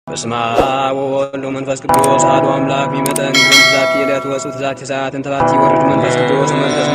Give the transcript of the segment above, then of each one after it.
በስመ አብ ወወልድ ወመንፈስ ቅዱስ አሐዱ አምላክ። ቢመጠን ግርም ዛቲ ዕለት ወጽት ዛቲ ሰዓት እንተ ባቲ ይወርድ መንፈስ ቅዱስ መንፈስ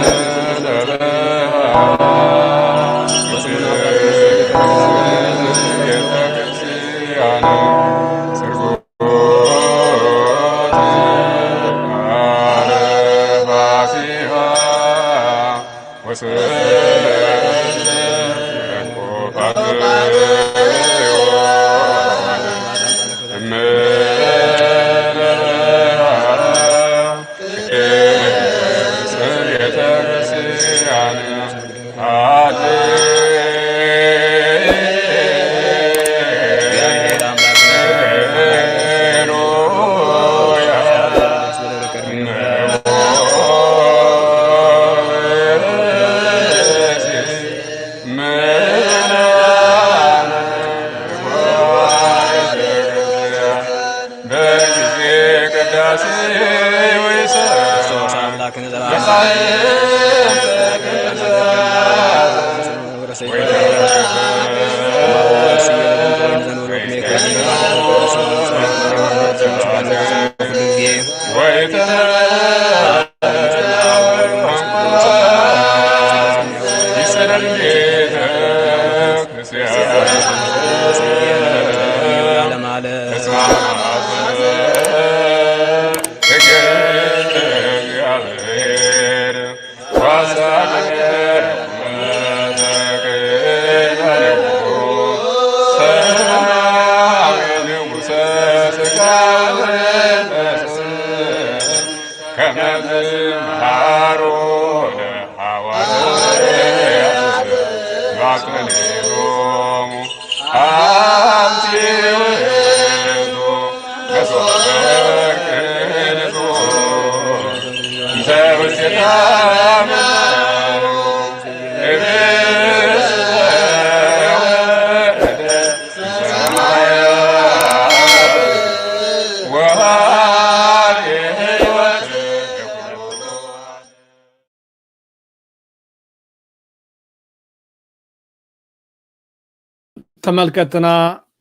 ተመልከትና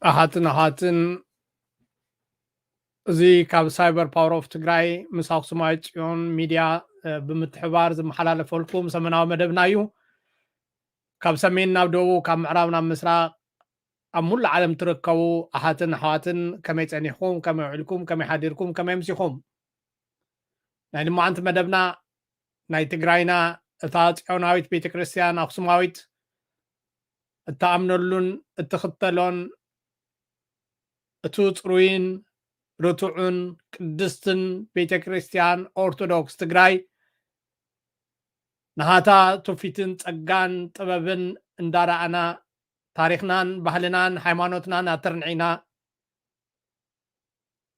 ኣሓትን ኣሓትን፣ እዚ ካብ ሳይበር ፓወር ኦፍ ትግራይ ምስ ኣክሱማዊት ፅዮን ሚድያ ብምትሕባር ዝመሓላለፈልኩም ሰመናዊ መደብና እዩ። ካብ ሰሜን ናብ ደቡብ፣ ካብ ምዕራብ ናብ ምስራቅ፣ ኣብ ሙሉእ ዓለም ትርከቡ ኣሓትን ኣሕዋትን ከመይ ፀኒሕኩም፣ ከመይ ውዒልኩም፣ ከመይ ሓዲርኩም፣ ከመይ ኣምሲኹም? ናይ ልማዓንቲ መደብና ናይ ትግራይና እታ ፅዮናዊት ቤተ ክርስቲያን ኣክሱማዊት እትኣምነሉን እትኽተሎን እቱ ፅሩይን ርቱዕን ቅድስትን ቤተ ክርስቲያን ኦርቶዶክስ ትግራይ ናሃታ ትውፊትን ጸጋን ጥበብን እንዳረኣና ታሪኽናን ባህልናን ሃይማኖትናን ኣተርኒዕና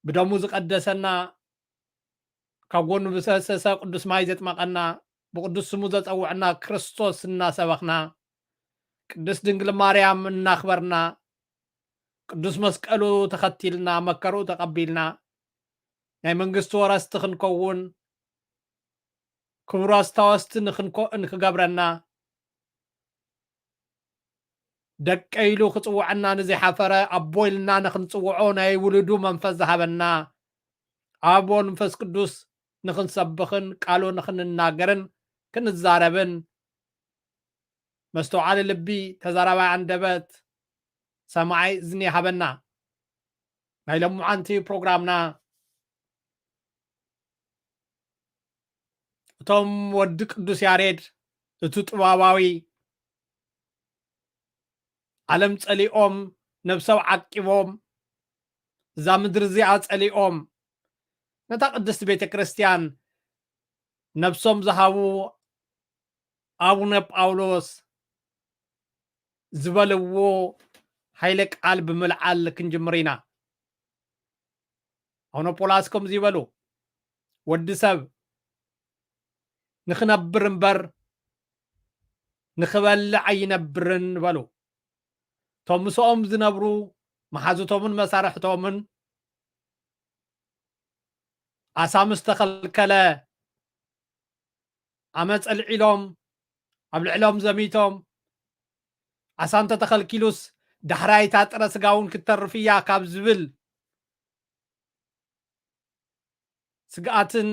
ብደሙ ዝቐደሰና ካብ ጎኑ ብዝፈሰሰ ቅዱስ ማይ ዘጥመቐና ብቅዱስ ስሙ ዘጸውዐና ክርስቶስ እናሰበኽና ቅድስት ድንግል ማርያም እናኽበርና ቅዱስ መስቀሉ ተኸቲልና መከርኡ ተቐቢልና ናይ መንግስቱ ወረስቲ ክንከውን ክብሩ ኣስታወስቲ ንክንኮ- ንክገብረና ደቀ ኢሉ ክጽውዐና ንዘይሓፈረ ኣቦ ኢልና ንክንጽውዖ ናይ ውሉዱ መንፈስ ዝሃበና ኣብ መንፈስ ቅዱስ ንክንሰብኽን ቃሉ ንክንናገርን ክንዛረብን መስተውዓሊ ልቢ ተዛራባይ ኣንደበት ሰማዓይ እዝኒ ይሃበና። ናይ ሎምዓንቲ ፕሮግራምና እቶም ወዲ ቅዱስ ያሬድ እቲ ጥበባዊ ዓለም ጸሊኦም ነብሶም ዓቂቦም እዛ ምድሪ እዚኣ ጸሊኦም ነታ ቅድስቲ ቤተ ክርስቲያን ነብሶም ዝሃቡ ኣቡነ ጳውሎስ ዝበልዎ ሓይለ ቃል ብምልዓል ክንጅምር ኢና። ኣቡነ ፖላስ ከምዚ ይበሉ፣ ወዲ ሰብ ንኽነብር እምበር ንኽበልዕ ኣይነብርን በሉ። እቶም ምስኦም ዝነብሩ መሓዙቶምን መሳርሕቶምን ኣሳ ምስ ተኸልከለ ኣመፅ ኣልዒሎም ኣብ ልዕሎም ዘሚቶም ኣሳ እንተተኸልኪሉስ ዳሕራይታ ጥረ ስጋ እውን ክትተርፍ እያ ካብ ዝብል ስግኣትን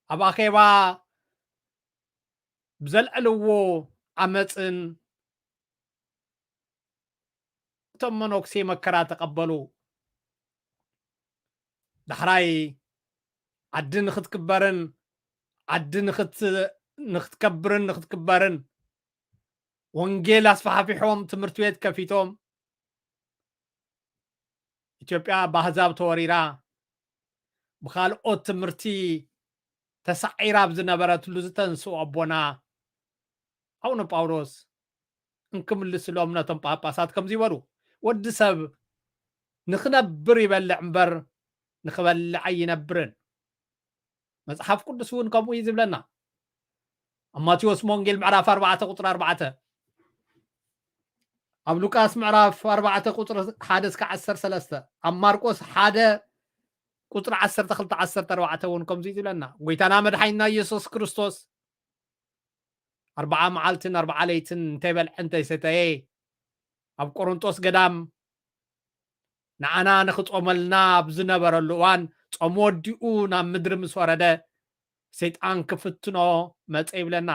ኣብ ኣኼባ ብዘልዐልዎ ዓመፅን እቶም መነኩሴ መከራ ተቐበሉ። ዳሕራይ ዓዲ ንኽትክበርን ዓዲ ንኽት- ንኽትከብርን ንኽትክበርን ወንጌል ኣስፋሕፊሖም ትምህርቲ ቤት ከፊቶም ኢትዮጵያ ብኣህዛብ ተወሪራ ብኻልኦት ትምህርቲ ተሳዒራ ኣብ ዝነበረትሉ ዝተንስኡ ኣቦና ኣቡነ ጳውሎስ እንክምልስሎም ነቶም ጳጳሳት ከምዚ ይበሉ፣ ወዲ ሰብ ንኽነብር ይበልዕ እምበር ንኽበልዕ ኣይነብርን። መጽሓፍ ቅዱስ እውን ከምኡ እዩ ዝብለና። ኣብ ማቴዎስ ወንጌል ምዕራፍ ኣርባዕተ ቁፅሪ ኣርባዕተ፣ ኣብ ሉቃስ ምዕራፍ ኣርባዕተ ቁፅሪ ሓደ እስከ ዓሰርተ ሰለስተ፣ ኣብ ማርቆስ ሓደ ቁፅሪ ዓሰርተ ክልተ ዓሰርተ ኣርባዕተ እውን ከምዚ እዩ ዝብለና። ጎይታና መድሓኒና ኢየሱስ ክርስቶስ ኣርባዓ መዓልትን ኣርባዓ ለይትን እንተይበልዐ እንተይሰተየ ኣብ ቆሮንጦስ ገዳም ንዓና ንኽጾመልና ኣብ ዝነበረሉ እዋን፣ ጾም ወዲኡ ናብ ምድሪ ምስ ወረደ፣ ሰይጣን ክፍትኖ መጸ ይብለና።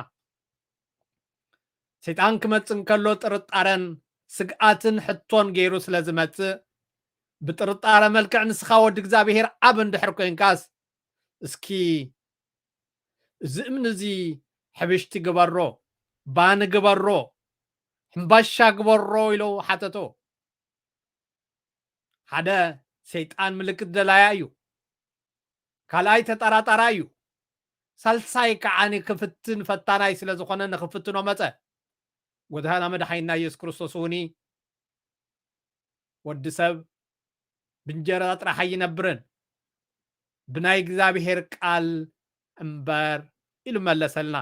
ሰይጣን ክመጽእ እንከሎ ጥርጣረን ስግኣትን ሕቶን ገይሩ ስለ ዝመጽእ፣ ብጥርጣረ መልክዕ ንስኻ ወዲ እግዚኣብሔር ኣብ እንድሕር ኮንካስ፣ እስኪ እዚ እምኒ እዚ ሕብሽቲ ግበሮ፣ ባኒ ግበሮ፣ ሕምባሻ ግበሮ ኢሉ ሓተቶ። ሓደ ሰይጣን ምልክት ደላያ እዩ። ካልኣይ ተጠራጣራይ እዩ። ሳልሳይ ከዓ ንክፍትን ፈታናይ ስለ ዝኾነ ንክፍትኖ መጸ። ጎይታና መድሓኒና ኢየሱስ ክርስቶስ እውን ወዲ ሰብ ብእንጀራ ጥራሕ ኣይነብርን ብናይ እግዚኣብሔር ቃል እምበር ኢሉ መለሰልና።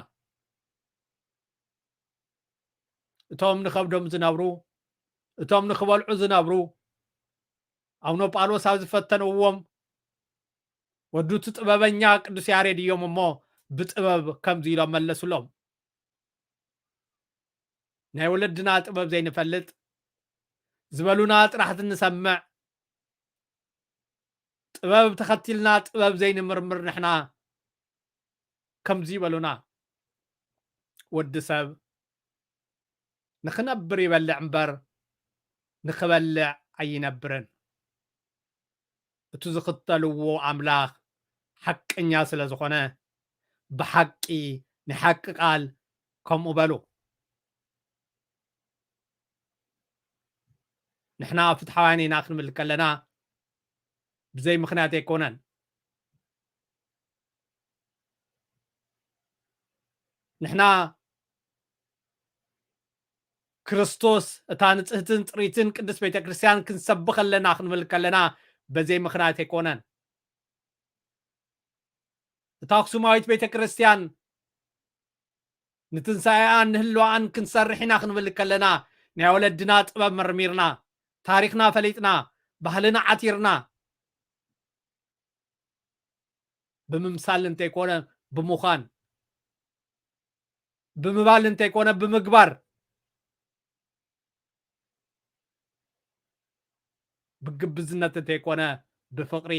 እቶም ንኸብዶም ዝነብሩ፣ እቶም ንኽበልዑ ዝነብሩ፣ ኣቡነ ጳውሎስ ኣብ ዝፈተንዎም ወዱ እቲ ጥበበኛ ቅዱስ ያሬድ እዮም እሞ ብጥበብ ከምዚ ኢሎም መለሱሎም። ናይ ወለድና ጥበብ ዘይንፈልጥ፣ ዝበሉና ጥራሕ እንሰምዕ፣ ጥበብ ተኸቲልና ጥበብ ዘይንምርምር ንሕና ከምዚ ይበሉና፣ ወዲ ሰብ ንኽነብር ይበልዕ እምበር ንኽበልዕ ኣይነብርን። እቲ ዝኽተልዎ ኣምላኽ ሓቀኛ ስለ ዝኾነ ብሓቂ ናይ ሓቂ ቃል ከምኡ በሉ። ንሕና ፍትሓውያን ኢና ክንብል ከለና ብዘይ ምኽንያት ኣይኮነን። ንሕና ክርስቶስ እታ ንጽህትን ጽሪትን ቅድስት ቤተ ክርስቲያን ክንሰብኽ ኣለና ክንብል ከለና በዘይ ምኽንያት ኣይኮነን። እታ ኣኽሱማዊት ቤተ ክርስቲያን ንትንሳኤኣን ንህልዋኣን ክንሰርሕ ኢና ክንብል ከለና ናይ ወለድና ጥበብ መርሚርና፣ ታሪኽና ፈሊጥና፣ ባህልና ዓቲርና፣ ብምምሳል እንተይኮነ ብምዃን፣ ብምባል እንተይኮነ ብምግባር፣ ብግብዝነት እንተይኮነ ብፍቕሪ፣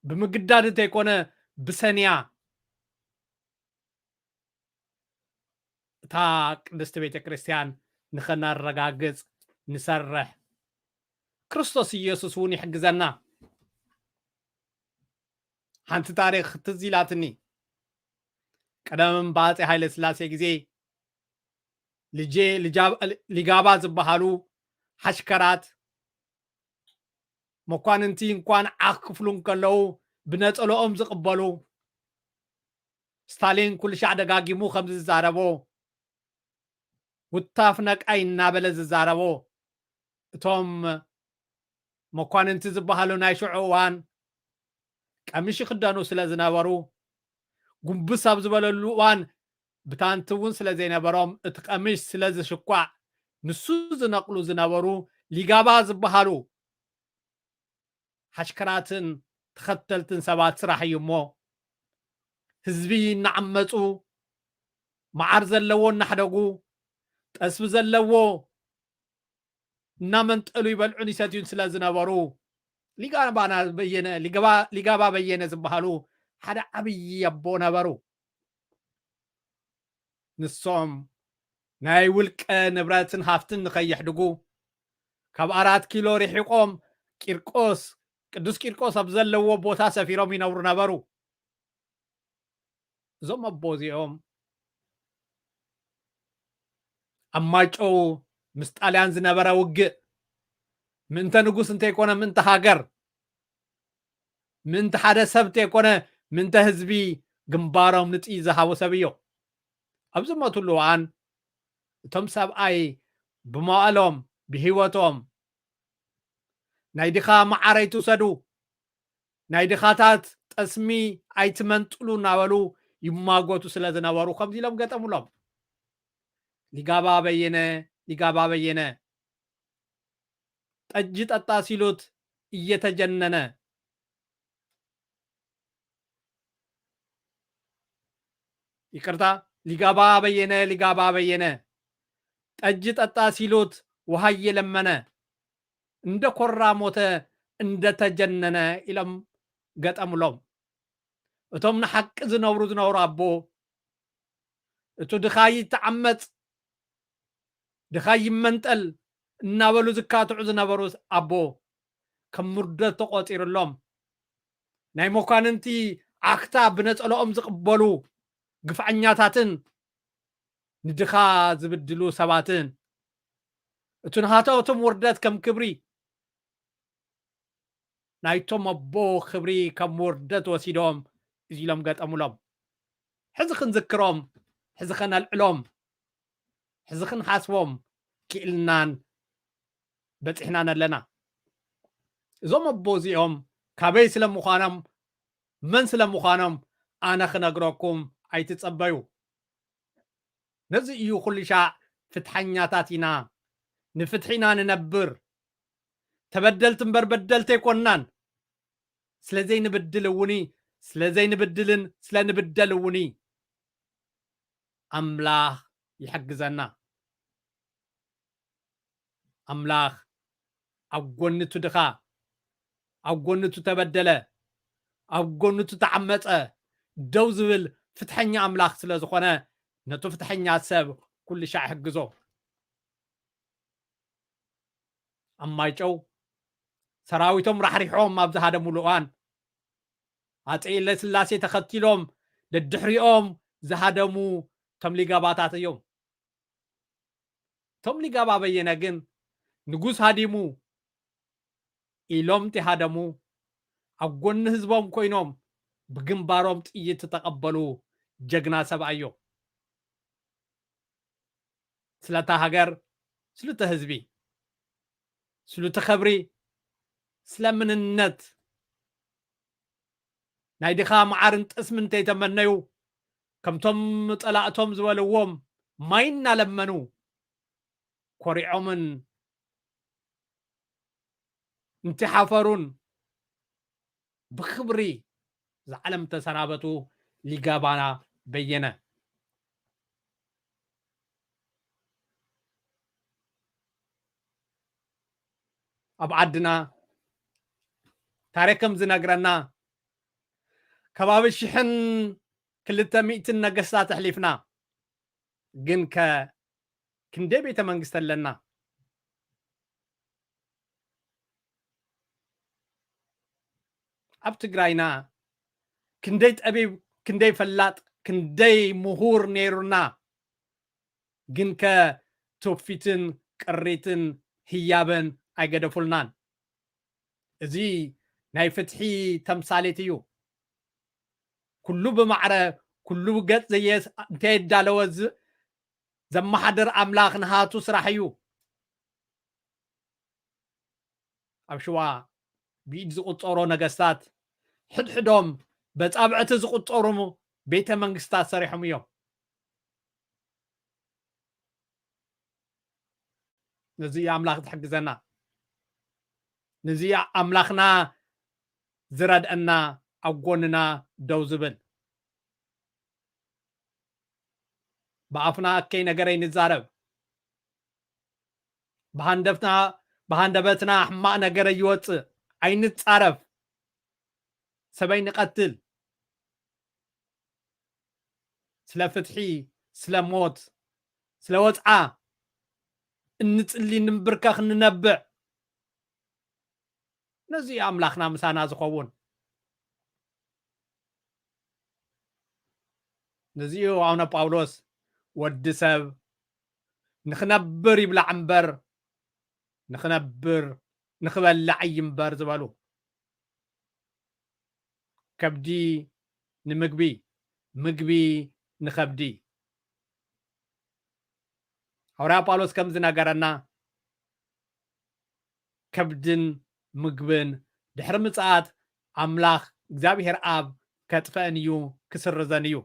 ብምግዳድ እንተይኮነ ብሰንያ እታ ቅድስቲ ቤተ ክርስቲያን ንኸነረጋግጽ ንሰርሕ። ክርስቶስ ኢየሱስ እውን ይሕግዘና። ሓንቲ ታሪኽ ትዝ ኢላትኒ። ቀደም ብኣጼ ሃይለ ስላሴ ግዜ ልጄ ልጃብ-፣ ሊጋባ ዝበሃሉ ሓሽከራት መኳንንቲ እንኳን ዓኽ ክፍሉ እንከለዉ ብነጸለኦም ዝቕበሉ፣ ስታሊን ኩሉ ሻዕ ደጋጊሙ ከም ዝዛረቦ፣ ውታፍ ነቃይ እናበለ ዝዛረቦ፣ እቶም መኳንንቲ ዝበሃሉ ናይ ሽዑ እዋን ቀሚሽ ይኽደኑ ስለ ዝነበሩ፣ ጉንብስ ኣብ ዝበለሉ እዋን ብታንቲ እውን ስለ ዘይነበሮም፣ እቲ ቀሚሽ ስለ ዝሽኳዕ፣ ንሱ ዝነቕሉ ዝነበሩ ሊጋባ ዝበሃሉ ሓሽከራትን ተኸተልትን ሰባት ስራሕ እዩ እሞ፣ ህዝቢ እናዓመፁ፣ መዓር ዘለዎ እናሕደጉ፣ ጠስሚ ዘለዎ እናመንጠሉ ይበልዑን ይሰትዩን ስለ ዝነበሩ፣ ሊጋባ በየነ ዝበሃሉ ሓደ ዓብዪ ኣቦ ነበሩ። ንሶም ናይ ውልቀ ንብረትን ሃፍትን ንኸየሕድጉ፣ ካብ ኣራት ኪሎ ርሒቖም ቂርቆስ ቅዱስ ቂርቆስ ኣብ ዘለዎ ቦታ ሰፊሮም ይነብሩ ነበሩ። እዞም ኣቦ እዚኦም ኣብ ማይጨው ምስ ጣልያን ዝነበረ ውግእ ምእንተ ንጉስ እንተይኮነ ምእንተ ሃገር፣ ምእንተ ሓደ ሰብ እንተይኮነ ምእንተ ህዝቢ ግንባሮም ንጥይ ዝሃቡ ሰብ እዮም። ኣብ ዝሞትሉ እዋን እቶም ሰብኣይ ብመዋእሎም ብህይወቶም ናይ ድኻ መዓር ኣይትውሰዱ፣ ናይ ድኻታት ጠስሚ ኣይትመንጥሉ እናበሉ ይማጎቱ ስለ ዝነበሩ ከምዚ ኢሎም ገጠሙሎም። ሊጋባ በየነ፣ ሊጋባ በየነ፣ ጠጅ ጠጣ ሲሉት እየተጀነነ፣ ይቅርታ፣ ሊጋባ በየነ፣ ሊጋባ በየነ፣ ጠጅ ጠጣ ሲሉት ውሃ እየለመነ፣ እንደ ኮራ ሞተ እንደ ተጀነነ ኢሎም ገጠምሎም። እቶም ንሓቂ ዝነብሩ ዝነበሩ ኣቦ፣ እቱ ድኻ ይተዓመጽ፣ ድኻ ይመንጠል እናበሉ ዝካትዑ ዝነበሩ ኣቦ፣ ከም ውርደት ተቆጺሩሎም፣ ናይ መኳንንቲ ዓክታ ብነጸለኦም ዝቕበሉ ግፍዐኛታትን ንድኻ ዝብድሉ ሰባትን፣ እቱ ናሃታቶም ውርደት ከም ክብሪ፣ ናይቶም ኣቦ ክብሪ ከም ውርደት ወሲዶም እዚ ኢሎም ገጠሙሎም። ሕዚ ክንዝክሮም፣ ሕዚ ከነልዕሎም፣ ሕዚ ክንሓስቦም ክኢልናን በጺሕናን ኣለና። እዞም ኣቦ እዚኦም ካበይ ስለ ምዃኖም፣ መን ስለ ምዃኖም ኣነ ክነግረኩም ኣይትጸበዩ። ነዚ እዩ ኩሉ ሻዕ ፍትሓኛታት ኢና፣ ንፍትሒ ኢና ንነብር፣ ተበደልቲ እምበር በደልቲ ኣይኮንናን። ስለ ዘይንብድል እውን፣ ስለ ዘይንብድልን ስለ ንብደል እውን ኣምላኽ ይሕግዘና። ኣምላኽ ኣብ ጎኒ እቲ ድኻ፣ ኣብ ጎኒ እቲ ተበደለ፣ ኣብ ጎኒ እቲ ተዓመጸ ደው ዝብል ፍትሐኛ ኣምላኽ ስለ ዝኾነ፣ ነቲ ፍትሐኛ ሰብ ኩሉ ሻዕ ይሕግዞ። ኣብ ማይጨው ሰራዊቶም ራሕሪሖም ኣብ ዝሃደሙሉ እዋን፣ ኣጼ ኃይለስላሴ ተኸቲሎም ደድሕሪኦም ዝሃደሙ እቶም ሊጋባታት እዮም። እቶም ሊጋባ በየነ ግን ንጉስ ሃዲሙ ኢሎም እንተሃደሙ፣ ኣብ ጎኒ ህዝቦም ኮይኖም ብግንባሮም ጥይት ዝተቐበሉ ጀግና ሰብኣይ እዮም። ስለታ ሃገር፣ ስለቲ ህዝቢ፣ ስለቲ ኸብሪ፣ ስለ ምንነት ናይ ድኻ መዓርን ጠስምን እንተይተመነዩ፣ ከምቶም ጸላእቶም ዝበልዎም ማይ እናለመኑ ኮሪዖምን እንተሓፈሩን ብኽብሪ ዝዓለም ተሰናበቱ ሊጋባና በየነ። ኣብ ዓድና ታሪክ ከም ዝነግረና ከባቢ ሽሕን ክልተ ሚእትን ነገስታት ኣሕሊፍና፣ ግን ከ ክንደይ ቤተ መንግስቲ ኣለና? ኣብ ትግራይና ክንደይ ጠቢብ፣ ክንደይ ፈላጥ፣ ክንደይ ምሁር ነይሩና፣ ግን ከ ትውፊትን ቅሪትን ህያበን ኣይገደፉልናን። እዚ ናይ ፍትሒ ተምሳሌት እዩ። ኩሉ ብማዕረ፣ ኩሉ ገጽ ዘየስ እንተየዳለወ ዝ-፣ ዘመሓድር ኣምላኽ ንሃቱ ስራሕ እዩ። ኣብ ሽዋ ብኢድ ዝቑጸሮ ነገስታት፣ ሕድሕዶም በጻብዕቲ ዝቑጸሩ ቤተ መንግስታት ሰሪሖም እዮም። ነዚ እዩ ኣምላኽ ዝሕግዘና። ነዚ እዩ ኣምላኽና ዝረድአና፣ ኣብ ጎንና ደው ዝብል። ብኣፍና እከይ ነገር ኣይንዛረብ። ብሃንደፍና ብሃንደበትና ሕማቕ ነገር ኣይወፅእ፣ ኣይንፃረፍ፣ ሰበይ ንቐትል፣ ስለ ፍትሒ፣ ስለ ሞት፣ ስለ ወፅዓ እንፅሊ፣ ንንብርከኽ፣ ንነብዕ። ነዚ ኣምላኽና ምሳና ዝኸውን። ነዚኡ ኣቡነ ጳውሎስ ወዲ ሰብ ንኽነብር ይብላዕ እምበር ንኽነብር ንኽበልዕ ይምበር ዝበሉ። ከብዲ ንምግቢ፣ ምግቢ ንኸብዲ። ሃዋርያ ጳውሎስ ከም ዝነገረና ከብድን ምግብን ድሕሪ ምጽኣት ኣምላኽ እግዚኣብሔር ኣብ ከጥፈአን እዩ፣ ክስርዘን እዩ።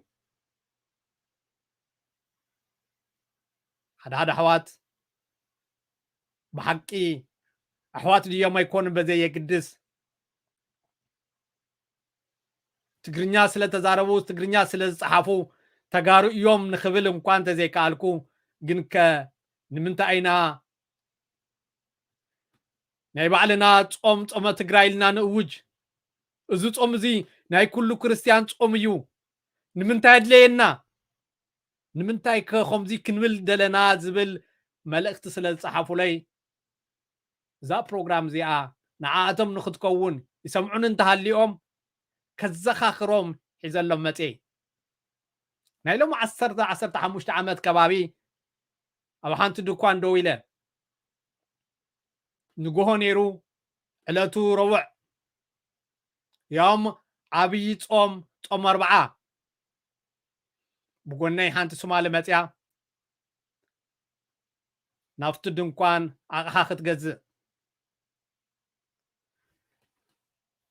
ሓደ ሓደ ኣሕዋት ብሓቂ ኣሕዋት ድዮም ኣይኮኑን በዘየግድስ ትግርኛ ስለ ተዛረቡ ትግርኛ ስለ ዝጸሓፉ ተጋሩ እዮም ንኽብል እንኳ እንተዘይከኣልኩ፣ ግንከ ንምንታይ ኢና ናይ ባዕልና ጾም ጾመ ትግራይ ኢልና ንእውጅ? እዚ ጾም እዚ ናይ ኩሉ ክርስትያን ጾም እዩ። ንምንታይ ኣድለየና? ንምንታይ ከ ከምዚ ክንብል ደለና ዝብል መልእኽቲ ስለ ዝጸሓፉለይ እዛ ፕሮግራም እዚኣ ንዓኣቶም ንኽትከውን ይሰምዑኒ እንተሃሊኦም ከዘኻኽሮም ሒዘሎም መጽየ። ናይ ሎም ዓሰርተ ዓሰርተ ሓሙሽተ ዓመት ከባቢ ኣብ ሓንቲ ድኳን ደው ኢለ ንጎሆ ነይሩ ዕለቱ ረቡዕ ያውም ዓብዪ ጾም ጾም ኣርብዓ ብጎነይ ሓንቲ ሶማሊ መጽያ ናብቲ ድንኳን ኣቕሓ ክትገዝእ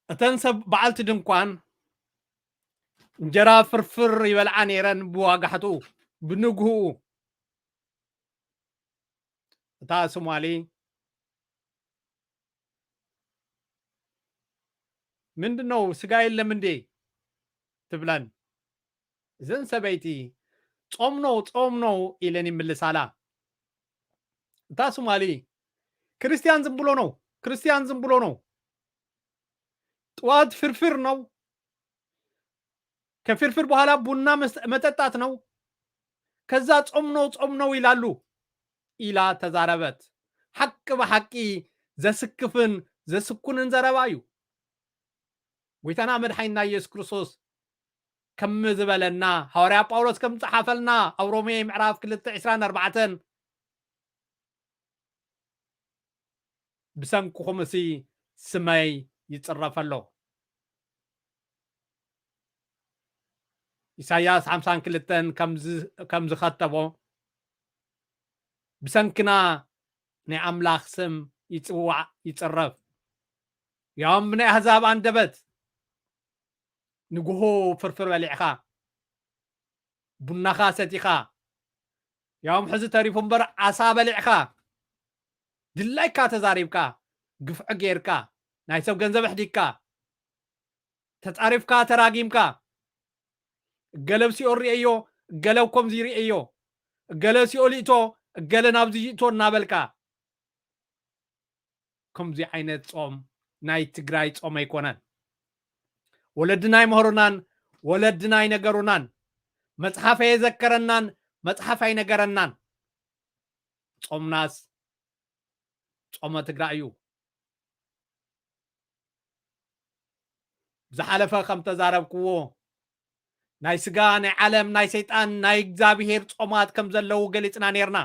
እተን ሰብ በዓልቲ ድንኳን እንጀራ ፍርፍር ይበልዓ ነይረን ብዋጋሕትኡ ብንግህኡ እታ ሶማሊ ምንድን ነው ስጋ የለም እንዴ ትብለን እዘን ሰበይቲ ጾም ነው ጾም ነው ኢለን ይምልሳላ እታ ሶማሊ ክርስቲያን ዝም ብሎ ነው ክርስቲያን ዝም ብሎ ነው ጥዋት ፍርፍር ነው ከፍርፍር በኋላ ቡና መጠጣት ነው ከዛ ጾም ነው ጾም ነው ይላሉ ኢላ ተዛረበት ሓቂ ብሓቂ ዘስክፍን ዘስኩንን ዘረባ እዩ ጎይታና መድሓይና ኢየሱስ ክርስቶስ ከም ዝበለና ሃዋርያ ጳውሎስ ከም ዝጸሓፈልና ኣብ ሮሜ ምዕራፍ ክልተ ዕስራን ኣርባዕተን ብሰንክኹም እሲ ስመይ ይጽረፍ ኣሎ ኢሳያስ ሓምሳን ክልተን ከም ዝኸተቦ ብሰንክና ናይ ኣምላኽ ስም ይጽዋዕ ይጽረፍ ያም ብናይ ኣህዛብ ኣንደበት ንግሆ ፍርፍር በሊዕኻ ቡናኻ ሰቲኻ ያም ሕዚ ተሪፉ እምበር ዓሳ በሊዕካ ድላይካ ተዛሪብካ ግፍዒ ጌርካ ናይ ሰብ ገንዘብ ኣሕዲግካ ተጻሪፍካ ተራጊምካ እገለ ኣብ ሲኦል ርእየዮ እገለ ኣብ ከምዚ ርእየዮ እገለ ሲኦል ይእቶ እገለ ናብዚ ይእቶ እናበልካ ከምዚ ዓይነት ጾም ናይ ትግራይ ጾም ኣይኮነን። ወለድና ኣይመህሩናን፣ ወለድና ኣይነገሩናን። መጽሓፍ ኣየዘከረናን፣ መጽሓፍ ኣይነገረናን። ጾምናስ ጾመ ትግራይ እዩ። ብዝሓለፈ ከም ተዛረብክዎ ናይ ስጋ ናይ ዓለም ናይ ሰይጣን ናይ እግዚኣብሄር ጾማት ከም ዘለዉ ገሊጽና ነርና።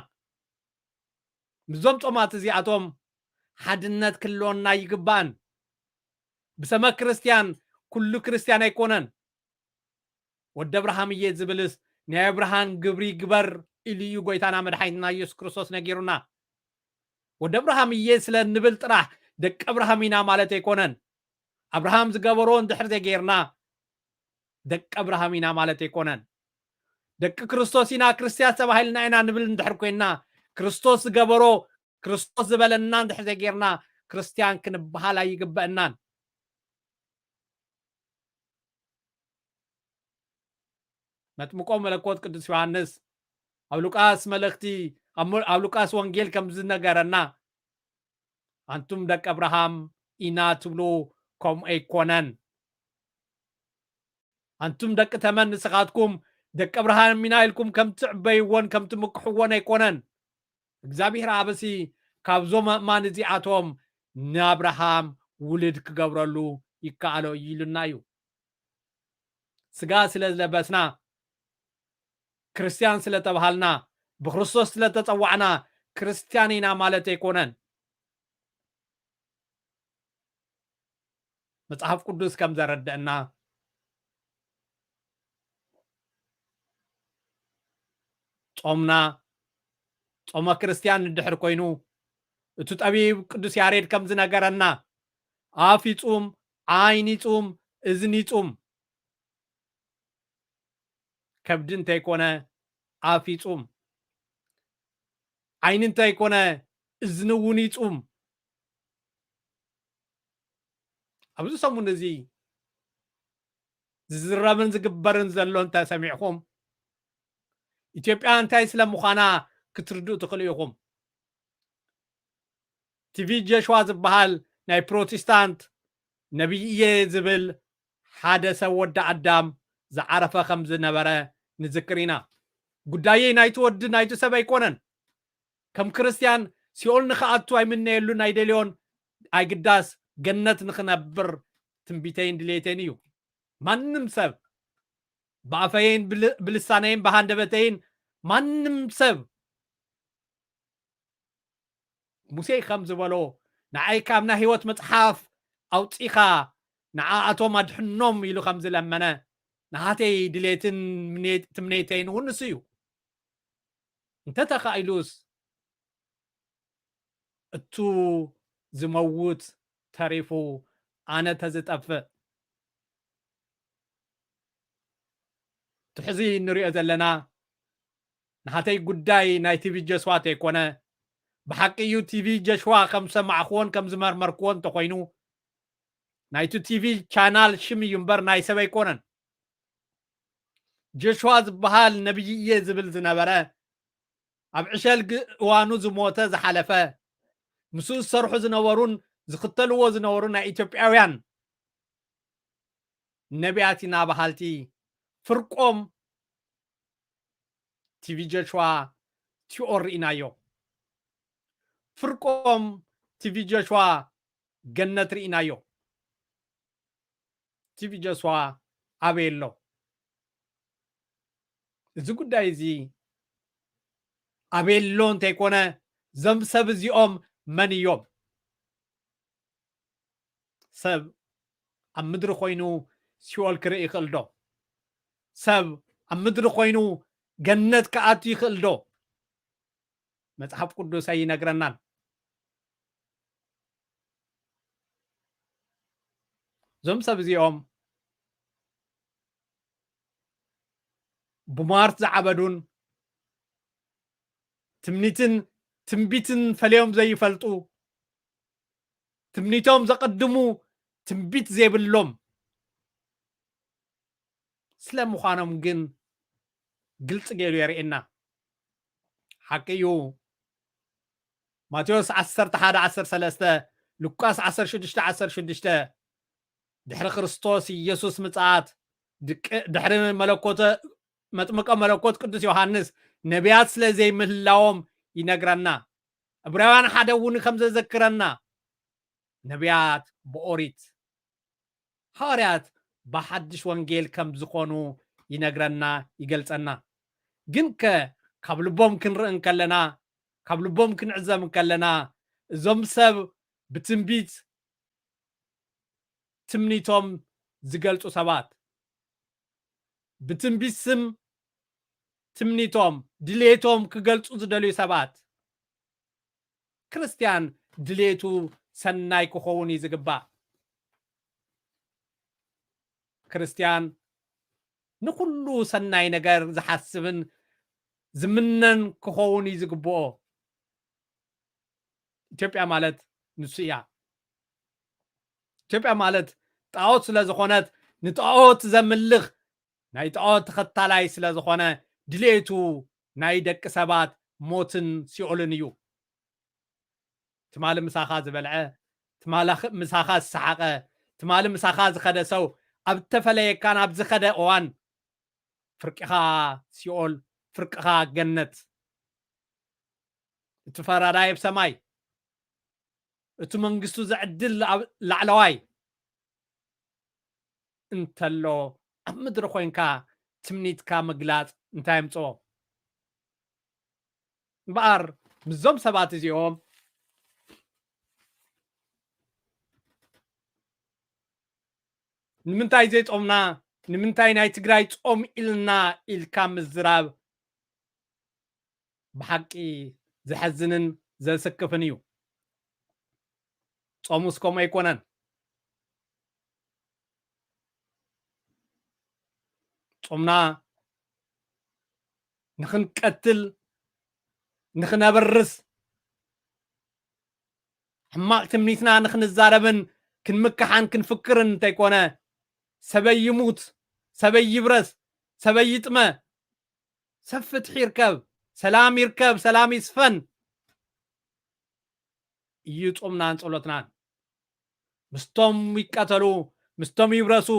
ምስዞም ጾማት እዚኣቶም ሓድነት ክህልወና ይግባእን። ብሰመ ክርስትያን ኩሉ ክርስትያን ኣይኮነን። ወዲ ኣብርሃም እየ ዝብልስ ናይ ኣብርሃም ግብሪ ግበር ኢሉ እዩ ጎይታና መድሓኒትና ኢየሱስ ክርስቶስ ነጊሩና። ወዲ ኣብርሃም እየ ስለ ንብል ጥራሕ ደቂ ኣብርሃም ኢና ማለት ኣይኮነን። ኣብርሃም ዝገበሮ እንድሕር ዘይጌርና ደቂ ኣብርሃም ኢና ማለት ኣይኮነን። ደቂ ክርስቶስ ኢና ክርስትያን ተባሂልና ኢና ንብል እንድሕር ኮይንና ክርስቶስ ዝገበሮ ክርስቶስ ዝበለና እንድሕር ዘይጌርና ክርስትያን ክንበሃል ኣይግበአናን። መጥምቆ መለኮት ቅዱስ ዮሃንስ ኣብ ሉቃስ መልእኽቲ ኣብ ሉቃስ ወንጌል ከም ዝነገረና ኣንቱም ደቂ ኣብርሃም ኢና ትብሉ፣ ከምኡ ኣይኮነን። ኣንቱም ደቂ ተመን ንስኻትኩም ደቂ ኣብርሃም ኢና ኢልኩም ከም ትዕበይዎን ከም ትምክሕዎን ኣይኮነን። እግዚኣብሔር ኣብሲ ካብዞም ኣእማን እዚኣቶም ንኣብርሃም ውልድ ክገብረሉ ይከኣሎ እዩ ኢሉና እዩ። ስጋ ስለ ዝለበስና፣ ክርስትያን ስለ ተባሃልና፣ ብክርስቶስ ስለ ተጸዋዕና ክርስትያን ኢና ማለት ኣይኮነን። መጽሓፍ ቅዱስ ከም ዘረደአና፣ ጾምና፣ ጾመ ክርስትያን እንድሕር ኮይኑ፣ እቲ ጠቢብ ቅዱስ ያሬድ ከም ዝነገረና፣ ኣፍ ይጹም፣ ዓይን ይጹም፣ እዝኒ ይጹም። ከብዲ እንተይኮነ ኣፍ ይጹም፣ ዓይኒ እንተይኮነ እዝኒ እውን ይጹም። ኣብዚ ሰሙን እዚ ዝዝረብን ዝግበርን ዘሎ እንተ ሰሚዕኹም፣ ኢትዮጵያ እንታይ ስለ ምዃና ክትርድኡ ትኽእሉ ኢኹም። ቲቪ ጀሽዋ ዝበሃል ናይ ፕሮቴስታንት ነቢይ እየ ዝብል ሓደ ሰብ ወዲ ኣዳም ዝዓረፈ ከም ዝነበረ ንዝክር ኢና። ጉዳየይ ናይቲ ወዲ ናይቲ ሰብ ኣይኮነን። ከም ክርስትያን ሲኦል ንኽኣቱ ኣይምነየሉን ኣይደልዮን፣ ኣይግዳስ ገነት ንኽነብር ትንቢተይን ድሌተይን እዩ። ማንም ሰብ ብኣፈይን ብል-፣ ብልሳነይን ብሃንደበተይን ማንም ሰብ ሙሴ ከም ዝበሎ ንዓይ ካብ ናይ ህይወት መጽሓፍ ኣውጺኻ ንዓኣቶም ኣድሕኖም ኢሉ ከም ዝለመነ ናሃተይ ድሌትን ምኔት-፣ ትምኔተይን እውን ንሱ እዩ። እንተተኻኢሉስ እቱ ዝመውት ተሪፉ ኣነ ተዝጠፍእ። እቲ ሕዚ እንሪኦ ዘለና ናሃተይ ጉዳይ ናይ ቲቪ ጀሽዋ ተይኮነ፣ ብሓቂ እዩ ቲቪ ጀሽዋ ከም ዝሰማዕክዎን ከም ዝመርመርክዎን እንተኾይኑ፣ ናይቲ ቲቪ ቻናል ሽም እዩ እምበር ናይ ሰብ ኣይኮነን። ጀሽዋ ዝበሃል ነቢይ እየ ዝብል ዝነበረ፣ ኣብ ዕሸል ግ-፣ እዋኑ ዝሞተ ዝሓለፈ፣ ምስኡ ዝሰርሑ ዝነበሩን ዝኽተልዎ ዝነበሩ ናይ ኢትዮጵያውያን ነቢያት ኢና በሃልቲ ፍርቆም ቲቪ ጀሽዋ ሲኦል ርኢናዮ። ፍርቆም ቲቪ ጀሽዋ ገነት ርኢናዮ። ቲቪ ጀሽዋ ኣበይ ኣሎ? እዚ ጉዳይ እዚ ኣበይ ኣሎ እንተይኮነ፣ እዞም ሰብ እዚኦም መን እዮም? ሰብ ኣብ ምድሪ ኮይኑ ሲኦል ክርኢ ይኽእል ዶ? ሰብ ኣብ ምድሪ ኮይኑ ገነት ክኣቱ ይኽእል ዶ? መጽሓፍ ቅዱስ ኣይነግረናን። እዞም ሰብ እዚኦም ብሟርት ዝዓበዱን ትምኒትን ትንቢትን ፈልዮም ዘይፈልጡ፣ ትምኒቶም ዘቐድሙ ትንቢት ዘይብሎም ስለ ምዃኖም ግን ግልፂ ገይሩ የርእየና። ሓቂ እዩ። ማቴዎስ ዓሰርተ ሓደ ዓሰርተ ሰለስተ፣ ሉቃስ ዓሰርተ ሽዱሽተ ዓሰርተ ሽዱሽተ፣ ድሕሪ ክርስቶስ ኢየሱስ ምጽኣት ድቂ-፣ ድሕሪ መለኮተ-፣ መጥምቀ መለኮት ቅዱስ ዮሃንስ ነቢያት ስለ ዘይምህላዎም ይነግረና። ዕብራውያን ሓደ እውን ከም ዘዘክረና፣ ነቢያት ብኦሪት፣ ሃዋርያት ብሓድሽ ወንጌል ከም ዝኾኑ ይነግረና፣ ይገልጸና። ግን ከ ካብ ልቦም ክንርኢ እንከለና፣ ካብ ልቦም ክንዕዘብ እንከለና፣ እዞም ሰብ ብትንቢት ትምኒቶም ዝገልጹ ሰባት፣ ብትንቢት ስም ትምኒቶም፣ ድሌቶም ክገልጹ ዝደልዩ ሰባት፣ ክርስትያን ድሌቱ ሰናይ ክኸውን እዩ ዝግባእ። ክርስትያን ንኹሉ ሰናይ ነገር ዝሓስብን ዝምነን ክኸውን እዩ ዝግብኦ። ኢትዮጵያ ማለት ንሱ እያ። ኢትዮጵያ ማለት ጣዖት ስለ ዝኾነት፣ ንጣዖት ዘምልኽ ናይ ጣዖት ተኸታላይ ስለ ዝኾነ፣ ድሌቱ ናይ ደቂ ሰባት ሞትን ሲኦልን እዩ። ትማሊ ምሳኻ ዝበልዐ፣ ትማሊ ምሳኻ ዝሰሓቐ፣ ትማሊ ምሳኻ ዝኸደ ሰው ኣብ ተፈለየካን ኣብ ዝኸደ እዋን ፍርቅኻ ሲኦል፣ ፍርቅኻ ገነት፣ እቲ ፈራዳይ ኣብ ሰማይ፣ እቲ መንግስቱ ዘዕድል ኣብ ላዕለዋይ እንተሎ፣ ኣብ ምድሪ ኮይንካ ትምኒትካ ምግላጽ እንታይ የምጽኦ? እምበኣር ምስዞም ሰባት እዚኦም ንምንታይ ዘይጾምና፣ ንምንታይ ናይ ትግራይ ጾም ኢልና ኢልካ ምዝራብ ብሓቂ ዘሐዝንን ዘስክፍን እዩ። ጾሙስ ከምኡ ኣይኮነን። ጾምና ንኽንቀትል፣ ንኽነበርስ፣ ሕማቕ ትምኒትና ንኽንዛረብን ክንምክሓን ክንፍክርን እንተይኮነ፣ ሰበይ ይሙት፣ ሰበይ ይብረስ፣ ሰበይ ይጥመ፣ ሰብ ፍትሒ ይርከብ፣ ሰላም ይርከብ፣ ሰላም ይስፈን እዩ ጾምናን ጸሎትናን። ምስቶም ይቀተሉ፣ ምስቶም ይብረሱ፣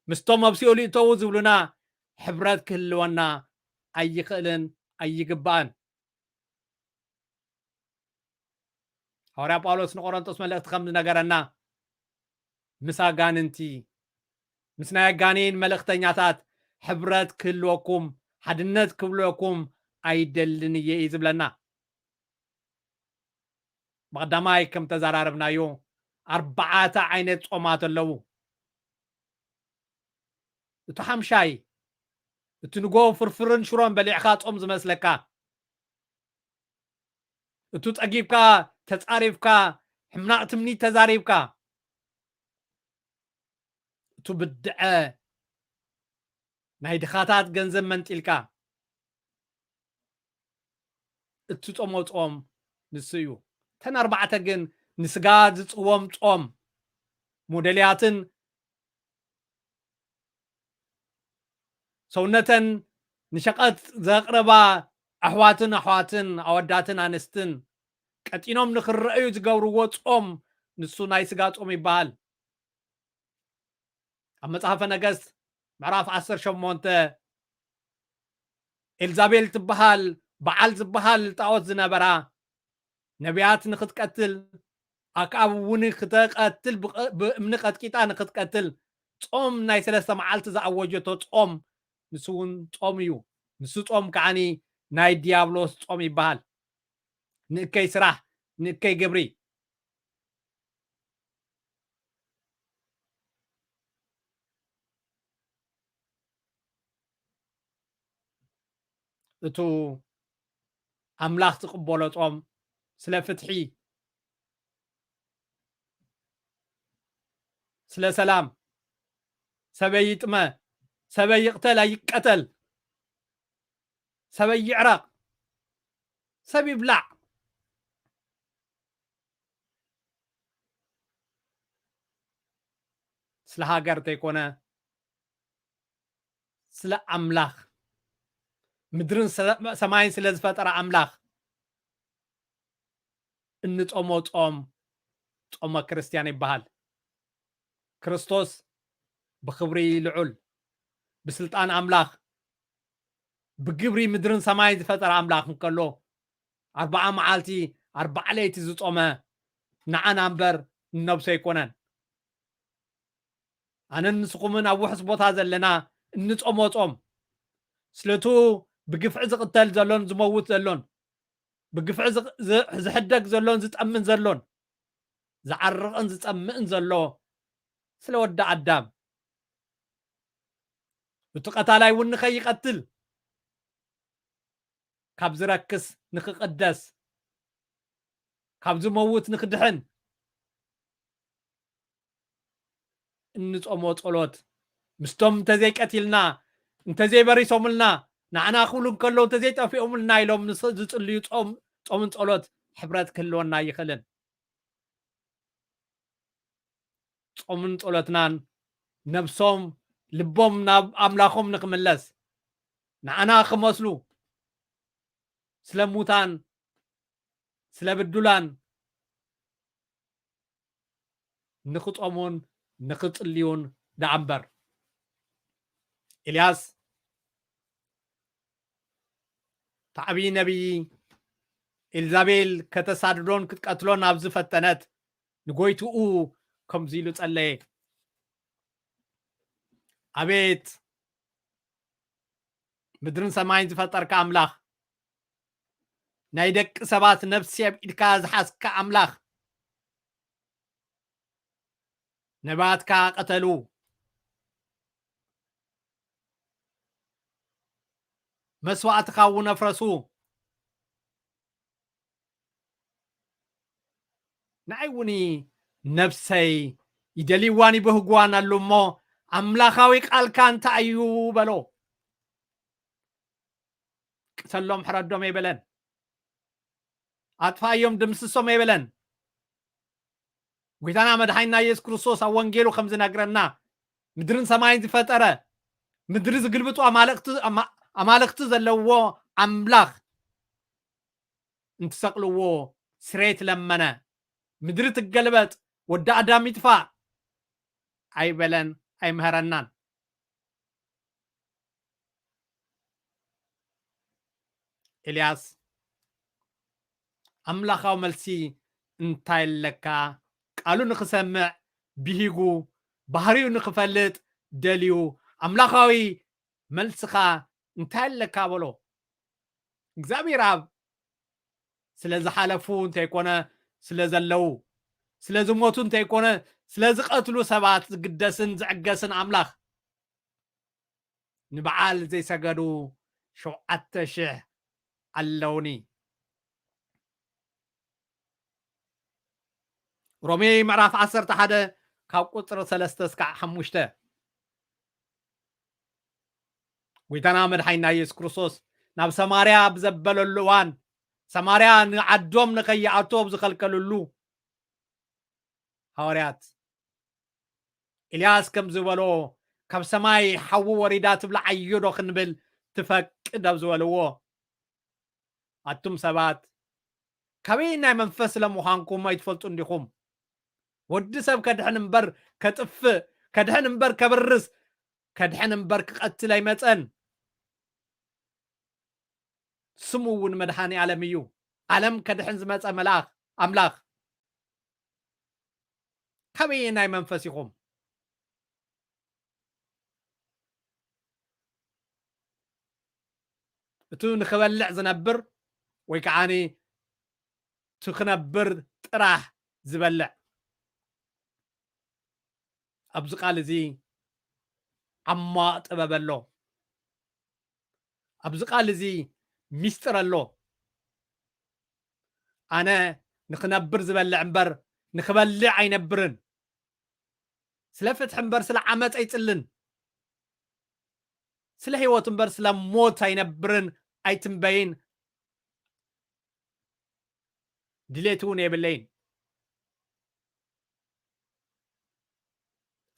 ምስቶም ኣብ ሲኦል ይእተዉ ዝብሉና ሕብረት ክህልወና ኣይኽእልን ኣይግባእን። ሃዋርያ ጳውሎስ ንቆሮንቶስ መልእኽቲ ከም ዝነገረና፣ ምስ ኣጋንንቲ፣ ምስ ናይ ኣጋኔን መልእኽተኛታት ሕብረት ክህልወኩም፣ ሓድነት ክህልወኩም ኣይደልን እየ እዩ ዝብለና። ብቐዳማይ ከም ተዘራረብናዮ፣ ኣርባዕተ ዓይነት ጾማት ኣለዉ። እቲ ሓምሻይ፣ እቲ ንጎ ፍርፍርን ሽሮን በሊዕኻ ጾም ዝመስለካ፣ እቱ ጸጊብካ፣ ተጻሪፍካ፣ ሕምናቕ ትምኒት ተዛሪብካ፣ እቱ ብድዐ ናይ ድኻታት ገንዘብ መንጢልካ እትጾሞ ጾም ንሱ እዩ። እተን ኣርባዕተ ግን ንስጋ ዝጽዎም ጾም፣ ሞደልያትን ሰውነተን ንሸቐጥ ዘቕረባ ኣሕዋትን ኣሕዋትን ኣወዳትን ኣንስትን ቀጢኖም ንኽረኣዩ ዝገብርዎ ጾም ንሱ ናይ ስጋ ጾም ይበሃል። ኣብ መጽሓፈ ነገስት ምዕራፍ ዓሰርተ ሸሞንተ ኤልዛቤል ትበሃል በዓል ዝበሃል ጣዖት ዝነበራ ነቢያት ንኽትቀትል፣ ኣክኣብ እውን ክተቐትል ብቐ-፣ ብእምኒ ቀጥቂጣ ንኽትቀትል ጾም ናይ ሰለስተ መዓልቲ ዝኣወጀቶ ጾም፣ ንሱ እውን ጾም እዩ። ንሱ ጾም ከዓኒ ናይ ዲያብሎስ ጾም ይበሃል። ንእከይ ስራሕ፣ ንእከይ ግብሪ። እቱ ኣምላኽ ዝቕበሎ ጾም ስለ ፍትሒ፣ ስለ ሰላም፣ ሰበይ ይጥመ፣ ሰበይ ይቕተል ኣይቀተል፣ ሰበይ ይዕረቕ፣ ሰብ ይብላዕ፣ ስለ ሃገር ተይኮነ፣ ስለ ኣምላኽ፣ ምድርን ሰ-፣ ሰማይን ስለ ዝፈጠረ ኣምላኽ እንጾሞ ጾም፣ ጾመ ክርስትያን ይበሃል። ክርስቶስ ብኽብሪ ልዑል፣ ብስልጣን ኣምላኽ፣ ብግብሪ ምድርን ሰማይን ዝፈጠረ ኣምላኽ እንከሎ፣ ኣርብዓ መዓልቲ ኣርብዓ ለይቲ ዝጾመ ንዓና እምበር ንነብሱ ኣይኮነን። ኣነን ንስኹምን ኣብ ውሑስ ቦታ ዘለና እንጾሞ ጾም፣ ስለቱ ብግፍዒ ዝቕተል ዘሎን ዝመውት ዘሎን፣ ብግፍዒ ዝ-፣ ዝ-፣ ዝሕደግ ዘሎን ዝጠምን ዘሎን፣ ዝዓርቕን ዝጸምእን ዘሎ ስለ ወዲ ኣዳም፣ እቲ ቀታላይ እውን ንኸይቐትል፣ ካብ ዝረክስ ንኽቕደስ፣ ካብ ዝመውት ንኽድሕን እንጾሞ ጸሎት፣ ምስቶም እንተዘይቀቲልና፣ እንተዘይበሪሶምልና፣ ንዓና ክብሉ እንከለዉ እንተዘይጠፊኦምልና ኢሎም ንስ-፣ ዝጽልዩ ጾም፣ ጾምን ጸሎት ሕብረት ክህልወና ኣይኽእልን። ጾምን ጸሎትናን ነብሶም፣ ልቦም ናብ ኣምላኾም ንኽምለስ፣ ንዓና ክመስሉ፣ ስለ ሙታን፣ ስለ ብዱላን፣ ንኽጾሙን ንኽጽልዩን ደኣ እምበር። ኤልያስ እቲ ዓብዪ ነቢይ ኤልዛቤል ከተሳድዶን ክትቀትሎን ኣብ ዝፈተነት ንጎይትኡ ከምዚ ኢሉ ጸለየ። ኣቤት ምድርን ሰማይን ዝፈጠርካ ኣምላኽ፣ ናይ ደቂ ሰባት ነፍሲ ኣብ ኢድካ ዝሓዝካ ኣምላኽ፣ ነባትካ ቀተሉ፣ መስዋእትካ እውን ኣፍረሱ። ንዓይ እውን ነብሰይ ይደልይዋን ይብህግዋን ኣሉ እሞ፣ ኣምላኻዊ ቃልካ እንታይ እዩ በሎ። ቅተሎም፣ ሕረዶም ኣይበለን። ኣጥፋዮም፣ ድምስሶም ኣይበለን። ጎይታና መድሓኒና የሱስ ክርስቶስ ኣብ ወንጌሉ ከም ዝነግረና፣ ምድርን ሰማይን ዝፈጠረ፣ ምድሪ ዝግልብጡ ኣማልኽቲ፣ ኣማ-፣ ኣማልኽቲ ዘለዎ ኣምላኽ እንትሰቅልዎ ስሬት ለመነ። ምድሪ ትገልበጥ፣ ወዲ ኣዳም ይጥፋእ ኣይበለን፣ ኣይምሃረናን። ኤልያስ ኣምላኻዊ መልሲ እንታይ ኣለካ? ቃሉ ንኽሰምዕ ብሂጉ፣ ባህሪኡ ንኽፈልጥ ደልዩ፣ ኣምላኻዊ መልስኻ እንታይ ኣለካ በሎ። እግዚኣብሔር ኣብ ስለ ዝሓለፉ እንተይኮነ ስለ ዘለዉ፣ ስለ ዝሞቱ እንተይኮነ ስለ ዝቐትሉ ሰባት ዝግደስን ዝዕገስን ኣምላኽ፣ ንበዓል ዘይሰገዱ ሸውዓተ ሽሕ ኣለውኒ። ሮሜ ምዕራፍ ዓሰርተ ሓደ ካብ ቁፅሪ ሰለስተ እስካዕ ሓሙሽተ። ጎይታና መድሓኒና የሱስ ክርስቶስ ናብ ሰማርያ ብዘበለሉ እዋን፣ ሰማርያ ንዓዶም ንኸይኣቱ ኣብ ዝኸልከልሉ፣ ሃዋርያት ኤልያስ ከም ዝበሎ፣ ካብ ሰማይ ሓዊ ወሪዳ ትብልዓዮ ዶ ክንብል ትፈቅድ ኣብ ዝበልዎ፣ ኣቱም ሰባት፣ ካበይ ናይ መንፈስ ለምዃንኩም ኣይትፈልጡን ዲኹም? ወዲ ሰብ ከድሕን እምበር ከጥፍእ፣ ከድሕን እምበር ከብርስ፣ ከድሕን እምበር ክቐትል ኣይመጸን። ስሙ እውን መድሓኒ ዓለም እዩ። ዓለም ከድሕን ዝመጸ መልኣኽ ኣምላኽ። ካበየናይ መንፈስ ኢኹም? እቱ ንኽበልዕ ዝነብር ወይ ከዓኒ እቲ ክነብር ጥራሕ ዝበልዕ። ኣብዚ ቃል እዚ ዓማቕ ጥበብ ኣሎ። ኣብዚ ቃል እዚ ሚስጥር ኣሎ። ኣነ ንኽነብር ዝበልዕ እምበር ንኽበልዕ ኣይነብርን። ስለ ፍትሒ እምበር ስለ ዓመፅ ኣይፅልን። ስለ ህይወት እምበር ስለ ሞት ኣይነብርን ኣይትንበይን። ድሌት እውን የብለይን።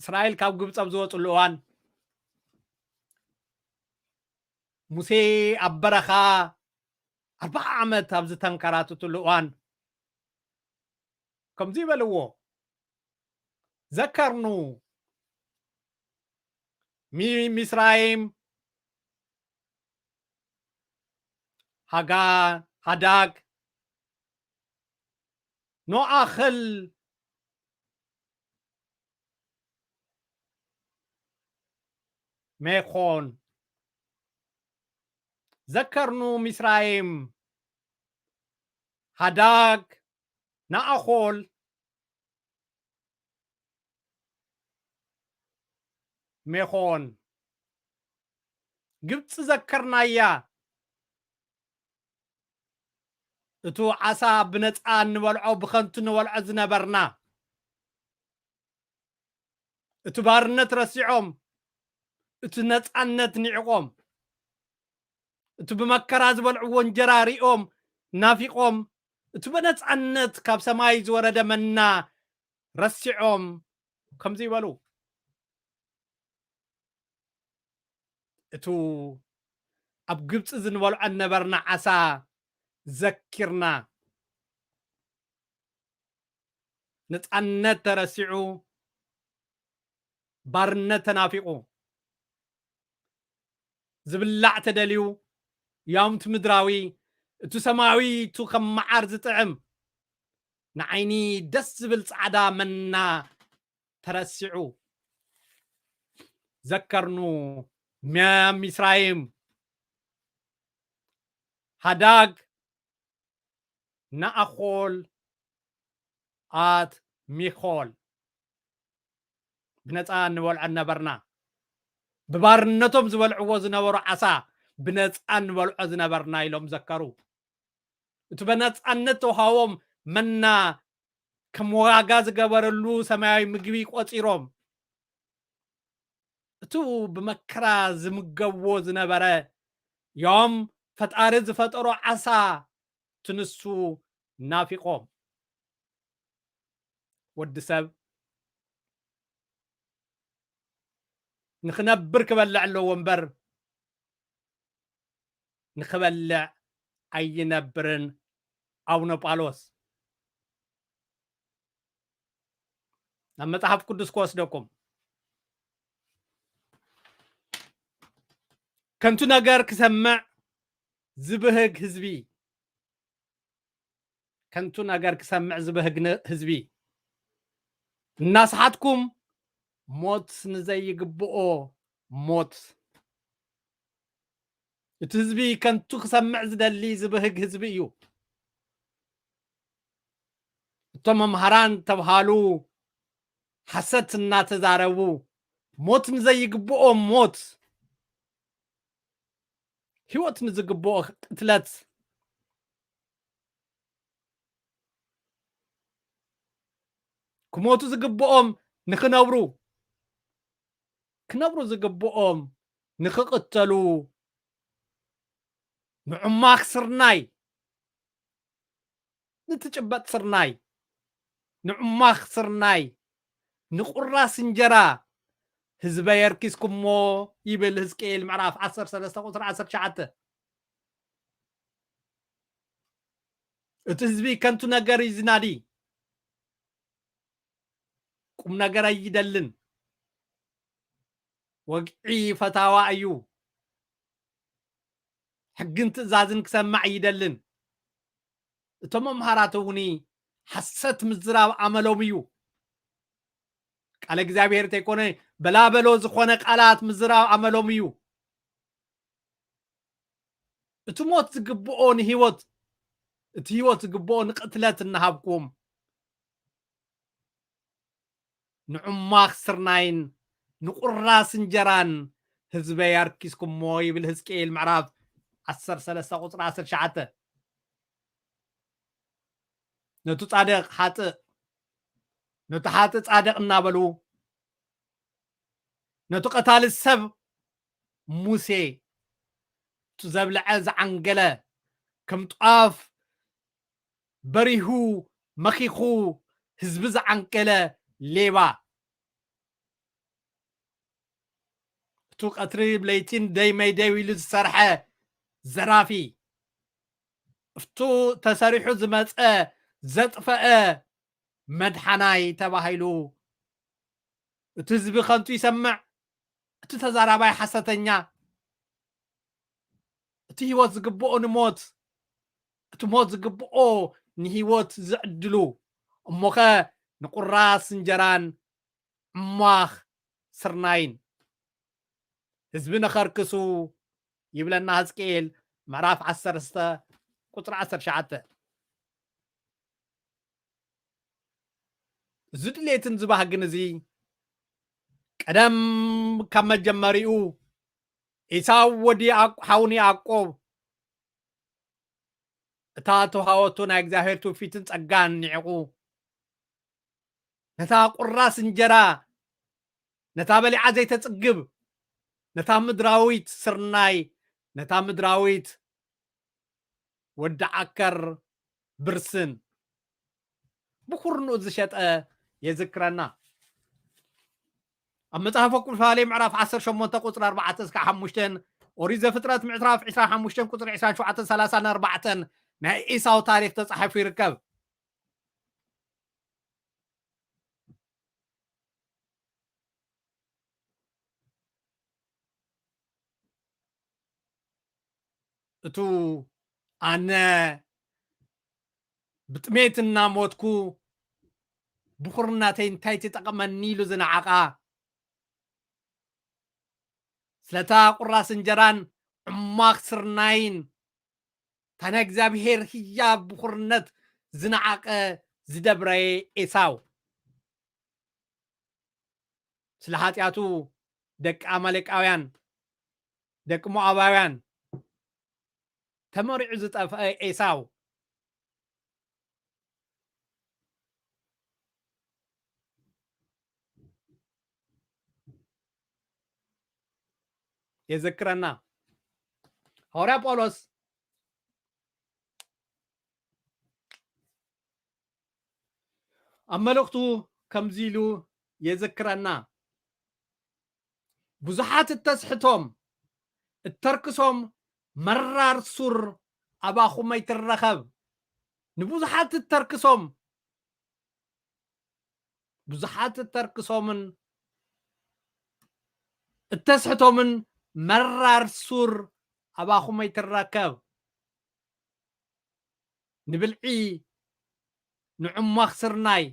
እስራኤል ካብ ግብፂ ኣብ ዝወፅሉ እዋን ሙሴ ኣብ በረኻ ኣርባዓ ዓመት ኣብ ዝተንከራተትሉ እዋን ከምዚ ይበልዎ፣ ዘከርኑ ሚ-፣ ሚስራይም፣ ሃጋ-፣ ሃዳግ፣ ኖኣኽል ሜኾን፣ ዘከርኑ ሚስራይም፣ ሃዳግ፣ ናኣኾል፣ ሜኾን፣ ግብፂ ዘከርናያ። እቱ ዓሳ ብነፃ እንበልዖ፣ ብኸንቱ ንበልዖ ዝነበርና፣ እቲ ባርነት ረሲዖም፣ እቲ ነፃነት ንዒቖም፣ እቲ ብመከራ ዝበልዕዎ እንጀራ ሪኦም ናፊቖም፣ እቲ ብነፃነት ካብ ሰማይ ዝወረደ መና ረሲዖም ከምዚ ይበሉ፣ እቱ ኣብ ግብፂ ዝንበልዖ ነበርና ዓሳ ዘኪርና፣ ነፃነት ተረሲዑ፣ ባርነት ተናፊቑ፣ ዝብላዕ ተደልዩ፣ ያውም እቲ ምድራዊ፣ እቲ ሰማያዊ፣ እቲ ከም መዓር ዝጥዕም፣ ንዓይኒ ደስ ዝብል ጻዕዳ መና ተረሲዑ። ዘከርኑ ሚያም ሚስራይም ሃዳግ ናኣኾል ኣት ሚኾል ብነፃ እንበልዖ ነበርና። ብባርነቶም ዝበልዕዎ ዝነበሩ ዓሳ ብነፃ እንበልዖ ዝነበርና ኢሎም ዘከሩ። እቲ በነፃነት ተውሃቦም መና ከም ዋጋ ዝገበረሉ ሰማያዊ ምግቢ ቆፂሮም፣ እቱ ብመከራ ዝምገብዎ ዝነበረ ዮም ፈጣሪ ዝፈጠሮ ዓሳ ትንሱ ናፊቆም። ወዲ ሰብ ንኽነብር ክበልዕ ኣለዎ እምበር ንኽበልዕ ኣይነብርን። ኣቡነ ጳውሎስ ናብ መጽሓፍ ቅዱስ ክወስደኩም። ከንቱ ነገር ክሰምዕ ዝብህግ ህዝቢ፣ ከንቱ ነገር ክሰምዕ ዝብህግ ን-፣ ህዝቢ፣ እናስሓትኩም ሞት ንዘይግብኦ ሞት። እቲ ህዝቢ ከንቱ ክሰምዕ ዝደሊ ዝብህግ ህዝቢ እዩ። እቶም መምሃራን ተብሃሉ ሓሰት እናተዛረቡ ሞት ንዘይግብኦ ሞት፣ ህይወት ንዝግብኦ ቅትለት፣ ክሞቱ ዝግብኦም ንኽነብሩ፣ ክነብሩ ዝግብኦም ንኽቕተሉ፣ ንዕማኽ ስርናይ፣ ንትጭበጥ ስርናይ፣ ንዕማኽ ስርናይ፣ ንቁራስ እንጀራ ህዝበይ ኣርኪስኩሞ ይብል ህዝቅኤል ምዕራፍ ዓሰርተ ሰለስተ ቁጽሪ ዓሰርተ ትሽዓተ። እቲ ህዝቢ ከንቱ ነገር እዩ ዝናዲ፣ ቁም ነገር ኣይደልን፣ ወግዒ ፈታዋ እዩ፣ ሕግን ትእዛዝን ክሰምዕ ኣይደልን። እቶም መምሃራት እውን ሓሰት ምዝራብ ኣመሎም እዩ። ቃለ እግዚኣብሔር እንተይኮነ በላበሎ ዝኾነ ቃላት ምዝራብ ኣመሎም እዩ። እቲ ሞት ዝግብኦ ንህይወት፣ እቲ ህይወት ዝግብኦ ንቅትለት እናሃብኩም፣ ንዕማኽ ስርናይን ንቁራስ እንጀራን ህዝበይ ኣርኪስኩሞ ይብል ህዝቅኤል ምዕራፍ ዓሰርተ ሰለስተ ቁጽሪ ዓሰርተ ትሽዓተ። ነቱ ጻድቕ ሓጥእ፣ ነቱ ሓጥእ ጻድቕ እናበሉ፣ ነቱ ቀታሊ ሰብ ሙሴ፣ እቱ ዘብልዐ ዝዓንገለ፣ ከም ጧፍ በሪሁ መኺኹ ህዝቢ ዝዓንገለ ሌባ፣ እቱ ቀትሪ ብለይቲን ደይ መይ ደይ ኢሉ ዝሰርሐ ዘራፊ፣ እፍቱ ተሰሪሑ ዝመፀ ዘጥፈአ መድሓናይ ተባሂሉ፣ እቲ ህዝቢ ከንቱ ይሰምዕ፣ እቲ ተዛራባይ ሓሰተኛ፣ እቲ ህይወት ዝግብኦ ንሞት፣ እቲ ሞት ዝግብኦ ንህይወት ዝዕድሉ፣ እሞኸ ንቁራስ እንጀራን ዕማኽ ስርናይን ህዝቢ ነኸርክሱ ይብለና ህዝቅኤል ምዕራፍ ዓሰርተ ቁጽሪ ዓሰርተ ትሽዓተ። እዚ ድሌትን ዝባህግን እዚ ቀደም ካብ መጀመሪኡ ኤሳው ወዲ ያዕቆ-፣ ሓውን ያዕቆብ እታ ተዋሃወቱ ናይ እግዚኣብሔር ትውፊትን ጸጋን ንዒቑ፣ ነታ ቁራስ እንጀራ፣ ነታ በሊዓ ዘይተጽግብ፣ ነታ ምድራዊት ስርናይ፣ ነታ ምድራዊት ወዲ ዓከር ብርስን ብኹርንኡ ዝሸጠ የዝክረና። ኣብ መጽሓፈ ኩፋሌ ምዕራፍ ዓሰርተ ሸሞንተ ቁጽሪ ኣርባዕተ እስካዕ ሓሙሽተ፣ ኦሪት ዘፍጥረት ምዕራፍ ዕስራን ሓሙሽተን ቁጽሪ ዕስራን ሸውዓተን፣ ሰላሳን ኣርባዕተን ናይ ኤሳው ታሪኽ ተጻሒፉ ይርከብ። እቱ ኣነ ብጥሜት እናሞትኩ ብኹርናተይ እንታይ ትጠቕመኒ ኢሉ ዝነዓቓ፣ ስለታ ቁራስ እንጀራን ዕማኽ ስርናይን፣ እታ ናይ እግዚኣብሔር ህያብ ብኹርነት ዝነዓቐ ዝደብረየ ኤሳው። ስለ ኃጢኣቱ ደቂ ኣማሌቃውያን፣ ደቂ ሞዓባውያን ተመሪዑ ዝጠፍአ ኤሳው። የዘክረና። ሃዋርያ ጳውሎስ ኣብ መልእኽቱ ከምዚ ኢሉ የዘክረና። ብዙሓት እተስሕቶም፣ እተርክሶም መራር ሱር ኣባኹም ኣይትረኸብ። ንብዙሓት እተርክሶም፣ ብዙሓት እተርክሶምን እተስሕቶምን መራር ሱር ኣባኹም ኣይትረከብ። ንብልዒ፣ ንዕሟኽ ስርናይ፣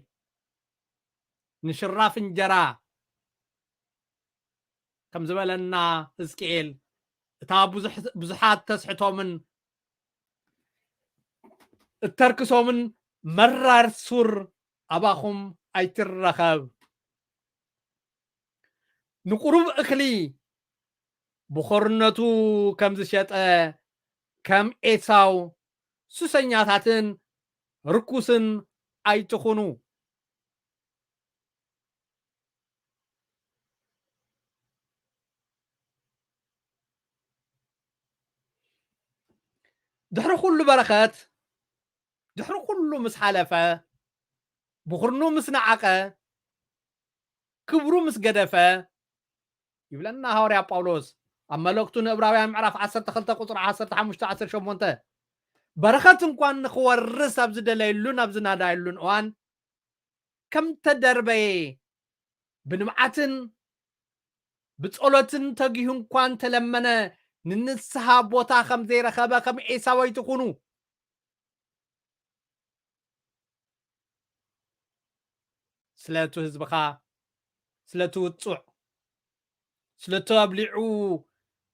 ንሽራፍ እንጀራ፣ ከም ዝበለና ሕዝቅኤል፣ እታ ብዙሕ-፣ ብዙሓት ተስሕቶምን እተርክሶምን መራር ሱር ኣባኹም ኣይትረኸብ። ንቁሩብ እኽሊ ብኾርነቱ ከም ዝሸጠ ከም ኤሳው ሱሰኛታትን ርኩስን ኣይትኹኑ። ድሕሪ ኩሉ በረኸት፣ ድሕሪ ኩሉ ምስ ሓለፈ፣ ብኹርኑ ምስ ነዓቐ፣ ክብሩ ምስ ገደፈ፣ ይብለና ሃዋርያ ጳውሎስ ኣብ መልእኽቱ ንዕብራውያን ምዕራፍ ዓሰርተ ክልተ ቁጽሪ ዓሰርተ ሓሙሽተ ዓሰርተ ሸሞንተ። በረኸት እንኳን ንኽወርስ ኣብ ዝደለየሉን ኣብ ዝናዳየሉን እዋን፣ ከም ተደርበየ፣ ብንብዓትን ብጸሎትን ተጊሁ እንኳን ተለመነ፣ ንንስሓ ቦታ ከም ዘይረኸበ ከም ኤሳው ኣይትኹኑ። ስለ እቲ ህዝብኻ፣ ስለ እቲ ውጹዕ፣ ስለ እቲ ኣብሊዑ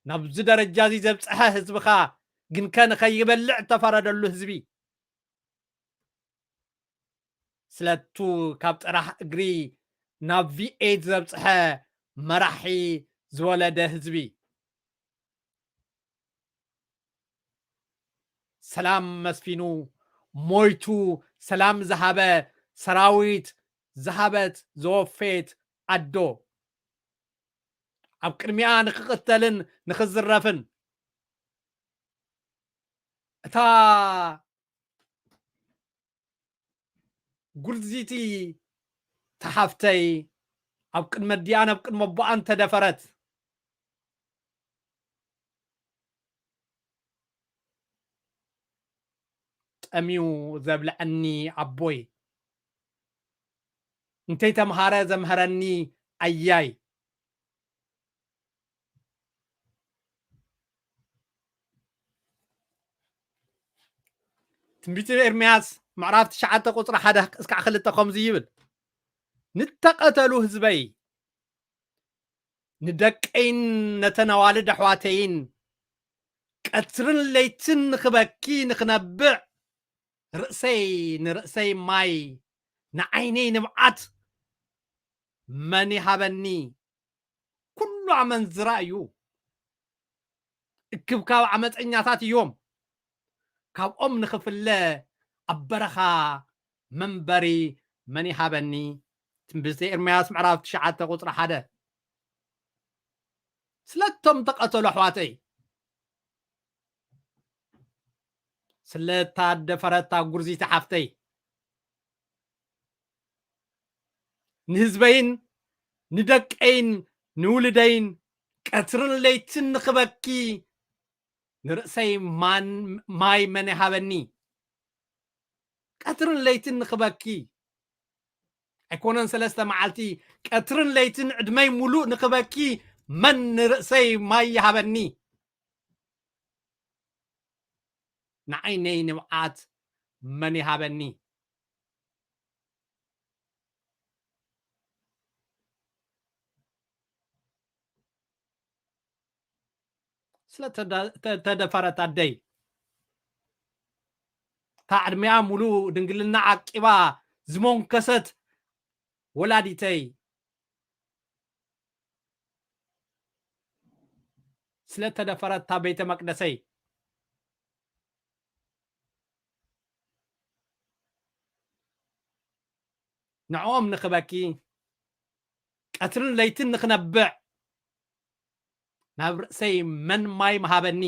ናብዚ ደረጃ እዚ ዘብጽሐ ህዝብኻ፣ ግንከ ንኸይበልዕ እተፈረደሉ ህዝቢ፣ ስለቱ ካብ ጥራሕ እግሪ ናብ ቪ ኤይት ዘብጽሐ መራሒ ዝወለደ ህዝቢ፣ ሰላም መስፊኑ፣ ሞይቱ፣ ሰላም ዝሃበ፣ ሰራዊት ዝሃበት፣ ዘወፈየት ኣዶ፣ ኣብ ቅድሚኣ ንኽቕተልን ንኽዝረፍን፣ እታ ጉርዚቲ ተሓፍተይ ኣብ ቅድሚ ኣዲኣን ኣብ ቅድሚ ኣቦኣን ተደፈረት። ጠምዩ ዘብልዐኒ ኣቦይ፣ እንተይተምሃረ ዘምሀረኒ ኣያይ። ትንቢት ኤርምያስ ምዕራፍ ትሽዓተ ቁጽሪ ሓደ እስካዕ ክልተ ከምዚ ይብል፣ "ንተቐተሉ ህዝበይ፣ ንደቀይን ነተን ኣዋልድ ኣሕዋተይን፣ ቀትርን ለይትን ንኽበኪ ንኽነብዕ፣ ርእሰይ ንርእሰይ ማይ፣ ንዓይነይ ንብዓት መን ይሃበኒ?" ኩሉ ኣመንዝራ እዩ። እክብካብ ዓመፀኛታት እዮም። ካብኦም ንኽፍለ ኣብ በረኻ መንበሪ መን ይሃበኒ? ትንቢተ ኤርምያስ ምዕራፍ ትሽዓተ ቁፅሪ ሓደ። ስለቶም ተቐተሉ ኣሕዋተይ፣ ስለታ ደፈረታ ጉርዚቲ ሓፍተይ፣ ንህዝበይን ንደቀይን ንውልደይን ቀትርን ለይትን ንኽበኪ፣ ንርእሰይ ማን-፣ ማይ መን ይሃበኒ? ቀትርን ለይትን ንኽበኪ፣ ኣይኮነን ሰለስተ መዓልቲ፣ ቀትርን ለይትን ዕድመይ ሙሉእ ንኽበኪ መን ንርእሰይ ማይ ይሃበኒ? ንዓይነይ ንብዓት መን ይሃበኒ? ስለ ተዳ- ተ- ተደፈረት ኣደይ፣ እታ ዕድሜኣ ሙሉ ድንግልና ዓቂባ ዝሞንከሰት ወላዲተይ፣ ስለ ተደፈረት እታ ቤተ መቅደሰይ፣ ንዕኦም ንኽበኪ፣ ቀትርን ለይትን ንኽነብዕ፣ ናብ ርእሰይ መን ማይ ምሃበኒ?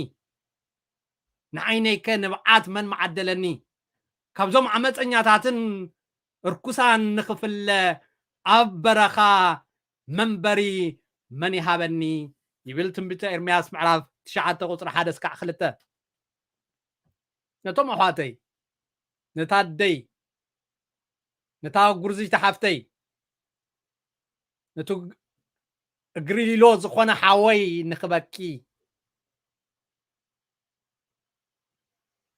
ንዓይነይከ ንብዓት መን ምዓደለኒ? ካብዞም ዓመፀኛታትን እርኩሳን ንኽፍለ፣ ኣብ በረኻ መንበሪ መን ይሃበኒ? ይብል ትንቢተ ኤርምያስ ምዕራፍ ትሽዓተ ቁፅሪ ሓደ እስካዕ ክልተ። ነቶም ኣሕዋተይ፣ ነታ ኣደይ፣ ነታ ጉርዚቲ ሓፍተይ፣ ነቲ እግሪ ሊሎ ዝኾነ ሓወይ ንኽበኪ፣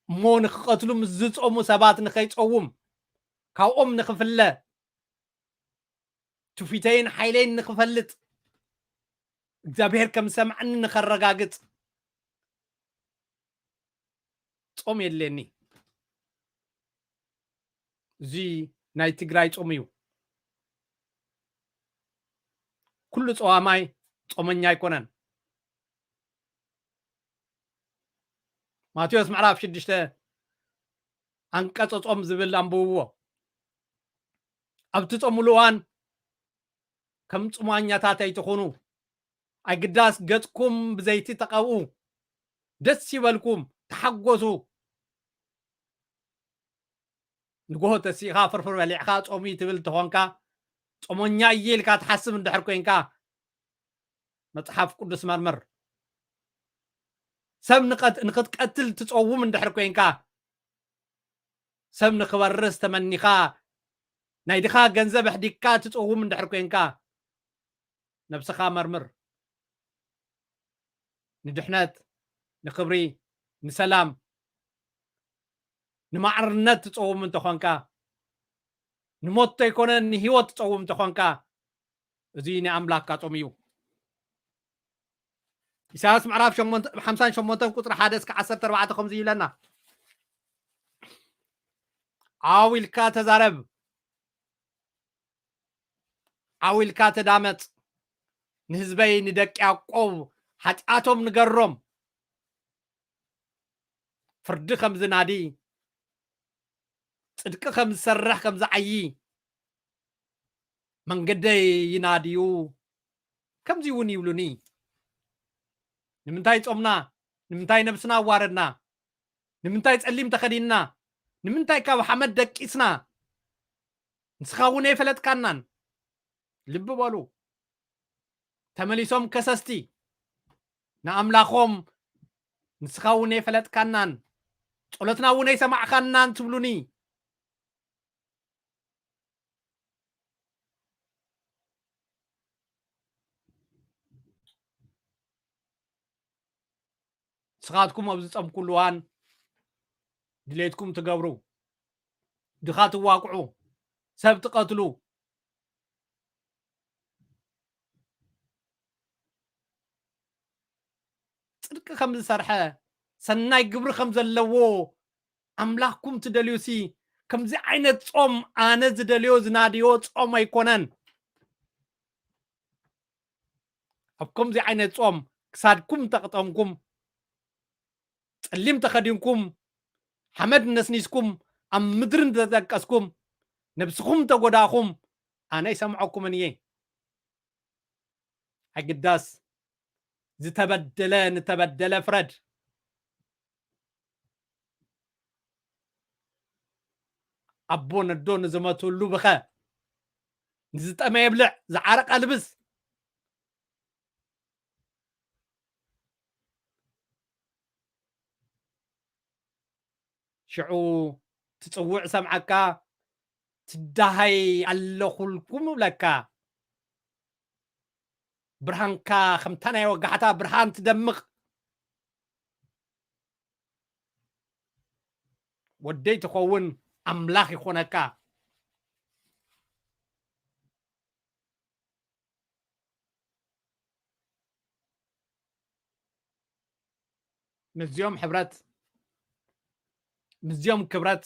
እሞ ንኽቐትሉ ምስ ዝጾሙ ሰባት ንኸይጸውም፣ ካብኦም ንኽፍለ፣ ትውፊተይን ሓይለይን ንኽፈልጥ፣ እግዚኣብሔር ከም ዝሰምዓኒ ንኸረጋግጽ፣ ጾም የድልየኒ። እዚ ናይ ትግራይ ጾም እዩ። ኩሉ ጸዋማይ ጾመኛ ኣይኮነን። ማቴዎስ ምዕራፍ ሽዱሽተ፣ ኣንቀጸ ጾም ዝብል ኣንብብዎ። ኣብ ትጾምሉ እዋን ከም ጽሟኛታት ኣይትኹኑ። ኣይግዳስ ገጽኩም ብዘይቲ ተቐብኡ፣ ደስ ይበልኩም፣ ተሓጎሱ። ንጎሆ ተሲእኻ ፍርፍር በሊዕኻ ጾም እዩ ትብል እንተኾንካ፣ ጾመኛ እየ ኢልካ ትሓስብ እንድሕር ኮንካ፣ መጽሓፍ ቅዱስ መርምር። ሰብ ንቐት-፣ ንኽትቀትል ትጸውም እንድሕር ኮንካ፣ ሰብ ንኽበርስ ተመኒኻ፣ ናይ ድኻ ገንዘብ ኣሕዲግካ ትጸውም እንድሕር ኮንካ፣ ነብስኻ መርምር። ንድሕነት፣ ንኽብሪ፣ ንሰላም፣ ንማዕርነት ትጸውም እንተኾንካ፣ ንሞት ተይኮነ ንህይወት ትጸውም እንተኾንካ፣ እዚ ናይ ኣምላኽካ ጾም እዩ። ኢሳያስ ምዕራፍ ሸሞንተ፣ ሓምሳን ሸሞንተን ቁጽሪ ሓደ እስከ ዓሰርተ ኣርባዕተ ከምዚ ይብለና፣ ዓው ኢልካ ተዛረብ፣ ዓው ኢልካ ተዳመጽ፣ ንህዝበይ ንደቂ ያዕቆብ ሓጢኣቶም ንገሮም፣ ፍርዲ ከም ዝናዲ፣ ጽድቂ ከም ዝሰርሕ ከም ዝዓዪ፣ መንገደይ ይናድዩ፣ ከምዚ እውን ይብሉኒ። ንምንታይ ጾምና? ንምንታይ ነብስና ኣዋረድና? ንምንታይ ጸሊም ተኸዲንና? ንምንታይ ካብ ሓመድ ደቂስና? ንስኻ እውን ኣይፈለጥካናን። ልቢ በሉ። ተመሊሶም ከሰስቲ ንኣምላኾም፣ ንስኻ እውን ኣይፈለጥካናን፣ ጸሎትና እውን ኣይሰማዕካናን ትብሉኒ። ንስኻትኩም ኣብ ዝጸምኩሉ እዋን ድሌትኩም ትገብሩ፣ ድኻ ትዋቅዑ፣ ሰብ ትቐትሉ፣ ጽድቂ ከም ዝሰርሐ፣ ሰናይ ግብሪ ከም ዘለዎ ኣምላኽኩም ትደልዩሲ፣ ከምዚ ዓይነት ጾም ኣነ ዝደልዮ ዝናድዮ ጾም ኣይኮነን። ኣብ ከምዚ ዓይነት ጾም ክሳድኩም እንተቕጠምኩም፣ ጸሊም ተኸዲንኩም፣ ሓመድ ነስኒስኩም፣ ኣብ ምድሪ እንተደቀስኩም፣ ነብስኹም እንተጎዳእኹም፣ ኣነ ኣይሰምዐኩምን እየ። ኣይግዳስ፣ ዝተበደለ ንተበደለ ፍረድ። ኣቦ ነዶ ንዝመትሉ ብኸ፣ ንዝጠመየ ብልዕ፣ ዝዓረቐ ልብስ። ሽዑ ትጽውዕ ሰምዓካ፣ ትዳሃይ ኣለኹልኩም እብለካ። ብርሃንካ ከምታ ናይ ወጋሕታ ብርሃን ትደምቕ። ወደይ ትኸውን ኣምላኽ ይኾነካ። ምስዚኦም ሕብረት፣ ምስዚኦም ክብረት፣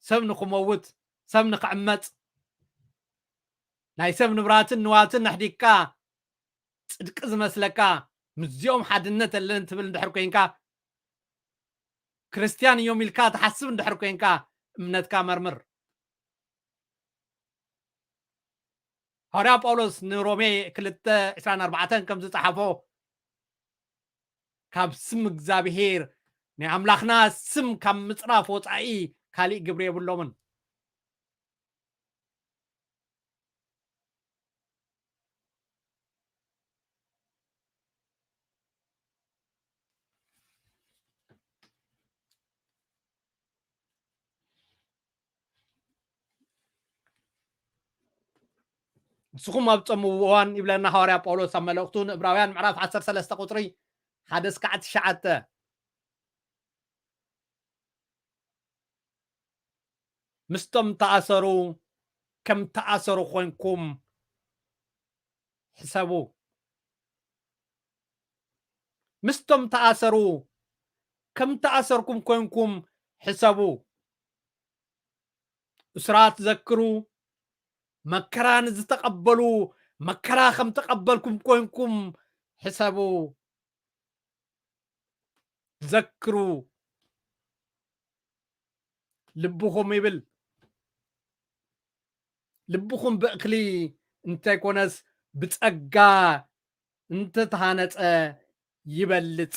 ሰብ ንኽመውት፣ ሰብ ንኽዕመፅ፣ ናይ ሰብ ንብራትን ንዋትን ኣሕዲግካ፣ ፅድቂ ዝመስለካ፣ ምስዚኦም ሓድነት ኣለን ትብል እንድሕር ኮይንካ፣ ክርስትያን እዮም ኢልካ ትሓስብ እንድሕር ኮይንካ፣ እምነትካ መርምር። ሃዋርያ ጳውሎስ ንሮሜ ክልተ ዕስራን ኣርባዕተን ከም ዝጸሓፎ፣ ካብ ስም እግዚኣብሄር ናይ ኣምላኽና ስም ካብ ምጽራፍ ወጻኢ ካሊእ ግብሪ የብሎምን። ንስኹም ኣብ ጸምዎ እዋን ይብለና ሃዋርያ ጳውሎስ ኣብ መልእኽቱ ንእብራውያን ምዕራፍ ዓሰርተ ሰለስተ ቁጽሪ ሓደ እስካዕ ትሽዓተ። ምስቶም ተኣሰሩ ከም ተኣሰሩ ኮይንኩም ሕሰቡ። ምስቶም ተኣሰሩ ከም ተኣሰርኩም ኮይንኩም ሕሰቡ። እሱራት ዘክሩ፣ መከራ ንዝተቐበሉ መከራ ከም ተቐበልኩም ኮይንኩም ሕሰቡ። ዘክሩ፣ ልብኹም ይብል። ልብኹም ብእኽሊ እንተይኮነስ ብጸጋ እንተተሃነጸ ይበልጽ።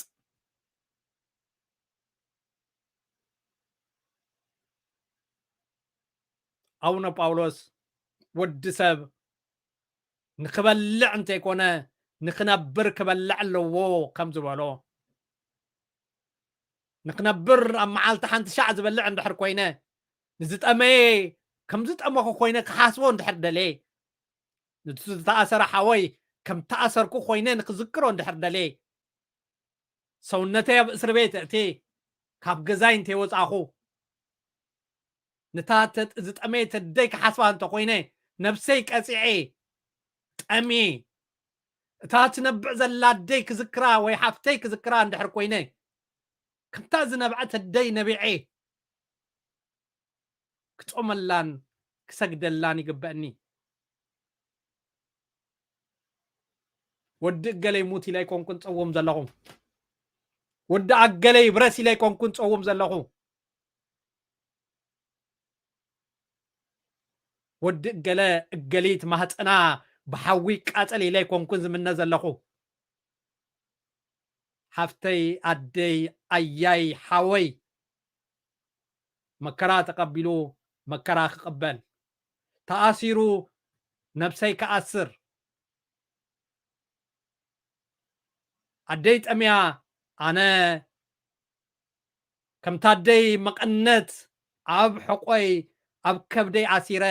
ኣቡነ ጳውሎስ ወዲ ሰብ ንኽበልዕ እንተይኮነ ንኽነብር ክበልዕ ኣለዎ ከም ዝበሎ፣ ንኽነብር ኣብ መዓልቲ ሓንቲ ሻዕ ዝበልዕ እንድሕር ኮይነ፣ ንዝጠመየ ከም ዝጠመኹ ኮይነ ክሓስቦ እንድሕር ደልየ፣ ነቲ ዝተኣሰረ ሓወይ ከም ተኣሰርኩ ኮይነ ንኽዝክሮ እንድሕር ደልየ፣ ሰውነተይ ኣብ እስሪ ቤት እእትየ፣ ካብ ገዛይ እንተይወጻኹ፣ ነታ ተጥ-፣ ዝጠመየት ኣደይ ክሓስባ እንተኾይነ፣ ነብሰይ ቀጺዐ፣ ጠምየ፣ እታ ትነብዕ ዘላ ኣደይ ክዝክራ ወይ ሓፍተይ ክዝክራ እንድሕር ኮይነ፣ ከምታ ዝነብዐት ኣደይ ነቢዐ፣ ክጾመላን ክሰግደላን ይግበእኒ። ወዲ እገለይ ሙት ኢለ ኣይኮንኩን ጸውም ዘለኹ። ወዲ ኣገለይ ብረስ ኢለ ኣይኮንኩን ጸውም ዘለኹ። ወዲ እገለ እገሊት ማህጸና ብሓዊ ይቃጸል ኢለ ኣይኮንኩን ዝምነ ዘለኹ። ሓፍተይ፣ ኣደይ፣ ኣያይ፣ ሓወይ፣ መከራ ተቐቢሉ መከራ ክቕበል፣ ተኣሲሩ ነብሰይ ክኣስር፣ ኣደይ ጠምያ ኣነ ከምታ ኣደይ መቐነት ኣብ ሕቖይ ኣብ ከብደይ ኣሲረ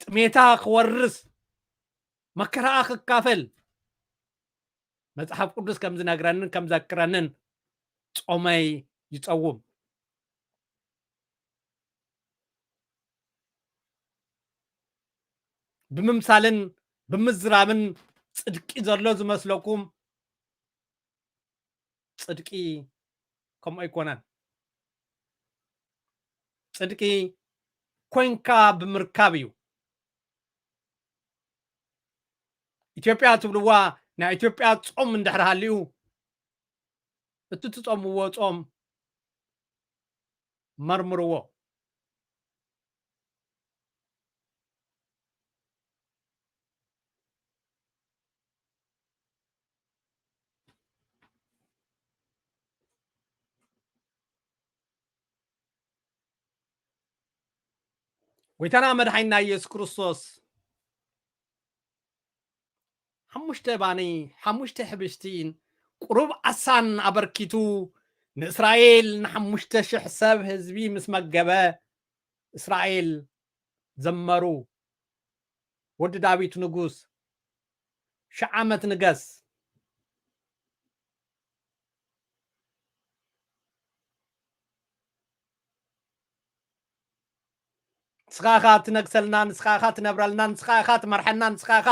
ጥሜታ ክወርስ መከራኣ ክካፈል መጽሓፍ ቅዱስ ከም ዝነግረንን ከም ዘክረንን ጾመይ ይጸውም። ብምምሳልን ብምዝራብን ጽድቂ ዘሎ ዝመስለኩም፣ ጽድቂ ከምኡ ኣይኮነን። ጽድቂ ኮንካ ብምርካብ እዩ። ኢትዮጵያ ትብልዋ ናይ ኢትዮጵያ ጾም እንድሕር ሃልዩ፣ እቲ ትጾምዎ ጾም መርምርዎ። ጎይታና መድሓኒና ኢየሱስ ክርስቶስ ሓሙሽተ ባኒ፣ ሓሙሽተ ሕብሽቲን ቁሩብ ዓሳን ኣበርኪቱ ንእስራኤል ንሓሙሽተ ሽሕ ሰብ ህዝቢ ምስ መገበ፣ እስራኤል ዘመሩ። ወዲ ዳዊት ንጉስ፣ ሺሕ ዓመት ንገስ። ንስኻ ኢኻ ትነግሰልና፣ ንስኻ ኢኻ ትነብረልና፣ ንስኻ ኢኻ ትመርሐና፣ ንስኻ ኢኻ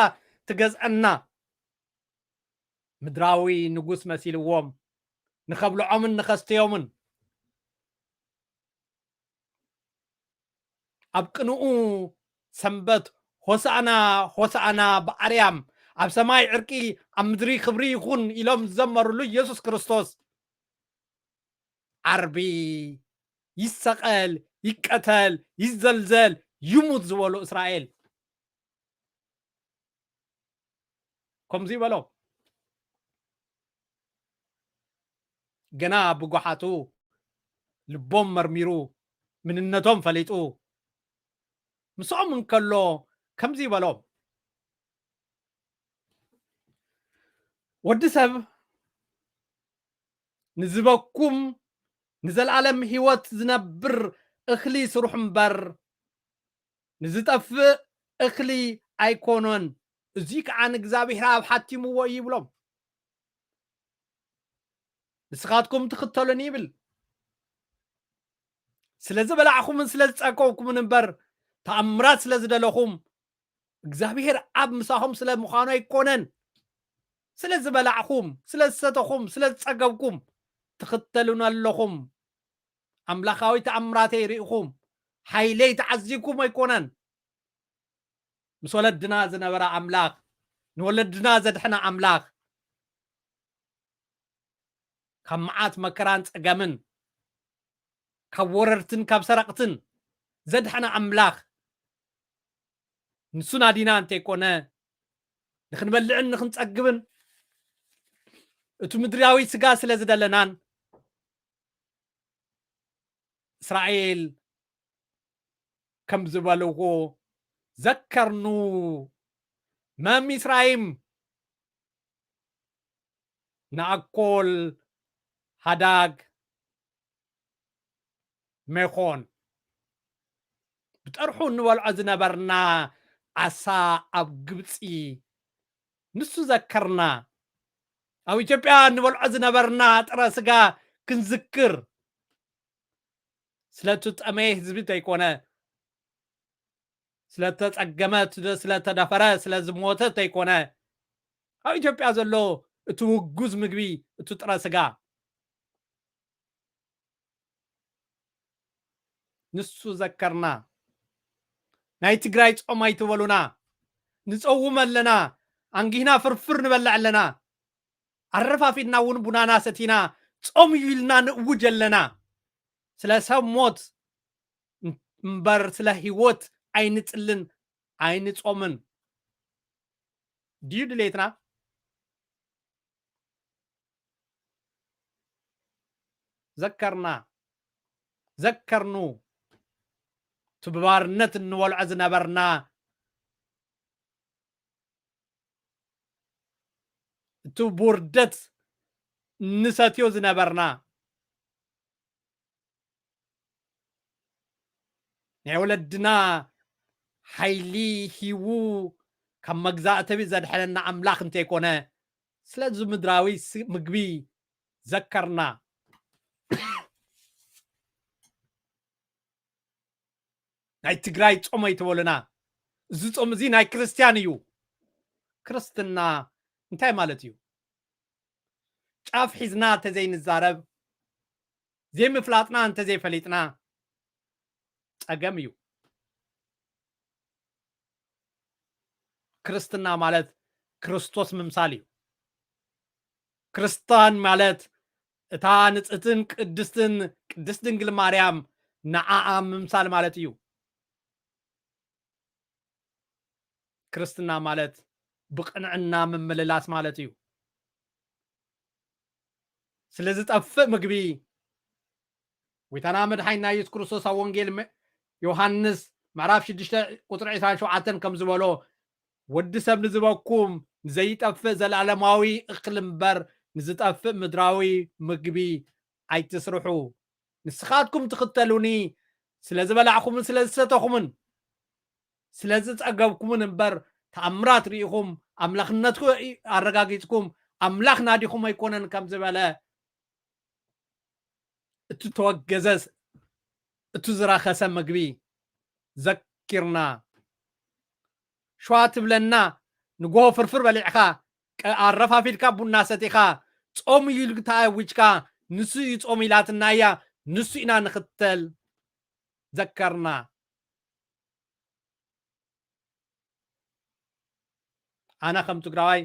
ትገዝአና። ምድራዊ ንጉስ መሲልዎም፣ ንኸብልዖምን ንኸስተዮምን። ኣብ ቅንኡ ሰንበት፣ "ሆሳዕና፣ ሆሳዕና ብኣርያም፣ ኣብ ሰማይ ዕርቂ፣ ኣብ ምድሪ ክብሪ ይኹን" ኢሎም ዝዘመሩሉ ኢየሱስ ክርስቶስ፣ ዓርቢ ይሰቐል፣ ይቀተል፣ ይዘልዘል፣ ይሙት ዝበሉ እስራኤል። ከምዚ በሎም። ገና ብጓሓቱ ልቦም መርሚሩ፣ ምንነቶም ፈሊጡ፣ ምስኦም እንከሎ ከምዚ በሎም። ወዲ ሰብ ንዝበኩም ንዘለኣለም ህይወት ዝነብር እኽሊ ስርሑ እምበር፣ ንዝጠፍእ እኽሊ ኣይኮኖን። እዚ ከዓ ንእግዚኣብሔር ኣብ ሓቲምዎ እዩ ይብሎም። "ንስኻትኩም ትኽተሉኒ" ይብል። ስለ ዝበላዕኹምን ስለ ዝጸገብኩምን እምበር፣ ተኣምራት ስለ ዝደለኹም፣ እግዚኣብሔር ኣብ ምሳኹም ስለ ምዃኑ ኣይኮነን። ስለ ዝበላዕኹም፣ ስለ ዝሰተኹም፣ ስለ ዝጸገብኩም ትኽተሉኒ ኣለኹም። ኣምላኻዊ ተኣምራተይ ርኢኹም፣ ሓይለይ ተዓዚብኩም ኣይኮነን። ምስ ወለድና ዝነበረ ኣምላኽ፣ ንወለድና ዘድሐነ ኣምላኽ፣ ካብ መዓት መከራን ጸገምን፣ ካብ ወረርትን ካብ ሰረቕትን ዘድሐነ ኣምላኽ፣ ንሱ ናዲና እንተይኮነ፣ ንኽንበልዕን ንኽንጸግብን፣ እቲ ምድራዊ ስጋ ስለ ዝደለናን፣ እስራኤል ከም ዝበልዎ፣ "ዘከርኑ መ ሚጽራይም ነኣኮል ሃዳግ ሜኾን፣ ብጠርሑ እንበልዖ ዝነበርና ዓሳ ኣብ ግብጺ፣ ንሱ ዘከርና። ኣብ ኢትዮጵያ እንበልዖ ዝነበርና ጥረ ስጋ ክንዝክር፣ ስለቲ ጠመየ ህዝቢ ተይኮነ፣ ስለተጸገመ፣ ስለተደፈረ፣ ስለዝሞተ ተይኮነ፣ ኣብ ኢትዮጵያ ዘሎ እቲ ውጉዝ ምግቢ፣ እቲ ጥረ ስጋ፣ ንሱ ዘከርና። ናይ ትግራይ ጾም ኣይትበሉና፣ ንጸውም ኣለና፣ ኣንጊህና ፍርፍር ንበልዕ ኣለና፣ ኣረፋፊድና እውን ቡናና ሰቲና፣ ጾም እዩ ኢልና ንእውጅ ኣለና። ስለ ሰብ ሞት እምበር ስለ ህይወት ኣይንጽልን፣ ኣይንጾምን። ድዩ ድሌትና? ዘከርና፣ ዘከርኑ፣ እቲ ብባርነት እንበልዖ ዝነበርና፣ እቲ ብውርደት እንሰትዮ ዝነበርና፣ ናይ ወለድና ሓይሊ ሂቡ ካብ መግዛእቲ ዘድሐነና ኣምላኽ እንተይኮነ፣ ስለዚ ምድራዊ ስ-፣ ምግቢ ዘከርና። ናይ ትግራይ ጾም ኣይትበሉና። እዚ ጾም እዚ ናይ ክርስትያን እዩ። ክርስትና እንታይ ማለት እዩ? ጫፍ ሒዝና እንተዘይንዛረብ፣ ዘይምፍላጥና እንተዘይፈሊጥና ጸገም እዩ። ክርስትና ማለት ክርስቶስ ምምሳል እዩ። ክርስታን ማለት እታ ንጽህትን ቅድስትን ቅድስት ድንግል ማርያም ንዓኣ ምምሳል ማለት እዩ። ክርስትና ማለት ብቕንዕና ምምልላስ ማለት እዩ። ስለ ዝጠፍእ ምግቢ፣ ጎይታና መድሓኒና ኢየሱስ ክርስቶስ ኣብ ወንጌል መ-፣ ዮሃንስ ምዕራፍ ሽዱሽተ ቁጽሪ ዕስራን ሸውዓተን ከም ዝበሎ፣ "ወዲ ሰብ ንዝበኩም ንዘይጠፍእ ዘለኣለማዊ እኽሊ እምበር ንዝጠፍእ ምድራዊ ምግቢ ኣይትስርሑ። ንስኻትኩም ትኽተሉኒ፣ ስለ ዝበላዕኩምን ስለ ዝሰተኹምን፣ ስለ ዝጸገብኩምን እምበር፣ ተኣምራት ርኢኹም፣ ኣምላኽነትኩ ኣረጋጊጽኩም፣ ኣምላኽ ናዲኹም ኣይኮነን" ከም ዝበለ፣ እቲ ተወገዘ፣ እቲ ዝረኸሰ ምግቢ፣ ዘኪርና። ሸዋ ትብለና፣ ንጎሆ ፍርፍር በሊዕኻ፣ ቀ-፣ ኣረፋፊድካ ቡና ሰቲኻ፣ ጾም እዩ ኢልካ ኣዊጅካ፣ ንሱ እዩ ጾም ኢላትና እያ፣ ንሱ ኢና ንኽተል። ዘከርና። ኣነ ከም ትግራዋይ፣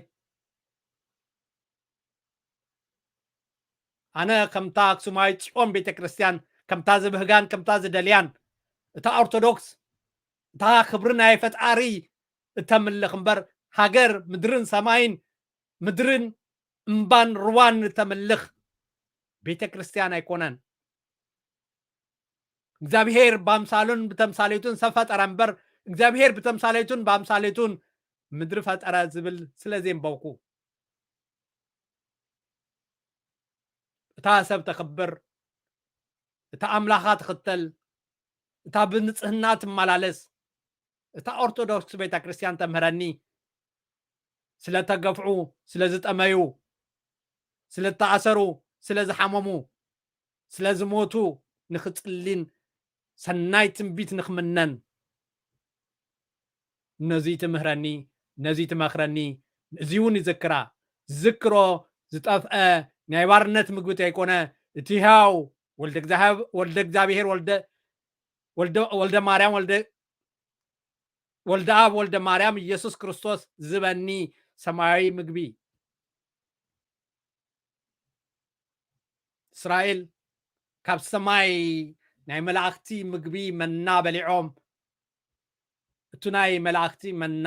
ኣነ ከምታ ኣክሱማዊት ጽዮን ቤተ ክርስቲያን፣ ከምታ ዝብህጋን ከምታ ዝደልያን፣ እታ ኦርቶዶክስ፣ እታ ክብሪ ናይ ፈጣሪ እተምልኽ እምበር፣ ሃገር፣ ምድርን ሰማይን፣ ምድርን እምባን ሩዋን እተምልኽ ቤተ ክርስቲያን ኣይኮነን። እግዚኣብሄር ብኣምሳሉን ብተምሳሌቱን ሰብ ፈጠረ እምበር፣ እግዚኣብሄር ብተምሳሌቱን ብኣምሳሌቱን ምድሪ ፈጠረ ዝብል ስለ ዘንበብኩ፣ እታ ሰብ ተኽብር፣ እታ ኣምላኻ ትኽተል፣ እታ ብንጽህና ትመላለስ፣ እታ ኦርቶዶክስ ቤተ ክርስቲያን ተምህረኒ። ስለ ተገፍዑ፣ ስለ ዝጠመዩ፣ ስለ ተኣሰሩ፣ ስለ ዝሓመሙ፣ ስለ ዝሞቱ ንኽጽሊን ሰናይ ትንቢት ንኽምነን፣ ነዚ ትምህረኒ፣ ነዚ ትመኽረኒ፣ እዚ እውን ይዝክራ። ዝክሮ ዝጠፍአ ናይ ባርነት ምግቢ ተይኮነ፣ እቲ ህያው ወልደ እግዚኣብ-፣ ወልደ እግዚኣብሔር ወልደ፣ ወልደ፣ ወልደ ማርያም ወልደ፣ ወልደ ኣብ ወልደ ማርያም ኢየሱስ ክርስቶስ ዝበኒ ሰማያዊ ምግቢ። እስራኤል ካብ ሰማይ ናይ መላእኽቲ ምግቢ መና በሊዖም፣ እቱ ናይ መላእኽቲ መና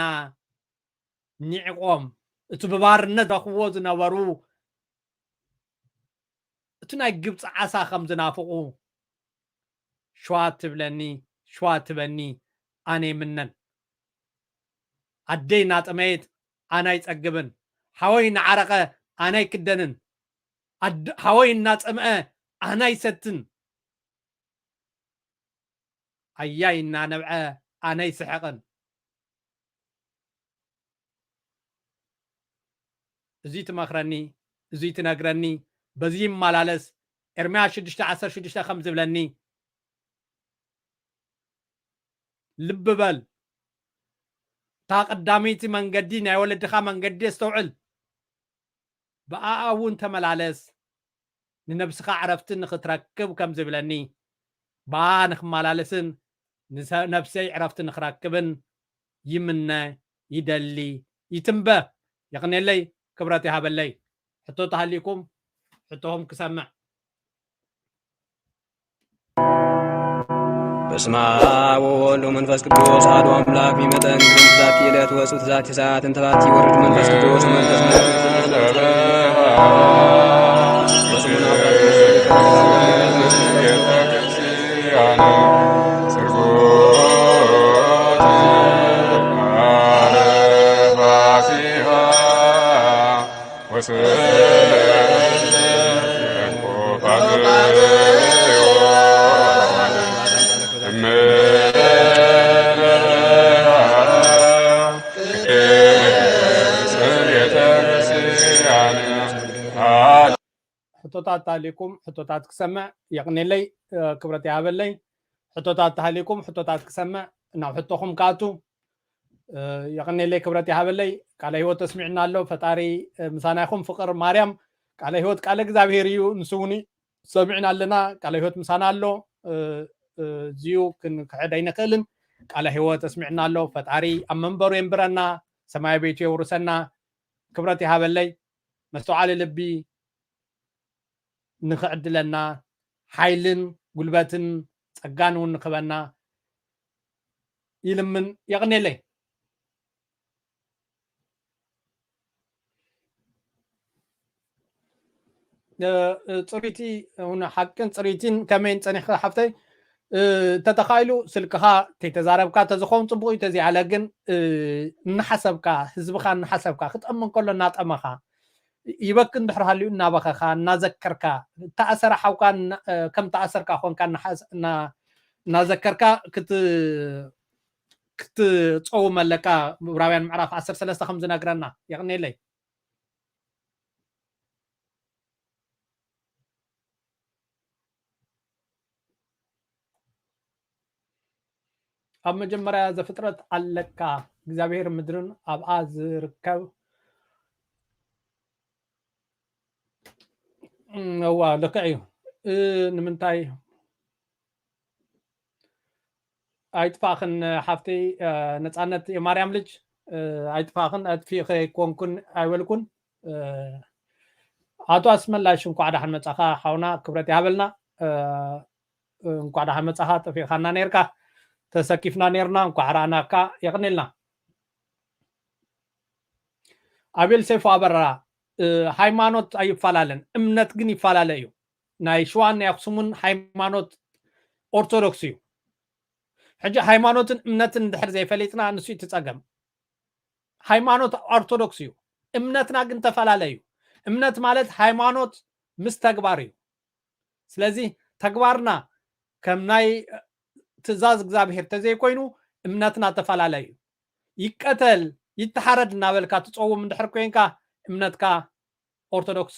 ኒዕቆም፣ እቱ ብባርነት ረኽብዎ ዝነበሩ፣ እቱ ናይ ግብፂ ዓሳ ከም ዝናፍቑ፣ ሸዋ ትብለኒ፣ ሸዋ ትበኒ፣ ኣነ ይምነን። ኣደይ እናጠመየት ኣነ ኣይጸግብን፣ ሓወይ እናዓረቐ ኣነ ኣይክደንን፣ ኣድ-፣ ሓወይ እናጸምአ ኣነ ኣይሰትን፣ ኣያይ እናነብዐ ኣነ ኣይስሕቕን። እዚ ትመኽረኒ፣ እዚ ትነግረኒ፣ በዚ ይመላለስ። ኤርምያስ ሽዱሽተ ዓሰርተ ሽዱሽተ ከም ዝብለኒ፣ ልቢ በል፣ እታ ቀዳመይቲ መንገዲ ናይ ወለድኻ መንገዲ ኣስተውዕል፣ ብኣኣ እውን ተመላለስ፣ ንነብስኻ ዕረፍቲ ንኽትረክብ ከም ዝብለኒ፣ ብኣ ንኽመላለስን ንሰ-፣ ነብሰይ ዕረፍቲ ንኽረክብን ይምነ፣ ይደሊ፣ ይትንበ። የቕኔለይ፣ ክብረት ይሃበለይ። ሕቶ ተሃሊኩም፣ ሕቶኹም ክሰምዕ። በስመ አብ ወወልድ ወመንፈስ ቅዱስ አሐዱ አምላክ። ሚመጠን ግርም ዛቲ ዕለት ወጽት ዛቲ ሰዓት እንተ ባቲ ይወርድ መንፈስ ቅዱስ መንፈስ ሕቶታት ተሃሊኩም ሕቶታት ክሰምዕ የቕኔለይ፣ እ፣ ክብረት ይሃበለይ። ሕቶታት ተሃሊኩም ሕቶታት ክሰምዕ ናብ ሕቶኹም ክኣቱ፣ እ፣ የቕኔለይ፣ ክብረት ይሃበለይ። ቃለ ህይወት ተስሚዕና ኣሎ። ፈጣሪ፣ እ፣ ምሳና ይኹን። ፍቕር ማርያም ቃለ ህይወት ቃለ እግዚኣብሔር እዩ። ንሱ እውን እዩ። ሰሚዕና ኣለና። ቃለ ህይወት ምሳና ኣሎ። እ፣ እ፣ እዚዩ ክንክሕድ ኣይንኽእልን። ቃለ ህይወት ተስሚዕና ኣሎ። ፈጣሪ ኣብ መንበሩ የንብረና። ሰማይ ቤቱ የውርሰና። ክብረት ይሃበለይ። መስተውዓሊ ልቢ ንኽዕድለና፣ ሓይልን ጉልበትን ጸጋን እውን ንኽበና ይልምን። የቕኔለይ። እ፣ እ፣ ጽሪቲ እውን ሓቅን ጽሪቲን ከመይን ጸኒሕካ ሓፍተይ? እ፣ እንተተኻኢሉ ስልክኻ ተይተዛረብካ ተዝኸውን ጽቡቕ እዩ። ተዘይኣለ ግን፣ እ፣ እናሓሰብካ፣ ህዝብኻ እናሓሰብካ፣ ክጠሚ እንከሎ እናጠመኻ፣ ይበኪ እንድሕር ሃልዩ እናበኸኻ፣ እናዘከርካ፣ እተኣሰረ ሓውካ እና-፣ እ፣ ከም ተኣሰርካ ኮንካ እናሓስ-፣ እና-፣ እናዘከርካ ክት-፣ ክትጸውም ኣለካ። ዕብራውያን ምዕራፍ ዓሰርተ ሰለስተ ከም ዝነግረና። የቕኔለይ። ኣብ መጀመርያ ዘፍጥረት ኣለካ እግዚኣብሔር ምድርን ኣብኣ ዝርከብ እም፣ እዋ ልክዕ እዩ። እ፣ ንምንታይ ኣይጥፋእኽን ሓፍተይ፣ እ፣ ነፃነት የማርያም ልጅ፣ እ፣ ኣይጥፋእኽን ኣጥፊእኸ ኣይኮንኩን ኣይበልኩን። እ፣ ኣቶ ኣስመላሽ እንኳዕ ደሓን መጻኻ ሓውና፣ ክብረት ይሃበልና። እ፣ እንኳዕ ደሓን መጻኻ። ጠፊእኻና ነርካ፣ ተሰኪፍና ነርና፣ እንኳዕ ረኣናካ። የቕኔልና። ኣቤል ሰይፉ ኣበራ፣ እ፣ ሃይማኖት ኣይፈላለን፣ እምነት ግን ይፈላለ እዩ። ናይ ሽዋን ናይ ኣኽሱምን ሃይማኖት ኦርቶዶክስ እዩ። ሕጂ ሃይማኖትን እምነትን እንድሕር ዘይፈሊጥና፣ ንሱ እዩ እቲ ጸገም። ሃይማኖት ኦርቶዶክስ እዩ፣ እምነትና ግን ተፈላለ እዩ። እምነት ማለት ሃይማኖት ምስ ተግባር እዩ። ስለዚ ተግባርና ከም ናይ ትእዛዝ እግዚኣብሔር ተዘይኮይኑ፣ እምነትና ተፈላለ እዩ። ይቀተል ይተሓረድ እናበልካ ትጸውም እንድሕር ኮይንካ፣ እምነትካ ኦርቶዶክስ፣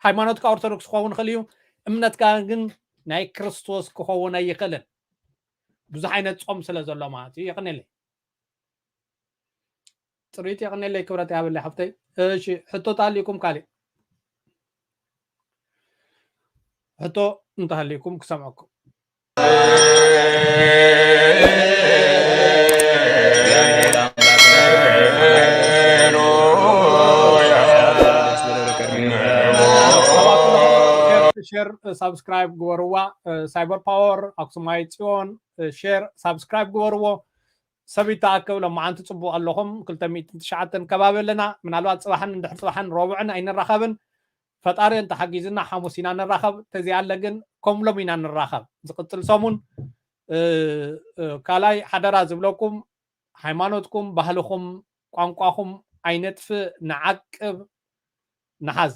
ሃይማኖትካ ኦርቶዶክስ ክኸውን ይኽእል እዩ፣ እምነትካ ግን ናይ ክርስቶስ ክኸውን ኣይኽእልን። ብዙሕ ዓይነት ጾም ስለ ዘሎ ማለት እዩ። የቕኔለይ። ጽሪት የቕኔለይ፣ ክብረት ያብለይ ሓፍተይ። እሺ፣ ሕቶ ተሃልዩኩም ካሊእ? ሕቶ እንተሃልዩኩም ክሰምዐኩም። ሸር፣ ሳብስክራይብ ግበርዋ። ሳይበር ፓወር፣ ኣክሱማይ ጽዮን፣ ሸር፣ ሳብስክራይብ ግበርዎ። ሰብ ይተኣከብ። ሎማዓንቲ ጽቡቕ ኣለኹም፣ ክልተ ሚእትን ትሽዓተን ከባቢ ኣለና። ምናልባት ጽባሕን እንድሕር ጽባሕን ረቡዕን ኣይንራኸብን። ፈጣሪ እንተሓጊዝና ሓሙስ ኢና ንራኸብ። ተዘይኣለ ግን ከም ሎም ኢና ንራኸብ። ዝቕጽል ሰሙን፣ እ፣ እ፣ ካልኣይ ሓደራ ዝብለኩም፣ ሃይማኖትኩም፣ ባህልኹም፣ ቋንቋኹም ኣይነጥፍእ፣ ንዓቅብ፣ ንሓዝ።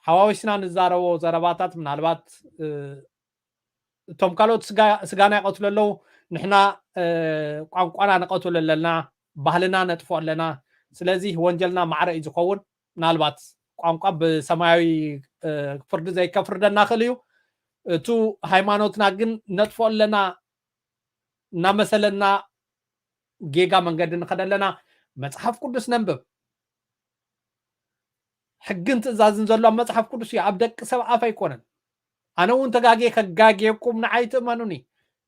ሓዋዊስና ንዛረቦ ዘረባታት ምናልባት፣ እ፣ እቶም ካልኦት ስጋ-፣ ስጋና ይቐትሉ ኣለዉ፣ ንሕና፣ እ፣ ቋንቋና ንቐትሉ ኣለና፣ ባህልና ነጥፎ ኣለና። ስለዚ ወንጀልና ማዕረ እዩ ዝኸውን። ምናልባት ቋንቋ ብሰማያዊ፣ እ፣ ፍርዲ ዘይከፍርደና ክእል እዩ። እቱ ሃይማኖትና ግን ነጥፎ ኣለና፣ እናመሰለና ጌጋ መንገዲ ንኸደ ኣለና። መጽሓፍ ቅዱስ ነንብብ። ሕግን ትእዛዝን ዘሎ ኣብ መጽሓፍ ቅዱስ እዩ፣ ኣብ ደቂ ሰብ ኣፍ ኣይኮነን። ኣነ እውን ተጋግየ ከጋግየኩም ንዓይ ትእመኑኒ።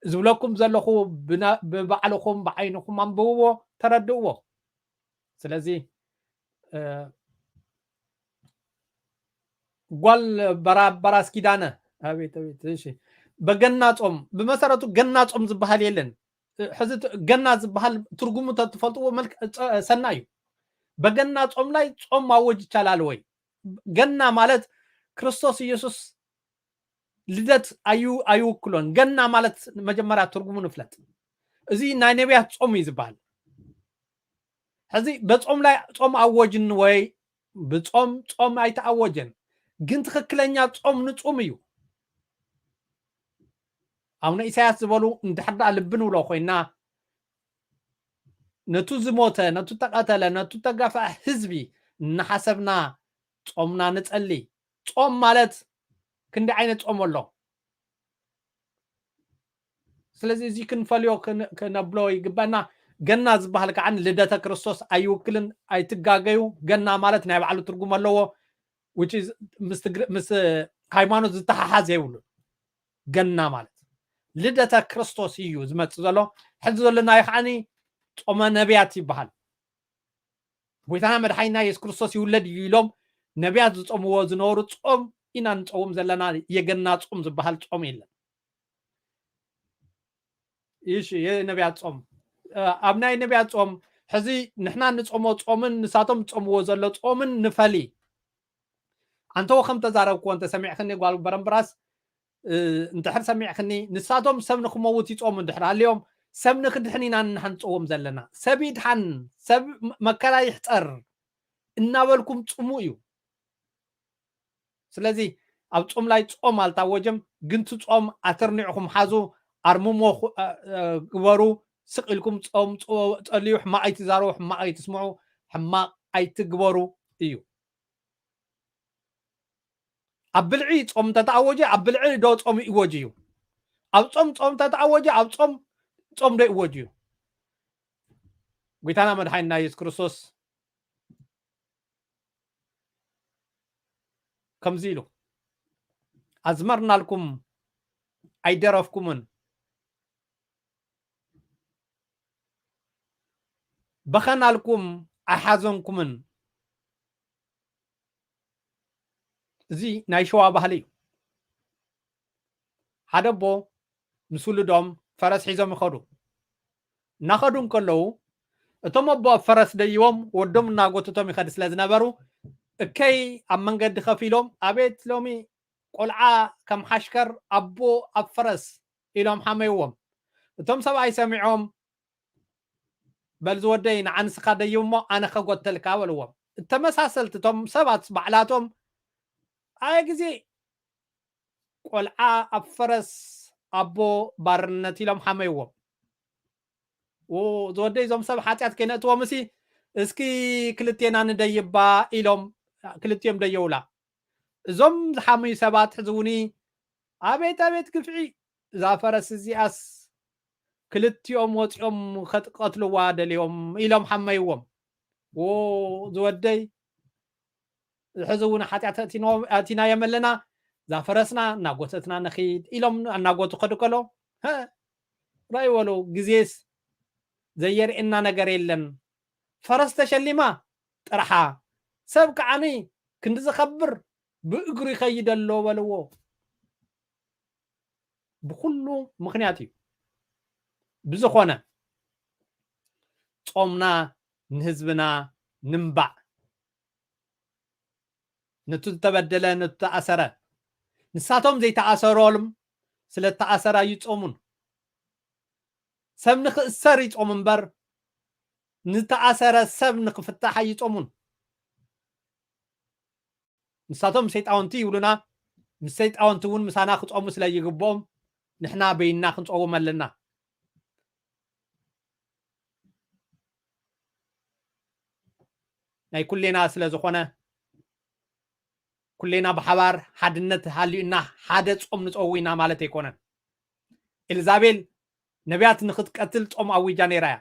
ዝብለኩም ዘለኹ ብና-፣ ብባዕልኹም ብዓይንኹም ኣንብብዎ፣ ተረድእዎ። ስለዚ፣ እ፣ ጓል በራ-፣ በራስ ኪዳነ፣ ኣቤት፣ ኣቤት፣ እሺ። በገና ጾም፣ ብመሰረቱ ገና ጾም ዝበሃል የለን። እ፣ ሕዚ ት-፣ ገና ዝበሃል ትርጉሙ ተትፈልጥዎ መልክ-፣ ጸ-፣ ሰናይ እዩ። በገና ጾም ላይ ጾም ማወጅ ይቻላል ወይ? ገና ማለት ክርስቶስ ኢየሱስ ልደት ኣዩ-፣ ኣይውክሎን። ገና ማለት መጀመርያ ትርጉሙ ንፍለጥ። እዚ ናይ ነቢያት ጾም እዩ ዝበሃል። ሕዚ በጾም ላይ ጾም ኣወጅን ወይ ብጾም ጾም ኣይተኣወጀን፣ ግን ትኽክለኛ ጾም ንጹም እዩ። ኣቡነ ኢሳያስ ዝበሉ እንድሕር ደኣ ልቢ ንብሎ ኮይና፣ ነቱ ዝሞተ፣ ነቱ ተቐተለ፣ ነቱ ተጋፍዐ ህዝቢ እናሓሰብና ጾምና ንጸሊ። ጾም ማለት ክንደይ ዓይነት ጾም ኣሎ? ስለዚ እዚ ክንፈልዮ ክን-፣ ክነብሎ ይግባና። ገና ዝበሃል ከዓ ልደተ ክርስቶስ ኣይውክልን፣ ኣይትጋገዩ። ገና ማለት ናይ ባዕሉ ትርጉም ኣለዎ፣ which is ምስ ትግር-፣ ምስ ሃይማኖት ዝተሓሓዝ የብሉን። ገና ማለት ልደተ ክርስቶስ እዩ ዝመጽእ ዘሎ። ሕዚ ዘለናዮ ከዓኒ ጾመ ነቢያት ይበሃል። ጎይታና መድሓኒና የሱስ ክርስቶስ ይውለድ እዩ ኢሎም ነቢያት ዝጾምዎ ዝነበሩ ጾም ኢና ንጸውም ዘለና፣ የገና ጾም ዝበሃል ጾም የለን። እሺ፣ የነቢያት ጾም፣ እ፣ ኣብ ናይ ነቢያት ጾም ሕዚ ንሕና ንጾሞ ጾምን ንሳቶም ዝጾምዎ ዘሎ ጾምን ንፈሊ። ኣንተዎ ከም ተዛረብክዎ እንተ ሰሚዕክኒ ጓል በረምብራስ፣ እ፣ እንድሕር ሰሚዕክኒ፣ ንሳቶም ሰብ ንክመውት ይጾሙ እንድሕር ኣልዮም፣ ሰብ ንክድሕን ኢና ንሓንጽዎም ዘለና። ሰብ ይድሓን፣ ሰብ መ-፣ መከራ ይሕጸር እናበልኩም ጽሙ እዩ። ስለዚ ኣብ ጾም ላይ ጾም ኣልታወጀም፣ ግን እቲ ጾም ኣተርኒዕኹም ሓዙ፣ ኣርምሞ ኹ-፣ እ፣ እ፣ ግበሩ። ስቕ ኢልኩም ጾም ጾ-፣ ጸልዩ፣ ሕማቕ ኣይትዛረቡ፣ ሕማቕ ኣይትስምዑ፣ ሕማቕ ኣይትግበሩ እዩ። ኣብ ብልዒ ጾም እንተተኣወጀ፣ ኣብ ብልዒ ዶ ጾም ይእወጅ እዩ? ኣብ ጾም ጾም እንተተኣወጀ፣ ኣብ ጾም ጾም ዶ ይእወጅ እዩ? ጎይታና መድሓኒና የሱስ ክርስቶስ ከምዚ ኢሉ፣ ኣዝመርናልኩም ኣይደረፍኩምን፣ በኸናልኩም ኣይሓዘንኩምን። እዚ ናይ ሸዋ ባህሊ እዩ። ሓደ ኣቦ ምስ ውሉዶም ፈረስ ሒዞም ይኸዱ። እናኸዱ እንከለዉ እቶም ኣቦ ኣብ ፈረስ ደይቦም ወዶም እናጎተቶም ይኸዱ ስለ ዝነበሩ እከይ ኣብ መንገዲ ከፊሎም፣ ኣቤት ሎሚ ቆልዓ ከም ሓሽከር ኣቦ ኣብ ፈረስ ኢሎም ሓመይዎም። እቶም ሰብኣይ ሰሚዖም፣ በል ዝወደይ ንዓ ንስኻ ደይብ እሞ ኣነ ከጎተልካ በልዎም። እተመሳሰልቲ እቶም ሰባት ባዕላቶም ኣየ ግዜ ቆልዓ ኣብ ፈረስ ኣቦ ባርነት ኢሎም ሓመይዎም። ዎ ዝወደይ እዞም ሰብ ሓጢኣት ከይነእትዎም እሲ እስኪ ክልቴና ንደይባ ኢሎም ክልቲኦም ደየውላ። እዞም ዝሓመዩ ሰባት ሕዚ እውን ኣቤት ኣቤት ግፍዒ እዛ ፈረስ እዚኣስ ክልቲኦም ወፂኦም ከጥቀትልዋ ደልዮም ኢሎም ሓመይዎም። ዎ ዝወደይ ሕዚ እውን ሓጢኣት ኣእቲናዮም ኣለና፣ እዛ ፈረስና እናጎተትና ንኺድ ኢሎም እናጎቱ ከዱ ከሎ ራይ በሎ። ግዜስ ዘየርእየና ነገር የለን። ፈረስ ተሸሊማ ጥርሓ፣ ሰብ ከዓኒ ክንዲ ዝኸብር ብእግሩ ይኸይድ ኣሎ በልዎ። ብኩሉ ምኽንያት እዩ። ብዝኾነ ጾምና ንህዝብና ንምባዕ፣ ነቱ ዝተበደለ፣ ነቱ ተኣሰረ፣ ንሳቶም ዘይተኣሰሮልም ስለ ተኣሰረ ኣይጾሙን። ሰብ ንኽእሰር ይጾም እምበር ንተኣሰረ ሰብ ንኽፍታሕ ኣይጾሙን። ንሳቶም ሰይጣውንቲ ይብሉና፣ ምስ ሰይጣውንቲ እውን ምሳና ክጾሙ ስለ ይግብኦም ንሕና በይንና ክንጸውም ኣለና። ናይ ኩሌና ስለ ዝኾነ ኩሌና ብሓባር ሓድነት ሃልዩና ሓደ ጾም ንጸዊ ኢና ማለት ኣይኮነን። ኤልዛቤል ነቢያት ንኽትቀትል ጾም ኣዊጃ ነይራ እያ።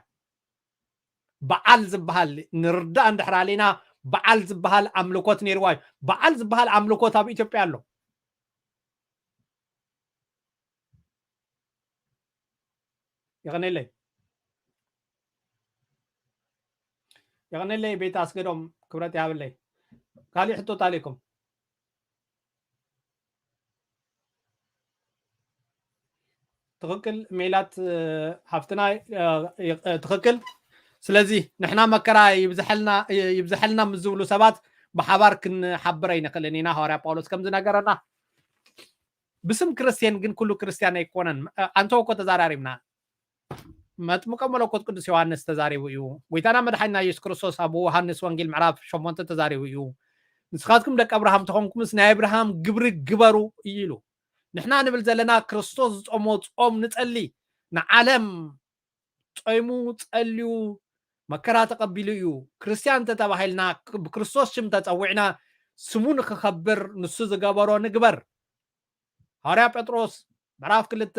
በዓል ዝበሃል ንርዳእ እንድሕር ኣሊና በዓል ዝበሃል ኣምልኮት ነይርዋ እዩ። በዓል ዝበሃል ኣምልኮት ኣብ ኢትዮጵያ ኣሎ። የቐነለይ የቐነለይ ቤት ኣስገዶም ክብረት ይሃብለይ። ካሊእ ሕቶ ታሊኩም ትኽክል ሜላት ሓፍትና ትኽክል። ስለዚ ንሕና መከራ ይብዝሐልና ምስ ዝብሉ ሰባት ብሓባር ክንሓብር ኣይንኽእልን ኢና። ሃዋርያ ጳውሎስ ከም ዝነገረና ብስም ክርስትያን ግን ኩሉ ክርስትያን ኣይኮነን። ኣንተ እኮ ተዛራሪብና መጥምቀ መለኮት ቅዱስ ዮሃንስ ተዛሪቡ እዩ። ጎይታና መድሓኒና የሱስ ክርስቶስ ኣብ ዮሃንስ ወንጌል ምዕራፍ ሸሞንተ ተዛሪቡ እዩ። ንስኻትኩም ደቂ ኣብርሃም ተኾንኩምስ ናይ ኣብርሃም ግብሪ ግበሩ እዩ ኢሉ። ንሕና ንብል ዘለና ክርስቶስ ዝጾሞ ጾም ንጸሊ ንዓለም ጾይሙ ጸልዩ መከራ ተቐቢሉ እዩ። ክርስትያን እንተተባሂልና ብክርስቶስ ሽም ተጸዊዕና ስሙ ንክኸብር ንሱ ዝገበሮ ንግበር። ሃዋርያ ጴጥሮስ ምዕራፍ ክልተ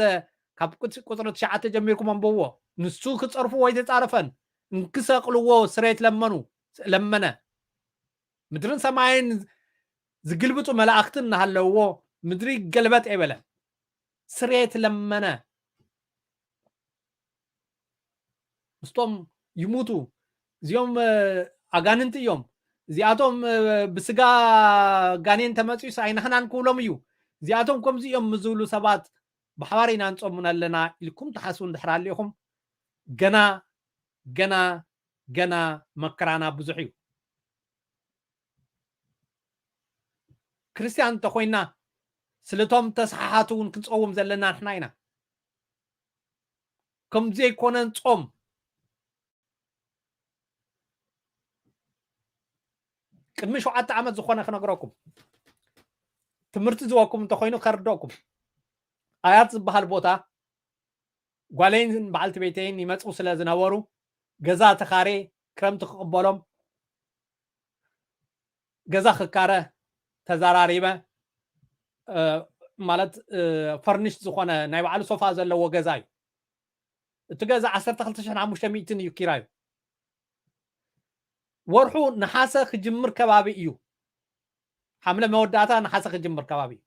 ካብ ቁጽሪ ትሽዓተ ጀሚርኩም ኣንብብዎ። ንሱ ክጸርፍዎ ኣይተጻረፈን፣ እንክሰቕልዎ ስሬት ለመኑ ለመነ። ምድርን ሰማይን ዝግልብጡ መላእኽቲ እናሃለውዎ ምድሪ ይገልበጥ ኣይበለን። ስሬት ለመነ። ምስቶም ይሙቱ እዚኦም ኣጋንንቲ እዮም፣ እዚኣቶም ብስጋ ጋኔን ተመፅዩስ ኣይናህናን ክብሎም እዩ፣ እዚኣቶም ከምዚ እዮም ዝብሉ ሰባት ብሓባር ኢና ንፀሙን ኣለና ኢልኩም ትሓስቡ እንድሕር ኣሊኹም ገና ገና ገና መከራና ብዙሕ እዩ። ክርስትያን እንተኮይና ስለቶም ተሰሓሓቱ እውን ክንፀውም ዘለና ንሕና ኢና። ከም ዘይኮነ ጾም ቅድሚ ሸውዓተ ዓመት ዝኾነ ክነግረኩም ትምህርቲ ዝወኩም እንተኮይኑ ከርደኩም ኣያት ዝበሃል ቦታ ጓለይን በዓልቲ ቤተይን ይመፁ ስለ ዝነበሩ ገዛ ተኻሬ ክረምቲ ክቕበሎም ገዛ ክካረ ተዘራሪበ ማለት ፈርኒሽ ዝኾነ ናይ ባዕሉ ሶፋ ዘለዎ ገዛ እዩ። እቲ ገዛ ዓሰርተ ክልተ ሽሕን ሓሙሽተ ሚእትን እዩ ኪራዩ። ወርሑ ነሓሰ ክጅምር ከባቢ እዩ። ሓምለ መወዳእታ ነሓሰ ክጅምር ከባቢ እዩ።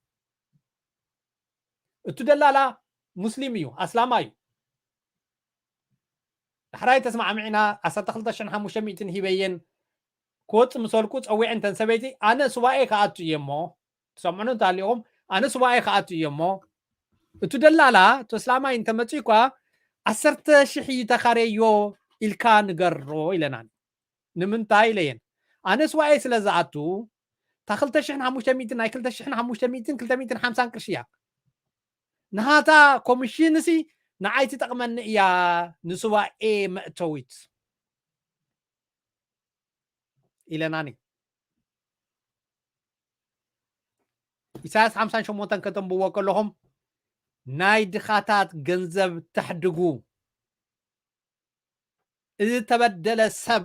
እቲ ደላላ ሙስሊም እዩ፣ ኣስላማ እዩ። ዳሕራይ ተስማዕሚዕና ዓሰርተ ክልተ ሽሕን ሓሙሽተ ሚእትን ሂበየን ክወፅእ ምሰልኩ ፀዊዐ እንተን ሰበይቲ ኣነ ሱባኤ ክኣቱ እየ እሞ ትሰምዑ እንተሃሊኹም ኣነ ሱባኤ ክኣቱ እየ እሞ እቲ ደላላ እቲ ኣስላማይ እንተመፅኡ እኳ ዓሰርተ ሽሕ ይተኻረዮ ኢልካ ንገሮ ኢለናኒ። ንምንታይ ኢለየን ኣነ ሱባኤ ስለ ዝኣቱ እታ ክልተ ሽሕን ሓሙሽተ ሚእትን ናይ ክልተ ሽሕን ሓሙሽተ ሚእትን ክልተ ሚእትን ሓምሳን ቅርሺ እያ። ንሃታ ኮሚሽንሲ ንዓይ ትጠቕመኒ እያ ንሱባኤ መእተዊት ኢለናኒ። ኢሳያስ ሓምሳን ሸሞንተን ከተንብዎ ከለኹም ናይ ድኻታት ገንዘብ ተሕድጉ ዝተበደለ ሰብ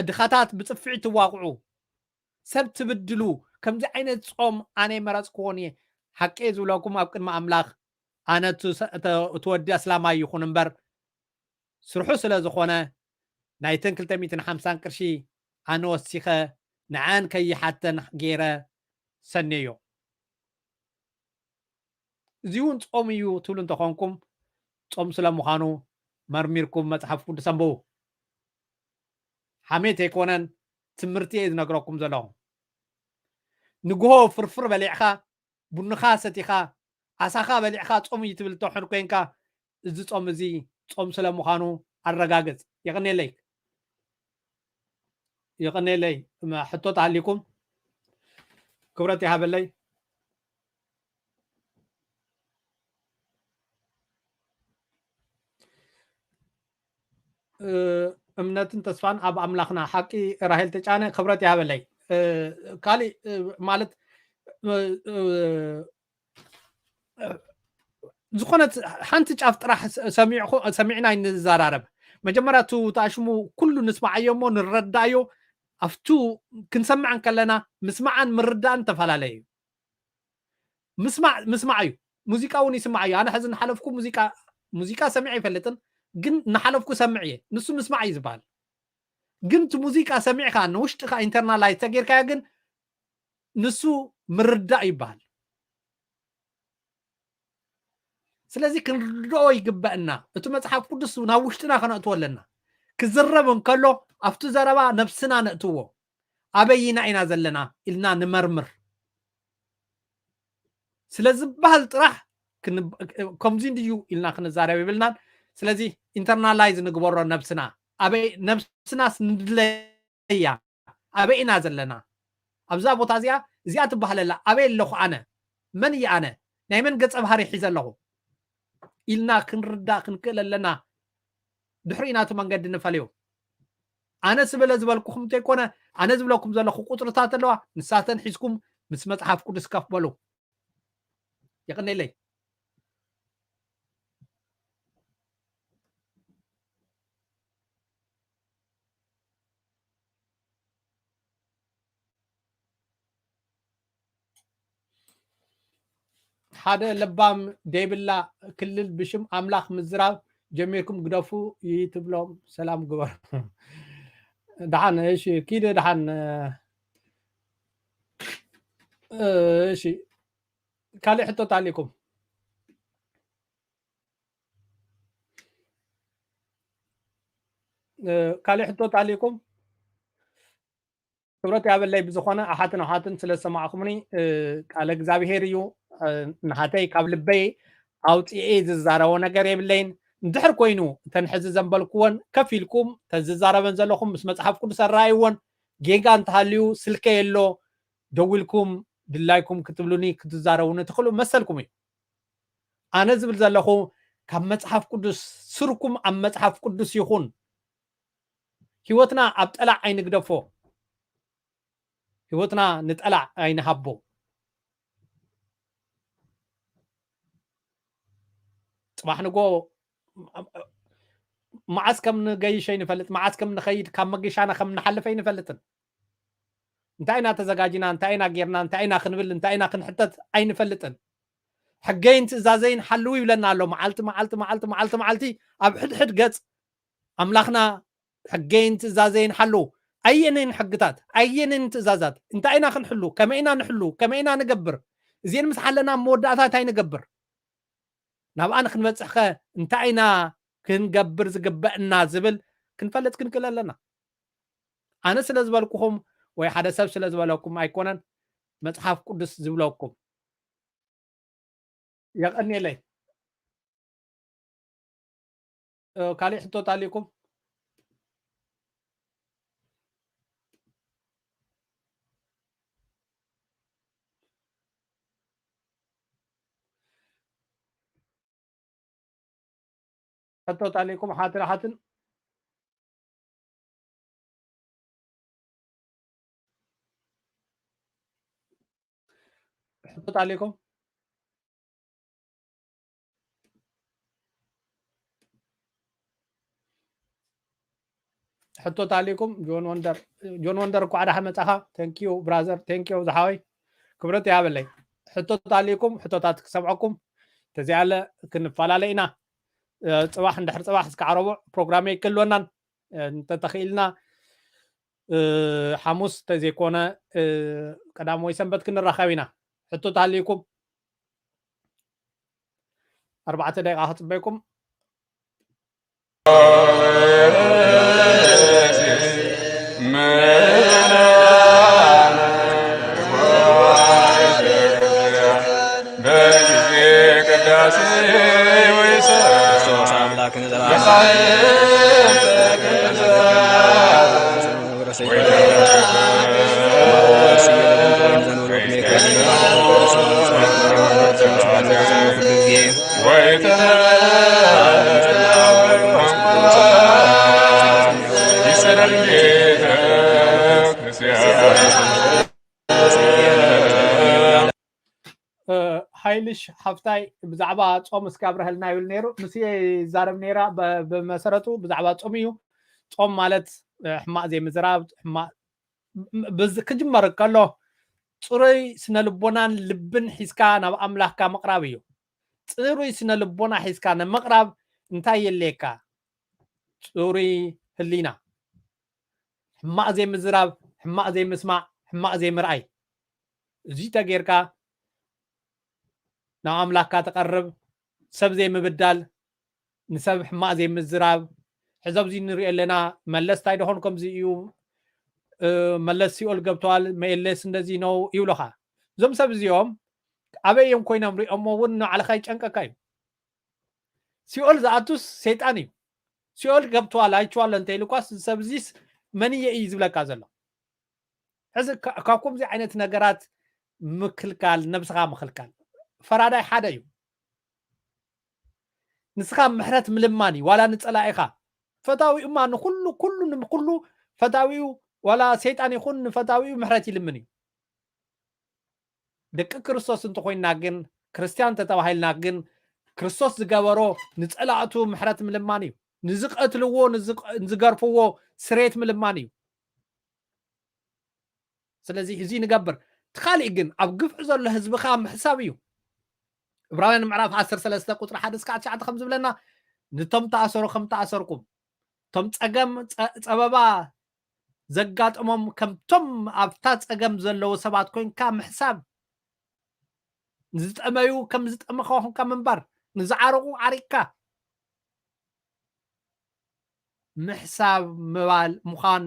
ድኻታት ብፅፍዒ ትዋቕዑ ሰብ ትብድሉ ከምዚ ዓይነት ፆም ኣነ መረፅክዎን እየ ሓቂ ዝብለኩም ኣብ ቅድሚ ኣምላኽ ኣነ እቲ ወዲ ኣስላማይ ይኹን እምበር ስርሑ ስለ ዝኾነ ናይተን ክልተ ሚእትን ሓምሳን ቅርሺ ኣነ ወሲኸ ንዐን ከይሓተን ገይረ ሰኔዮ። እዚ እውን ጾም እዩ ትብሉ እንተኾንኩም ጾም ስለ ምዃኑ መርሚርኩም መጽሓፍ ቅዱስ ኣንብቡ። ሓሜት ኣይኮነን ትምህርቲ እየ ዝነግረኩም ዘለኹ። ንግሆ ፍርፍር በሊዕኻ ቡንኻ ሰቲኻ ዓሳኻ በሊዕካ ጾም እዩ ትብል ተሕር ኮይንካ እዚ ጾም እዚ ጾም ስለ ምዃኑ ኣረጋግጽ። የቐኔለይ የቐኔለይ ሕቶ ተሃሊኩም ክብረት ይሃበለይ። እምነትን ተስፋን ኣብ ኣምላኽና ሓቂ ራሄል ተጫነ ክብረት ይሃበለይ። ካሊእ ማለት ዝኾነት ሓንቲ ጫፍ ጥራሕ ሰሚዕና ይንዘራረብ። መጀመርያ እቲ ተኣሽሙ ኩሉ ንስማዓዮ እሞ ንረዳእዮ ኣብቱ ክንሰምዕ እንከለና ምስማዓን ምርዳእን ተፈላለየ እዩ። ምስማዕ ምስማዕ እዩ። ሙዚቃ እውን ይስማዕ እዩ። ኣነ ሕዚ እናሓለፍኩ ሙዚቃ ሙዚቃ ሰሚዐ ይፈልጥን ግን እናሓለፍኩ ሰምዕ እየ። ንሱ ምስማዕ እዩ ዝበሃል። ግን እቲ ሙዚቃ ሰሚዕካ ንውሽጥካ ኢንተርናላይዝ ተጌርካዮ ግን ንሱ ምርዳእ ይበሃል። ስለዚ ክንርድኦ ይግበእና። እቲ መጽሓፍ ቅዱስ ናብ ውሽጥና ከነእትዎ ኣለና። ክዝረብ እንከሎ ኣብቲ ዘረባ ነብስና ነእትዎ። ኣበይና ኢና ዘለና ኢልና ንመርምር። ስለ ዝበሃል ጥራሕ ከምዚ እንድዩ ኢልና ክንዛረብ የብልናን። ስለዚ ኢንተርናላይዝ ንግበሮ ነብስና ኣበይ ነብስናስ ንድለያ ኣበይ ኢና ዘለና ኣብዛ ቦታ እዚኣ እዚኣ ትበሃለላ ኣበይ ኣለኹ ኣነ መን እየ ኣነ ናይ መን ገጸ ባህሪ ሒዘ ኣለኹ ኢልና ክንርዳእ ክንክእል ኣለና። ድሕሪኡ ኢና እቲ መንገዲ ንፈልዮ። ኣነ ስበለ ዝበልኩኹም እንተይኮነ ኣነ ዝብለኩም ዘለኹ ቁፅርታት ኣለዋ ንሳተን ሒዝኩም ምስ መፅሓፍ ቅዱስ ከፍ በሉ። የቐኔለይ። ሓደ ለባም ደይብላ ክልል ብሽም ኣምላኽ ምዝራብ ጀሚርኩም ግደፉ ይትብሎም ሰላም ግበር። ደሓን እሺ ኪደ ደሓን እሺ ካሊእ ሕቶ ታሊኩም ካሊእ ሕቶ ታሊኩም ክብረት ያበለይ ብዝኾነ ኣሓትን ኣሓትን ስለ ዝሰማዕኩምኒ ቃለ እግዚኣብሄር እዩ ንሓተይ ካብ ልበይ ኣውፅኤ ዝዛረቦ ነገር የብለይን እንድሕር ኮይኑ እተን ሕዚ ዘንበልክዎን ከፍ ኢልኩም ተዝዛረበን ዘለኹም ምስ መፅሓፍ ቅዱስ ኣረኣይዎን ጌጋ እንተሃልዩ ስልከይ ኣሎ ደዊልኩም ድላይኩም ክትብሉኒ ክትዛረቡኒ ትኽእሉ መሰልኩም እዩ ኣነ ዝብል ዘለኹ ካብ መፅሓፍ ቅዱስ ስርኩም ኣብ መፅሓፍ ቅዱስ ይኹን ህይወትና ኣብ ጠላዕ ኣይንግደፎ ህይወትና ንጠላዕ ኣይንሃቦ ፅባሕ ንጎ መዓስ ከም ንገይሽ ኣይንፈልጥ መዓስ ከም ንኸይድ ካብ መገሻና ከም ንሓልፍ ኣይንፈልጥን እንታይ ኢና ተዘጋጅና እንታይ ኢና ጌርና እንታይ ኢና ክንብል እንታይ ኢና ክንሕተት ኣይንፈልጥን ሕገይን ትእዛዘይን ሓልው ይብለና ኣሎ መዓልቲ መዓልቲ መዓልቲ መዓልቲ መዓልቲ ኣብ ሕድሕድ ገጽ ኣምላኽና ሕገይን ትእዛዘይን ሓልዉ። ኣየነይን ሕግታት፣ ኣየነይን ትእዛዛት፣ እንታይ ኢና ክንሕሉ፣ ከመይ ኢና ንሕሉ፣ ከመይ ኢና ንገብር፣ እዚን ምስ ሓለና ኣብ መወዳእታ እንታይ ንገብር፣ ናብኣ ንክንበጽሕኸ እንታይ ኢና ክንገብር ዝግበእና ዝብል ክንፈልጥ ክንክእል ኣለና። ኣነ ስለ ዝበልኩኹም ወይ ሓደ ሰብ ስለ ዝበለኩም ኣይኮነን፣ መጽሓፍ ቅዱስ ዝብለኩም። የቐንየለይ። እ፣ ካሊእ ሕቶት ኣልኩም? ሕቶት ኣልኩም ሓትን ሓትን? ሕቶት ኣልኩም? ሕቶት ኣልኩም? ጆን ወንደር፣ ጆን ወንደር፣ እንኳዕ ደሓን መጻኻ። Thank you brother፣ thank you ዝሓወይ፣ ክብረት ይሃበለይ። ሕቶት ኣልኩም? ሕቶታት ክሰምዐኩም፣ ተዚኣለ ክንፈላለ ኢና። እ፣ ጽባሕ እንድሕር ጽባሕ እስከ ዓረቦ ፕሮግራመይ ክህልወናን፣ እ፣ እንተተኽኢልና፣ እ፣ ሓሙስ ተዘይኮነ፣ እ፣ ቀዳም ወይ ሰንበት ክንራኸብ ኢና። ሕቶት ኣልኩም? ኣርባዕተ ደቂቃ ክጽበይኩም። እ፣ ሓይልሽ ሓፍታይ ብዛዕባ ጾም እስኪ ኣብርሀልና ይብል ነይሩ። ንሱ እየ ይዛረብ ነይራ። ብ-፣ ብመሰረቱ ብዛዕባ ጾም እዩ። ጾም ማለት፣ እ፣ ሕማቕ ዘይምዝራብ፣ ሕማቕ፣ ም-፣ ብዝ-፣ ክጅመር ከሎ ጽሩይ ስነ ልቦናን ልብን ሒዝካ ናብ ኣምላኽካ ምቕራብ እዩ። ጽሩይ ስነ ልቦና ሒዝካ ንምቕራብ እንታይ የድልየካ? ጽሩይ ህሊና። ሕማቕ ዘይምዝራብ፣ ሕማቕ ዘይምስማዕ፣ ሕማቕ ዘይምርኣይ። እዚ ተጌርካ ናብ ኣምላኽካ ትቐርብ፣ ሰብ ዘይምብዳል፣ ንሰብ ሕማቕ ዘይምዝራብ። ሕዚ ኣብዚ ንሪኦ ኣለና፣ መለስ እንታይ ደኾን ከምዚ እዩ፣ እ፣ መለስ ሲኦል ገብተዋል፣ መለስ እንደዚ ነው ይብሉኻ። እዞም ሰብ እዚኦም ኣበይ እዮም ኮይኖም ሪኦሞ እውን ንባዕልኻ ይጨንቀካ እዩ። ሲኦል ዝኣቱስ ሰይጣን እዩ። ሲኦል ገብተዋል፣ ኣይቼዋለሁ እንተ ኢሉ እኳስ፣ እዚ ሰብ እዚስ መን እየ እዩ ዝብለካ ዘሎ። ሕዚ ካ-፣ ካብ ከምዚ ዓይነት ነገራት ምክልካል፣ ነብስኻ ምክልካል። ፈራዳይ ሓደ እዩ። ንስኻ ምሕረት ምልማን እዩ፣ ዋላ ንጸላኢኻ። ፈታዊኡማ ንኹሉ፣ ኩሉ ንኹሉ ፈታዊኡ፣ ዋላ ሰይጣን ይኹን ንፈታዊኡ ምሕረት ይልምን እዩ። ደቂ ክርስቶስ እንተኾይንና ግን፣ ክርስትያን እንተተባሂልና ግን፣ ክርስቶስ ዝገበሮ ንጸላእቱ ምሕረት ምልማን እዩ። ንዝቐትልዎ፣ ንዝቐ-፣ ንዝገርፍዎ ስርየት ምልማን እዩ። ስለዚ እዚ ንገብር። እቲ ካሊእ ግን ኣብ ግፍዒ ዘሎ ህዝብኻ ምሕሳብ እዩ። ዕብራውያን ምዕራፍ ዓሰርተ ሰለስተ ቁጽሪ ሓደ እስካዕ ትሽዓተ ከም ዝብለና፣ "ነቶም ተኣሰሩ ከም ተኣሰርኩም፣ እቶም ጸገም ጸ-፣ ጸበባ ዘጋጠሞም ከምቶም ኣብታ ጸገም ዘለዉ ሰባት ኮይንካ ምሕሳብ፣ ንዝጠመዩ ከም ዝጠመኻ ኮይንካ ምንባር፣ ንዝዓረቑ ዓሪቕካ ምሕሳብ ምባል ምዃን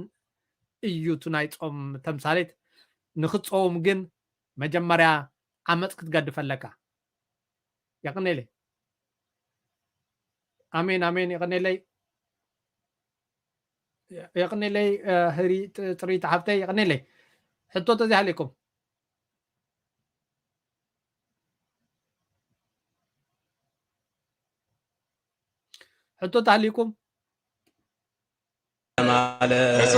እዩ እቲ ናይ ጾም ተምሳሌት። ንኽትጸውም ግን መጀመርያ ዓመጽ ክትገድፍ ኣለካ። የቕኔለይ። ኣሜን፣ ኣሜን። የቕኔለይ። የቕኔለይ፣ እ፣ ህሪ-፣ ጥ-፣ ጥሪት ሓፍተይ፣ የቕኔለይ። ሕቶ ተዘይሃልየኩም። ሕቶ ተሃልዩኩም? ማለት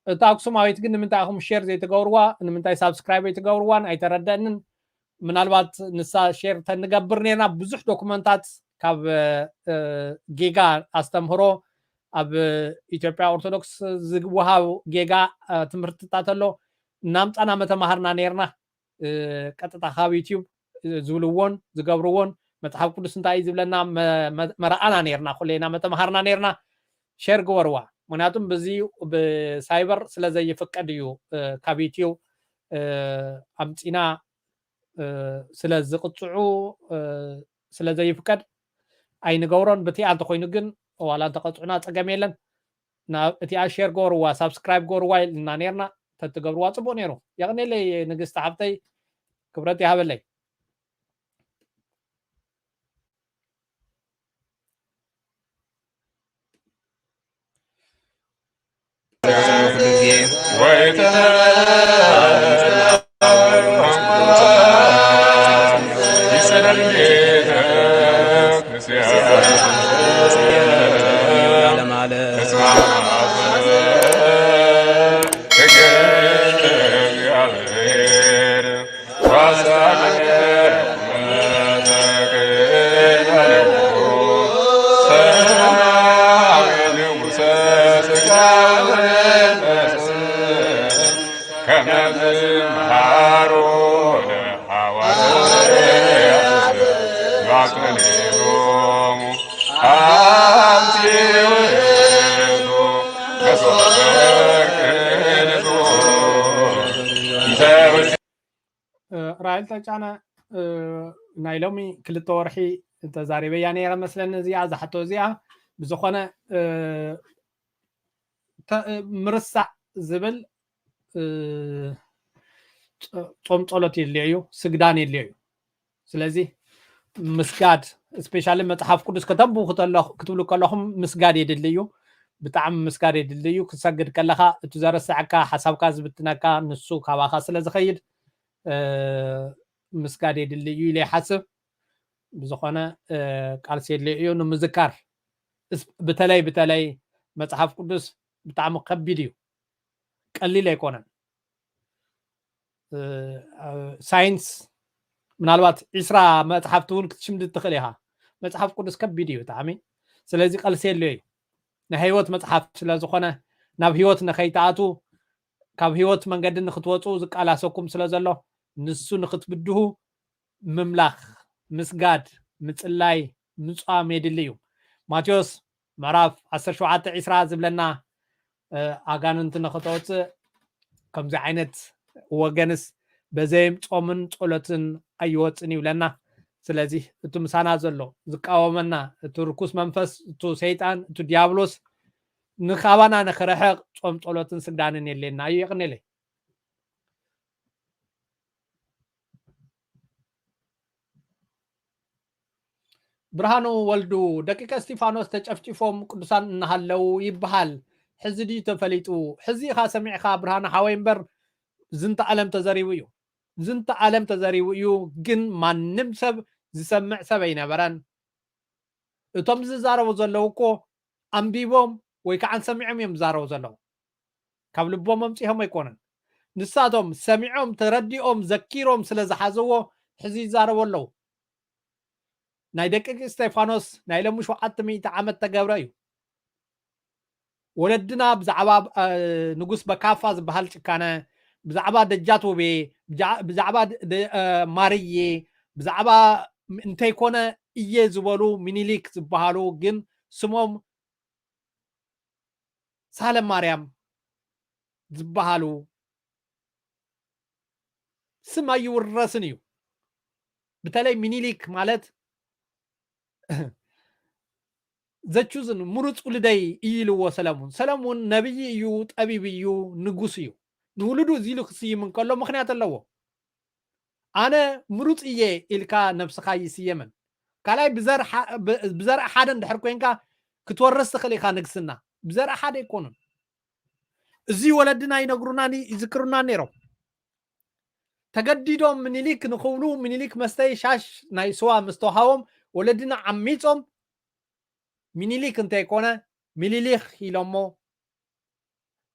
እታ ኣክሱማዊት ግን ንምንታይ ኢኹም ሼር ዘይትገብርዋ? ንምንታይ ሳብስክራይብ ኣይትገብርዋን? ኣይተረደእንን። ምናልባት ንሳ ሼር ተንገብር ኔርና ብዙሕ ዶክመንታት ካብ ጌጋ ኣስተምህሮ ኣብ ኢትዮጵያ ኦርቶዶክስ ዝወሃብ ጌጋ ትምህርትታት ኣሎ እናምፃና መተማሃርና ነርና። ቀጥታ ካብ ዩቲዩብ ዝብልዎን ዝገብርዎን መፅሓፍ ቅዱስ እንታይ እዩ ዝብለና መረኣና ነርና፣ ኩሌና መተማሃርና ነርና። ሸር ግበርዋ። ምክንያቱም ብዚ ብሳይበር ስለ ዘይፍቀድ እዩ ካብ ዩቲዩብ ኣምፂና ስለ ዝቕፅዑ ስለ ዘይፍቀድ ኣይንገብሮን። ብቲኣ እንተኮይኑ ግን ዋላ እንተቐፅዑና ፀገም የለን። እቲኣ ሼር ገበርዋ ሳብስክራይብ ገበርዋ ኢልና ነርና። ተትገብርዋ ፅቡቅ ነይሩ። የቕኔለይ ንግስቲ ሓፍተይ፣ ክብረት ይሃበለይ። ራይል ተጫነ ናይ ሎሚ ክልተ ወርሒ ተዛሪበያ ነይረ መስለኒ እዚኣ ዝሓቶ እዚኣ። ብዝኾነ ምርሳዕ ዝብል ጾም ጸሎት የድልዮ እዩ፣ ስግዳን የድልዮ እዩ። ስለዚ ምስጋድ ስፔሻሊ መፅሓፍ ቅዱስ ከተንብቡ ክትብሉ ከለኹም ምስጋድ የድሊ እዩ። ብጣዕሚ ምስጋድ የድሊ እዩ። ክትሰግድ ከለኻ እቲ ዘረስዐካ ሓሳብካ ዝብትነካ ንሱ ካባኻ ስለ ዝኸይድ ምስጋድ የድሊ እዩ ኢለ ይሓስብ። ብዝኾነ ቃልሲ የድልዮ እዩ ንምዝካር። ብተለይ ብተለይ መፅሓፍ ቅዱስ ብጣዕሚ ከቢድ እዩ፣ ቀሊል ኣይኮነን። ሳይንስ ምናልባት ዒስራ መፅሓፍቲ እውን ክትሽምድ ትኽእል ኢኻ። መፅሓፍ ቅዱስ ከቢድ እዩ ብጣዕሚ። ስለዚ ቀልሲ የድልዮ እዩ። ናይ ህይወት መፅሓፍ ስለ ዝኾነ ናብ ህይወት ንኸይትኣቱ ካብ ህይወት መንገዲ ንክትወፁ ዝቃላሰኩም ስለ ዘሎ ንሱ ንክትብድሁ ምምላኽ፣ ምስጋድ፣ ምፅላይ፣ ምፃም የድሊ እዩ። ማቴዎስ ምዕራፍ ዓሰርተ ሸውዓተ ዒስራ ዝብለና ኣጋንንቲ ንክተወፅእ ከምዚ ዓይነት ወገንስ በዘይም ፆምን ፆሎትን ኣይወፅን ይብለና። ስለዚ እቲ ምሳና ዘሎ ዝቃወመና እቲ ርኩስ መንፈስ፣ እቲ ሰይጣን፣ እቲ ዲያብሎስ ንካባና ንክርሕቕ ፆም ፆሎትን ስግዳንን የድልየና እዩ። የቕኔለይ። ብርሃኑ ወልዱ፣ ደቂቀ እስቲፋኖስ ተጨፍጭፎም ቅዱሳን እናሃለው ይበሃል፣ ሕዚ ድዩ ተፈሊጡ? ሕዚ ኢኻ ሰሚዕኻ ብርሃኑ ሓወይ፣ እምበር ዝንተ ዓለም ተዘሪቡ እዩ። ዝንተ ዓለም ተዘሪቡ እዩ፣ ግን ማንም ሰብ ዝሰምዕ ሰብ ኣይነበረን። እቶም ዝዛረቡ ዘለዉ እኮ ኣንቢቦም ወይ ከዓ ሰሚዖም እዮም ዝዛረቡ ዘለዉ። ካብ ልቦም ኣምፂኦም ኣይኮነን። ንሳቶም ሰሚዖም፣ ተረዲኦም፣ ዘኪሮም ስለ ዝሓዘዎ ሕዚ ይዛረቡ ኣለዉ። ናይ ደቂ እስቴፋኖስ ናይ ሎሚ ሸውዓተ ሚእቲ ዓመት ተገብረ እዩ። ወለድና ብዛዕባ ንጉስ በካፋ ዝበሃል ጭካነ፣ ብዛዕባ ደጃት ውቤ፣ ብዛዕባ ማርዬ፣ ብዛዕባ እንተይኮነ እየ ዝበሉ ሚኒሊክ ዝበሃሉ ግን ስሞም ሳለ ማርያም ዝበሃሉ ስም ኣይውረስን እዩ። ብተለይ ሚኒሊክ ማለት ዘቹዝን ምሩፅ ውልደይ እዩ ኢልዎ ሰለሙን። ሰለሙን ነብይ እዩ፣ ጠቢብ እዩ፣ ንጉስ እዩ። ንውሉዱ እዚ ኢሉ ክስይም እንከሎ ምክንያት ኣለዎ። ኣነ ምሩፅ እየ ኢልካ ነብስኻ ይስየምን። ካልኣይ ብዘር ሓደ እንድሕር ኮይንካ ክትወርስ ትኽእል ኢኻ ንግስና። ብዘር ሓደ ኣይኮኑን። እዚ ወለድና ይነግሩናን ይዝክሩናን ነይሮም። ተገዲዶም ምኒሊክ ንኽብሉ ምኒሊክ መስተይ ሻሽ ናይ ስዋ ምስ ተውሃቦም ወለድና ዓሚፆም ሚኒሊክ እንተይኮነ ሚሊሊክ ኢሎሞ።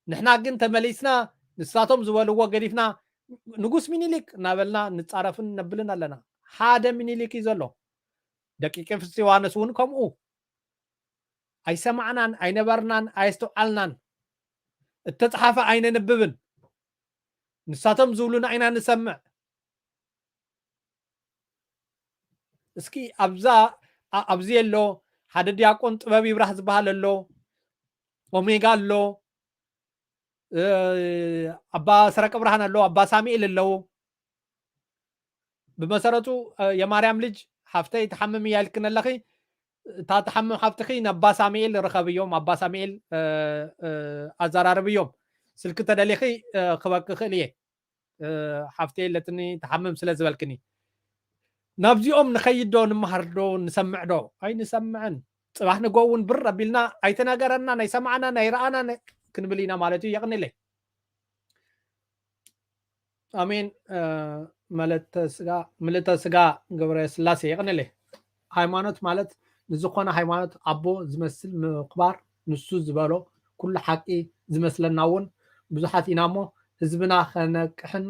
ንሕና ግን ተመሊስና ንሳቶም ዝበልዎ ገዲፍና ንጉስ ሚኒሊክ እናበልና ንፃረፍን ነብልን ኣለና። ሓደ ሚኒሊክ እዩ ዘሎ። ደቂቀ ፍስዮሃንስ እውን ከምኡ። ኣይሰማዕናን ኣይነበርናን ኣየስተውዓልናን። እተፅሓፈ ኣይነንብብን። ንሳቶም ዝብሉና ኢና ንሰምዕ። እስኪ ኣብዛ ኣብዚ ኣሎ ሓደ ዲያቆን ጥበብ ይብራህ ዝበሃል ኣሎ፣ ኦሜጋ ኣሎ፣ ኣባ ሰረቀ ብርሃን ኣሎ፣ ኣባ ሳሙኤል ኣለዉ። ብመሰረቱ የማርያም ልጅ ሓፍተይ ትሓምም እያ ኢልክን ኣለኺ። እታ ትሓምም ሓፍትኺ ነባ ሳሙኤል ርኸብዮም፣ ኣባ ሳሙኤል ኣዘራርብዮም። ስልኪ ተደሊኺ ክበኪ ክእል እየ። ሓፍተይ ኣለትኒ ትሓምም ስለ ዝበልክኒ። ናብዚኦም ንኸይድ ዶ ንምሃር ዶ ንሰምዕ ዶ? ኣይንሰምዕን። ፅባሕ ንጎ እውን ብር ኣቢልና ኣይተነገረና፣ ናይ ሰማዕና ናይ ረኣና ክንብል ኢና ማለት እዩ። የቕንለይ። ኣሜን። ምልእተ ስጋ ገብረ ስላሴ የቕንለይ። ሃይማኖት ማለት ንዝኾነ ሃይማኖት ኣቦ ዝመስል ምኽባር፣ ንሱ ዝበሎ ኩሉ ሓቂ ዝመስለና እውን ብዙሓት ኢና እሞ ህዝብና ከነቅሕን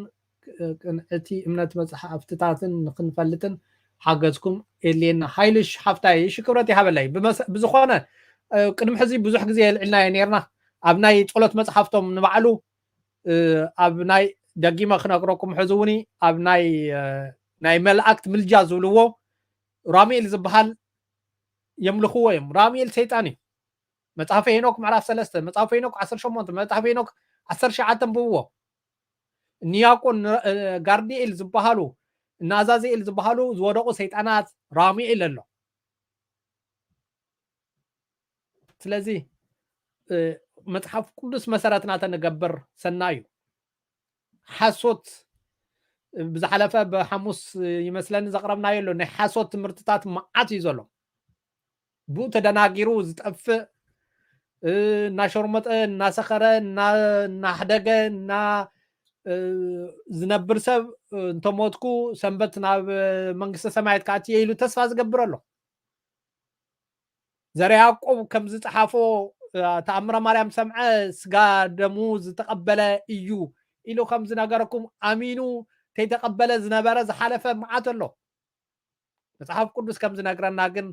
ቅንዕቲ እምነት መፅሓፍትታትን ንክንፈልጥን ሓገዝኩም የድልየና። ሃይልሽ ሓፍታይ እሺ ክብረት ይሃበለይ። ብዝኾነ ቅድሚ ሕዚ ብዙሕ ግዜ የልዕልናዮ ነርና ኣብ ናይ ፀሎት መፅሓፍቶም ንባዕሉ ኣብ ናይ ደጊመ ክነግረኩም ሕዚ እውን ኣብ ናይ ናይ መላእክት ምልጃ ዝብልዎ ራሚኤል ዝበሃል የምልኽዎ እዮም። ራሚኤል ሰይጣን እዩ። መጽሓፈ ሄኖክ ምዕራፍ ሰለስተ፣ መጽሓፈ ሄኖክ ዓሰርተ ሸሞንተ፣ መጽሓፈ ሄኖክ ዓሰርተ ትሽዓተ ኣንብብዎ። ንያቆን ጋርዲኤል ዝበሃሉ፣ ንኣዛዝኤል ዝበሃሉ ዝወደቑ ሰይጣናት ራሚኤል ኣሎ። ስለዚ መጽሓፍ ቅዱስ መሰረትና ተንገብር ሰናይ እዩ። ሓሶት ብዝሓለፈ ብሓሙስ ይመስለኒ ዘቕረብናዮ ኣሎ። ናይ ሓሶት ትምህርትታት መዓት እዩ ዘሎ። ብኡ ተደናጊሩ ዝጠፍእ እናሸርመጠ እናሰኸረ እናሕደገ እና ዝነብር ሰብ እንተሞትኩ ሰንበት ናብ መንግስተ ሰማያት ክኣትየ ኢሉ ተስፋ ዝገብር ኣሎ። ዘርያቆብ ከም ዝጸሓፎ ተኣምረ ማርያም ሰምዐ ስጋ ደሙ ዝተቐበለ እዩ ኢሉ ከም ዝነገረኩም ኣሚኑ ተይተቐበለ ዝነበረ ዝሓለፈ መዓት ኣሎ። መጽሓፍ ቅዱስ ከም ዝነግረና ግን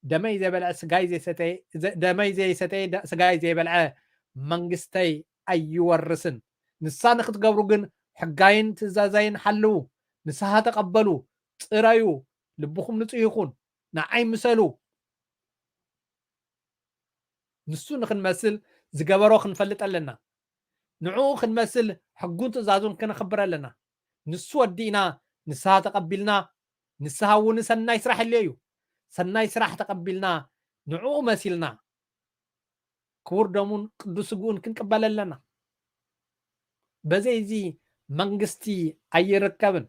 ደመይ ዘይበልዐ ስጋይ ዘይሰተየ ደመይ ዘይሰተየ ስጋይ ዘይበልዐ መንግስተይ ኣይወርስን። ንሳ ንክትገብሩ ግን ሕጋይን ትእዛዛይን ሓልዉ። ንስሓ ተቐበሉ፣ ጽረዩ፣ ልብኹም ንጹህ ይኹን፣ ንዓይ ምሰሉ። ንሱ ንክንመስል ዝገበሮ ክንፈልጥ ኣለና። ንዕኡ ክንመስል ሕጉን ትእዛዙን ክነኽብር ኣለና። ንሱ ወዲእና ንስሓ ተቐቢልና፣ ንስሓ እውን ሰናይ ስራሕ የድልዮ እዩ። ሰናይ ስራሕ ተቐቢልና ንዕኡ መሲልና ክቡር ደሙን ቅዱስ ስግኡን ክንቅበል ኣለና። በዘይዚ መንግስቲ ኣይርከብን።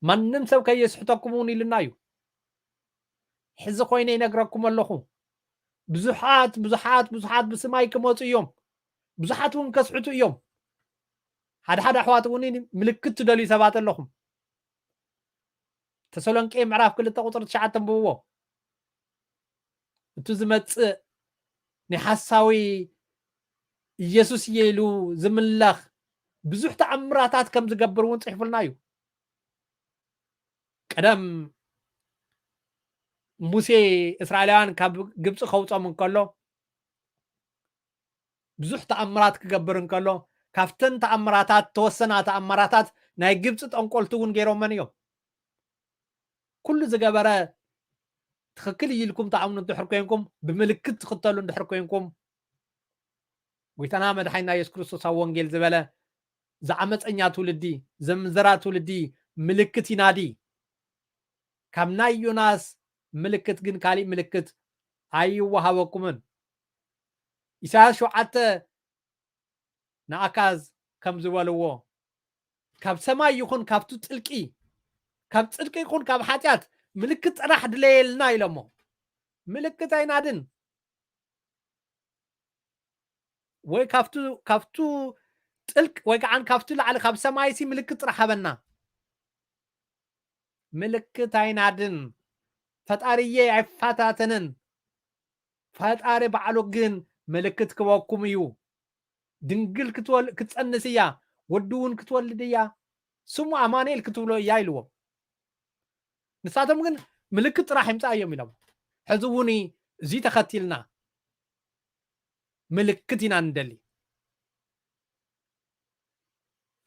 ማንም ሰብ ከየስሕተኩም እውን ኢሉና እዩ። ሕዚ ኮይነ ይነግረኩም ኣለኹ። ብዙሓት ብዙሓት ብዙሓት ብስማይ ክመፁ እዮም። ብዙሓት እውን ከስሕቱ እዮም። ሓደ ሓደ ኣሕዋት እውን ምልክት ትደልዩ ሰባት ኣለኹም። ተሰሎንቄ ምዕራፍ ክልተ ቁፅሪ ትሽዓተ ኣንብብዎ። እቲ ዝመፅእ ናይ ሓሳዊ ኢየሱስ እየ ኢሉ ዝምለኽ ብዙሕ ተኣምራታት ከም ዝገብር እውን ፅሒፉልና እዩ። ቀደም ሙሴ እስራኤላውያን ካብ ግብፂ ከውፆም እንከሎ ብዙሕ ተኣምራት ክገብር እንከሎ ካብተን ተኣምራታት ተወሰና ተኣምራታት ናይ ግብፂ ጠንቆልቲ እውን ገይሮመን እዮም። ኩሉ ዝገበረ ትኽክል እዩ ኢልኩም ትኣምኑ እንድሕር ኮንኩም፣ ብምልክት ትኽተሉ እንድሕር ኮንኩም፣ ጎይታና መድሓኒና የሱስ ክርስቶስ ኣብ ወንጌል ዝበለ፣ ዝዓመፀኛ ትውልዲ፣ ዘምንዘራ ትውልዲ ምልክት ይናዲ። ካብ ናይ ዮናስ ምልክት ግን ካሊእ ምልክት ኣይወሃበኩምን። ኢሳያስ ሸውዓተ ንኣካዝ ከም ዝበልዎ፣ ካብ ሰማይ ይኹን ካብቱ ጥልቂ፣ ካብ ጽድቂ ይኹን ካብ ሓጢኣት ምልክት ጥራሕ ድለየልና ኢሎሞ። ምልክት ኣይናድን። ወይ ካብቱ ካብቱ ጥልቅ ወይ ከዓ ካብቱ ላዕሊ ካብ ሰማይሲ ምልክት ጥራሕ ሃበና። ምልክት ኣይናድን። ፈጣሪየ ኣይፈታተንን። ፈጣሪ ባዕሉ ግን ምልክት ክበኩም እዩ። ድንግል ክትወል- ክትጸንስ እያ፣ ወዲ እውን ክትወልድ እያ። ስሙ ኣማኑኤል ክትብሎ እያ ኢልዎም። ንሳቶም ግን ምልክት ጥራሕ ይምፃእ እዮም ኢሎም። ሕዚ እውን እዚ ተኸቲልና ምልክት ኢና ንደሊ።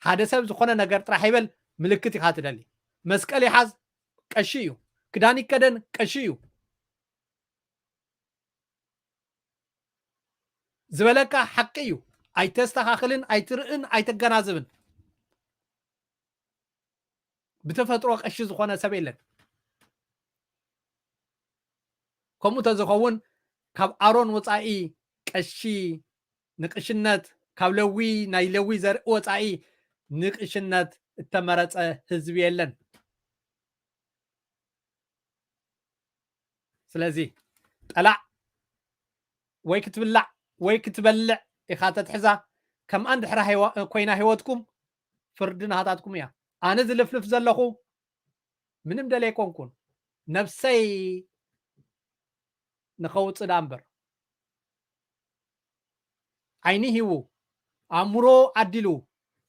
ሓደ ሰብ ዝኾነ ነገር ጥራሕ ይበል፣ ምልክት ኢኻ ትደሊ። መስቀል ይሓዝ፣ ቀሺ እዩ። ክዳን ይከደን፣ ቀሺ እዩ። ዝበለካ ሓቂ እዩ። ኣይተስተኻኽልን፣ ኣይትርእን፣ ኣይተገናዝብን። ብተፈጥሮ ቀሺ ዝኾነ ሰብ የለን። ከምኡ ተዝኸውን ካብ ኣሮን ወፃኢ ቀሺ ንቅሽነት፣ ካብ ለዊ፣ ናይ ለዊ ዘርኢ ወፃኢ ንቅሽነት እተመረፀ ህዝቢ የለን። ስለዚ ጠላዕ ወይ ክትብላዕ ወይ ክትበልዕ ኢኻ ተትሕዛ። ከምኣ እንድሕራ ኮይና ህይወትኩም ፍርዲ ናሃታትኩም እያ። ኣነ ዝልፍልፍ ዘለኹ ምንም ደለ ኣይኮንኩን፣ ነብሰይ ንኸውፅእ ደኣ እምበር። ዓይኒ ሂቡ፣ ኣእምሮ ዓዲሉ፣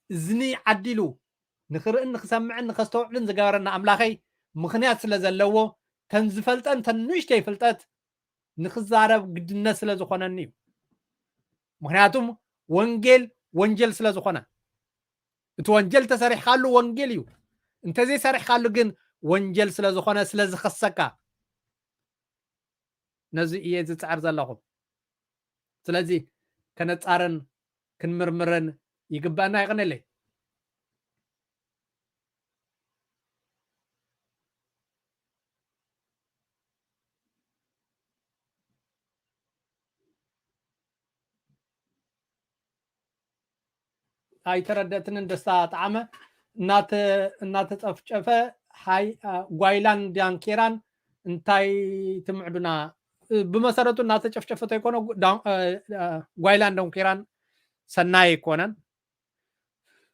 እዝኒ ዓዲሉ፣ ንኽርእን ንኽሰምዕን ንኸስተውዕልን ዝገበረና ኣምላኸይ ምኽንያት ስለ ዘለዎ፣ ተን ዝፈልጠን ተን ንእሽተይ ፍልጠት ንኽዛረብ ግድነት ስለ ዝኾነኒ እዩ። ምኽንያቱም ወንጌል ወንጀል ስለ ዝኾነ፣ እቲ ወንጀል ተሰሪሕካሉ ወንጌል እዩ፣ እንተዘይሰሪሕካሉ ግን ወንጀል ስለ ዝኾነ፣ ስለ ዝኸሰካ፣ ነዚ እየ ዝፅዕር ዘለኹ። ስለዚ ከነፃርን ክንምርምርን ይግበአና። ይቕንለይ። ኣይተረደትንን ደስታ ጣዕመ። እናተ-፣ እናተጨፍጨፈ፣ ሃይ፣ አ፣ ጓይላን ዳንኬራን እንታይ ትምዕዱና? እ፣ ብመሰረቱ እናተጨፍጨፈ ተይኮነ፣ ዳ-፣ እ፣ እ፣ ጓይላን ዳንኬራን ሰናይ ኣይኮነን።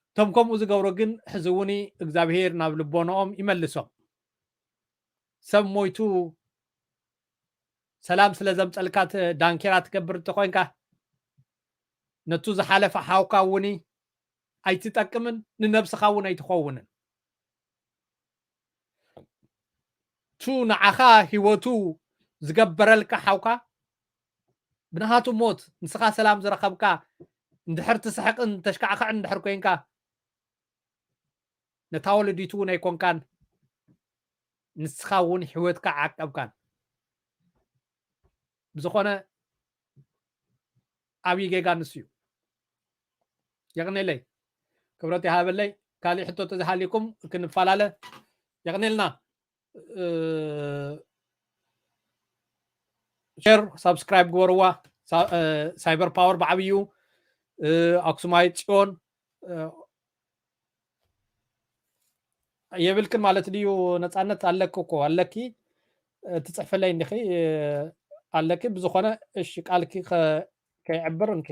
እቶም ከምኡ ዝገብሩ ግን ሕዚ እውን እግዚኣብሄር ናብ ልቦናኦም ይመልሶም። ሰብ ሞይቱ ሰላም ስለ ዘምፀልካ ት-፣ ዳንኬራ ትገብር እንተኾይንካ፣ ነቱ ዝሓለፈ ሓውካ እውን ኣይትጠቅምን፣ ንነብስኻ እውን ኣይትኸውንን። ቱ ንዓኻ ህይወቱ ዝገበረልካ ሓውካ፣ ብንሃቱ ሞት ንስኻ ሰላም ዝረኸብካ፣ እንድሕር ትስሕቕን ተሽካዕካዕን እንድሕር ኮይንካ፣ ነታ ወለዲቱ እውን ኣይኮንካን፣ ንስኻ እውን ህይወትካ ዓቀብካን። ብዝኾነ፣ ዓብዪ ጌጋ ንሱ እዩ። የቕኔለይ፣ ክብረት ይሃበለይ። ካሊእ ሕቶ ተዝሃሊኩም ክንፈላለ። የቕኔልና። እ፣ ሼር፣ ሳብስክራይብ ግበርዋ። ሳ-፣ እ፣ ሳይበር ፓወር ብዓብዩ፣ እ፣ ኣክሱማይት ጽዮን፣ እ፣ የብልክን ማለት ድዩ? ነጻነት ኣለኪ እኮ፣ ኣለኪ፣ እ፣ ትጽሕፍለይ እንዲኺ፣ እ፣ ኣለኪ። ብዝኾነ፣ እሺ፣ ቃልኪ ከ-፣ ከይዕብር እንኪ።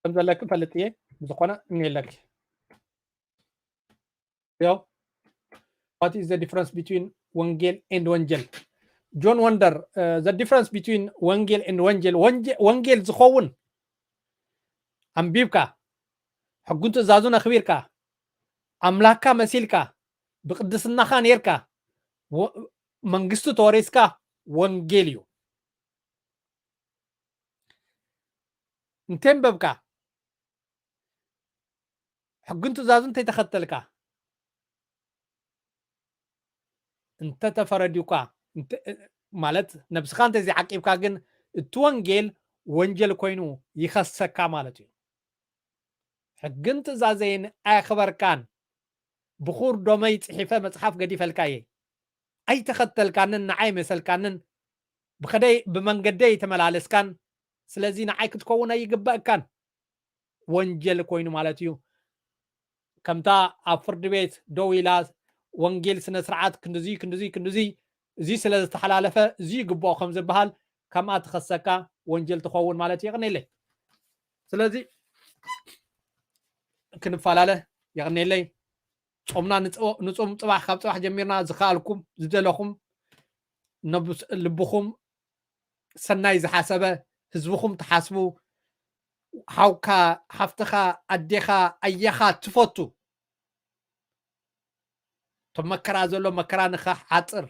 ከም ዘለኪ ፈልጥ እየ። ብዝኾነ እኒኤለኪ። ዮ፣ what is the difference between ወንጌል and ወንጀል? ጆን ወንደር፣ እ፣ the difference between ወንጌል and ወንጀል፣ ወንጀ-፣ ወንጌል ዝኸውን ኣንቢብካ፣ ሕጉን ትእዛዙን ኣኽቢርካ፣ ኣምላክካ መሲልካ፣ ብቅድስናኻ ኔርካ፣ ወ-፣ መንግስቱ ተወሪስካ ወንጌል እዩ። እንተንበብካ፣ ሕግን ትእዛዙን እንተይተኸተልካ፣ እንተተፈረድዩካ፣ እንተ-፣ ማለት ነብስኻ እንተዘይዓቂብካ ግን እቲ ወንጌል ወንጀል ኮይኑ ይኸሰካ ማለት እዩ። ሕግን ትእዛዘይን ኣየኽበርካን፣ ብኹር ደመይ ጽሒፈ መጽሓፍ ገዲፈልካየ። ኣይተኸተልካንን፣ ንዓይ መሰልካንን፣ ብኸደይ-፣ ብመንገደይ ተመላለስካን፣ ስለዚ ንዓይ ክትከውን ኣይግበእካን። ወንጀል ኮይኑ ማለት እዩ። ከምታ ኣብ ፍርዲ ቤት ደው ኢላ፣ ወንጌል ስነ ስርዓት ክንድዚ፣ ክንድዚ፣ ክንድዚ፣ እዚ ስለ ዝተሓላለፈ እዚ ይግብኦ ከም ዝበሃል፣ ከምኣ ትኸሰካ፣ ወንጀል ትኸውን ማለት እዩ። የቕኔለይ። ስለዚ ክንፈላለ፣ የቕኔለይ። ጾምና ንጾ-፣ ንጾም ጽባሕ፣ ካብ ጽባሕ ጀሚርና ዝኸኣልኩም፣ ዝደለኹም፣ ነብስ-፣ ልብኹም ሰናይ ዝሓሰበ፣ ህዝብኹም ትሓስቡ፣ ሓውካ፣ ሓፍትኻ፣ ኣዴኻ፣ ኣየኻ ትፈቱ። እቶም መከራ ዘሎ መከራ ንኽሓጽር፣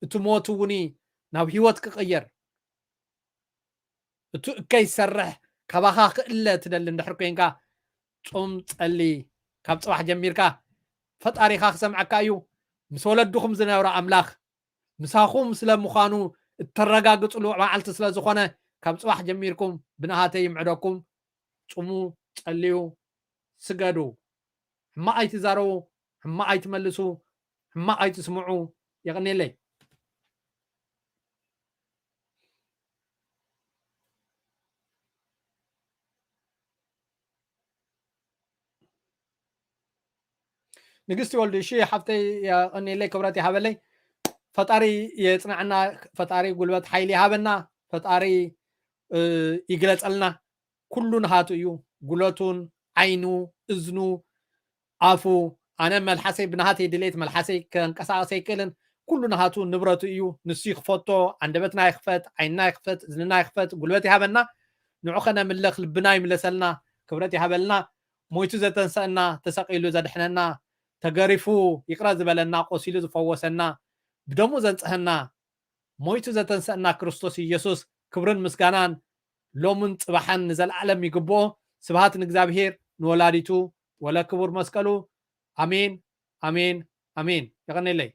እቲ ሞት እውን ናብ ህይወት ክቕየር፣ እቲ እከይ ዝሰርሕ ካባኻ ክእለ ትደሊ እንድሕር ኮይንካ፣ ጾም ጸሊ። ካብ ጽባሕ ጀሚርካ ፈጣሪኻ ክሰምዐካ እዩ። ምስ ወለድኹም ዝነብረ ኣምላኽ ምሳኹም ስለ ምዃኑ እተረጋግጽሉ መዓልቲ ስለ ዝኾነ፣ ካብ ጽባሕ ጀሚርኩም ብንሃተይ ይምዕደኩም። ጽሙ፣ ጸልዩ፣ ስገዱ። ሕማቕ ኣይትዛረቡ፣ ሕማቕ ኣይትመልሱ፣ ሕማቕ ኣይትስምዑ። የቐኔለይ። ንግስቲ ወልዱ፣ እሺ ሓፍተይ፣ የቐኔለይ፣ ክብረት ይሃበለይ። ፈጣሪ የጽንዐና፣ ፈጣሪ ጉልበት ሓይሊ ይሃበና፣ ፈጣሪ፣ እ፣ ይግለጸልና። ኩሉ ናሃቱ እዩ። ጉለቱን፣ ዓይኑ፣ እዝኑ፣ ኣፉ፣ ኣነ መልሓሰይ ብናሃተይ ድሌት መልሓሰይ ከንቀሳቐስ ኣይክእልን። ኩሉ ናሃቱ ንብረቱ እዩ። ንሱ ይኽፈቶ፣ ኣንደበትና ይኽፈት፣ ዓይንና ይኽፈት፣ እዝንና ይኽፈት፣ ጉልበት ይሃበና። ንዑ ኸነምልኽ ልብና ይምለሰልና፣ ክብረት ይሃበልና። ሞይቱ ዘተንሰአና፣ ተሰቒሉ ዘድሕነና፣ ተገሪፉ ይቕረ ዝበለና፣ ቆሲሉ ዝፈወሰና፣ ብደሙ ዘንጽሀና፣ ሞይቱ ዘተንሰአና ክርስቶስ ኢየሱስ ክብርን ምስጋናን ሎምን ጽባሕን ንዘለዓለም ይግብኦ። ስብሃት ንእግዚኣብሔር ንወላዲቱ ወለ ክቡር መስቀሉ። ኣሜን፣ ኣሜን፣ ኣሜን። የቐኔለይ።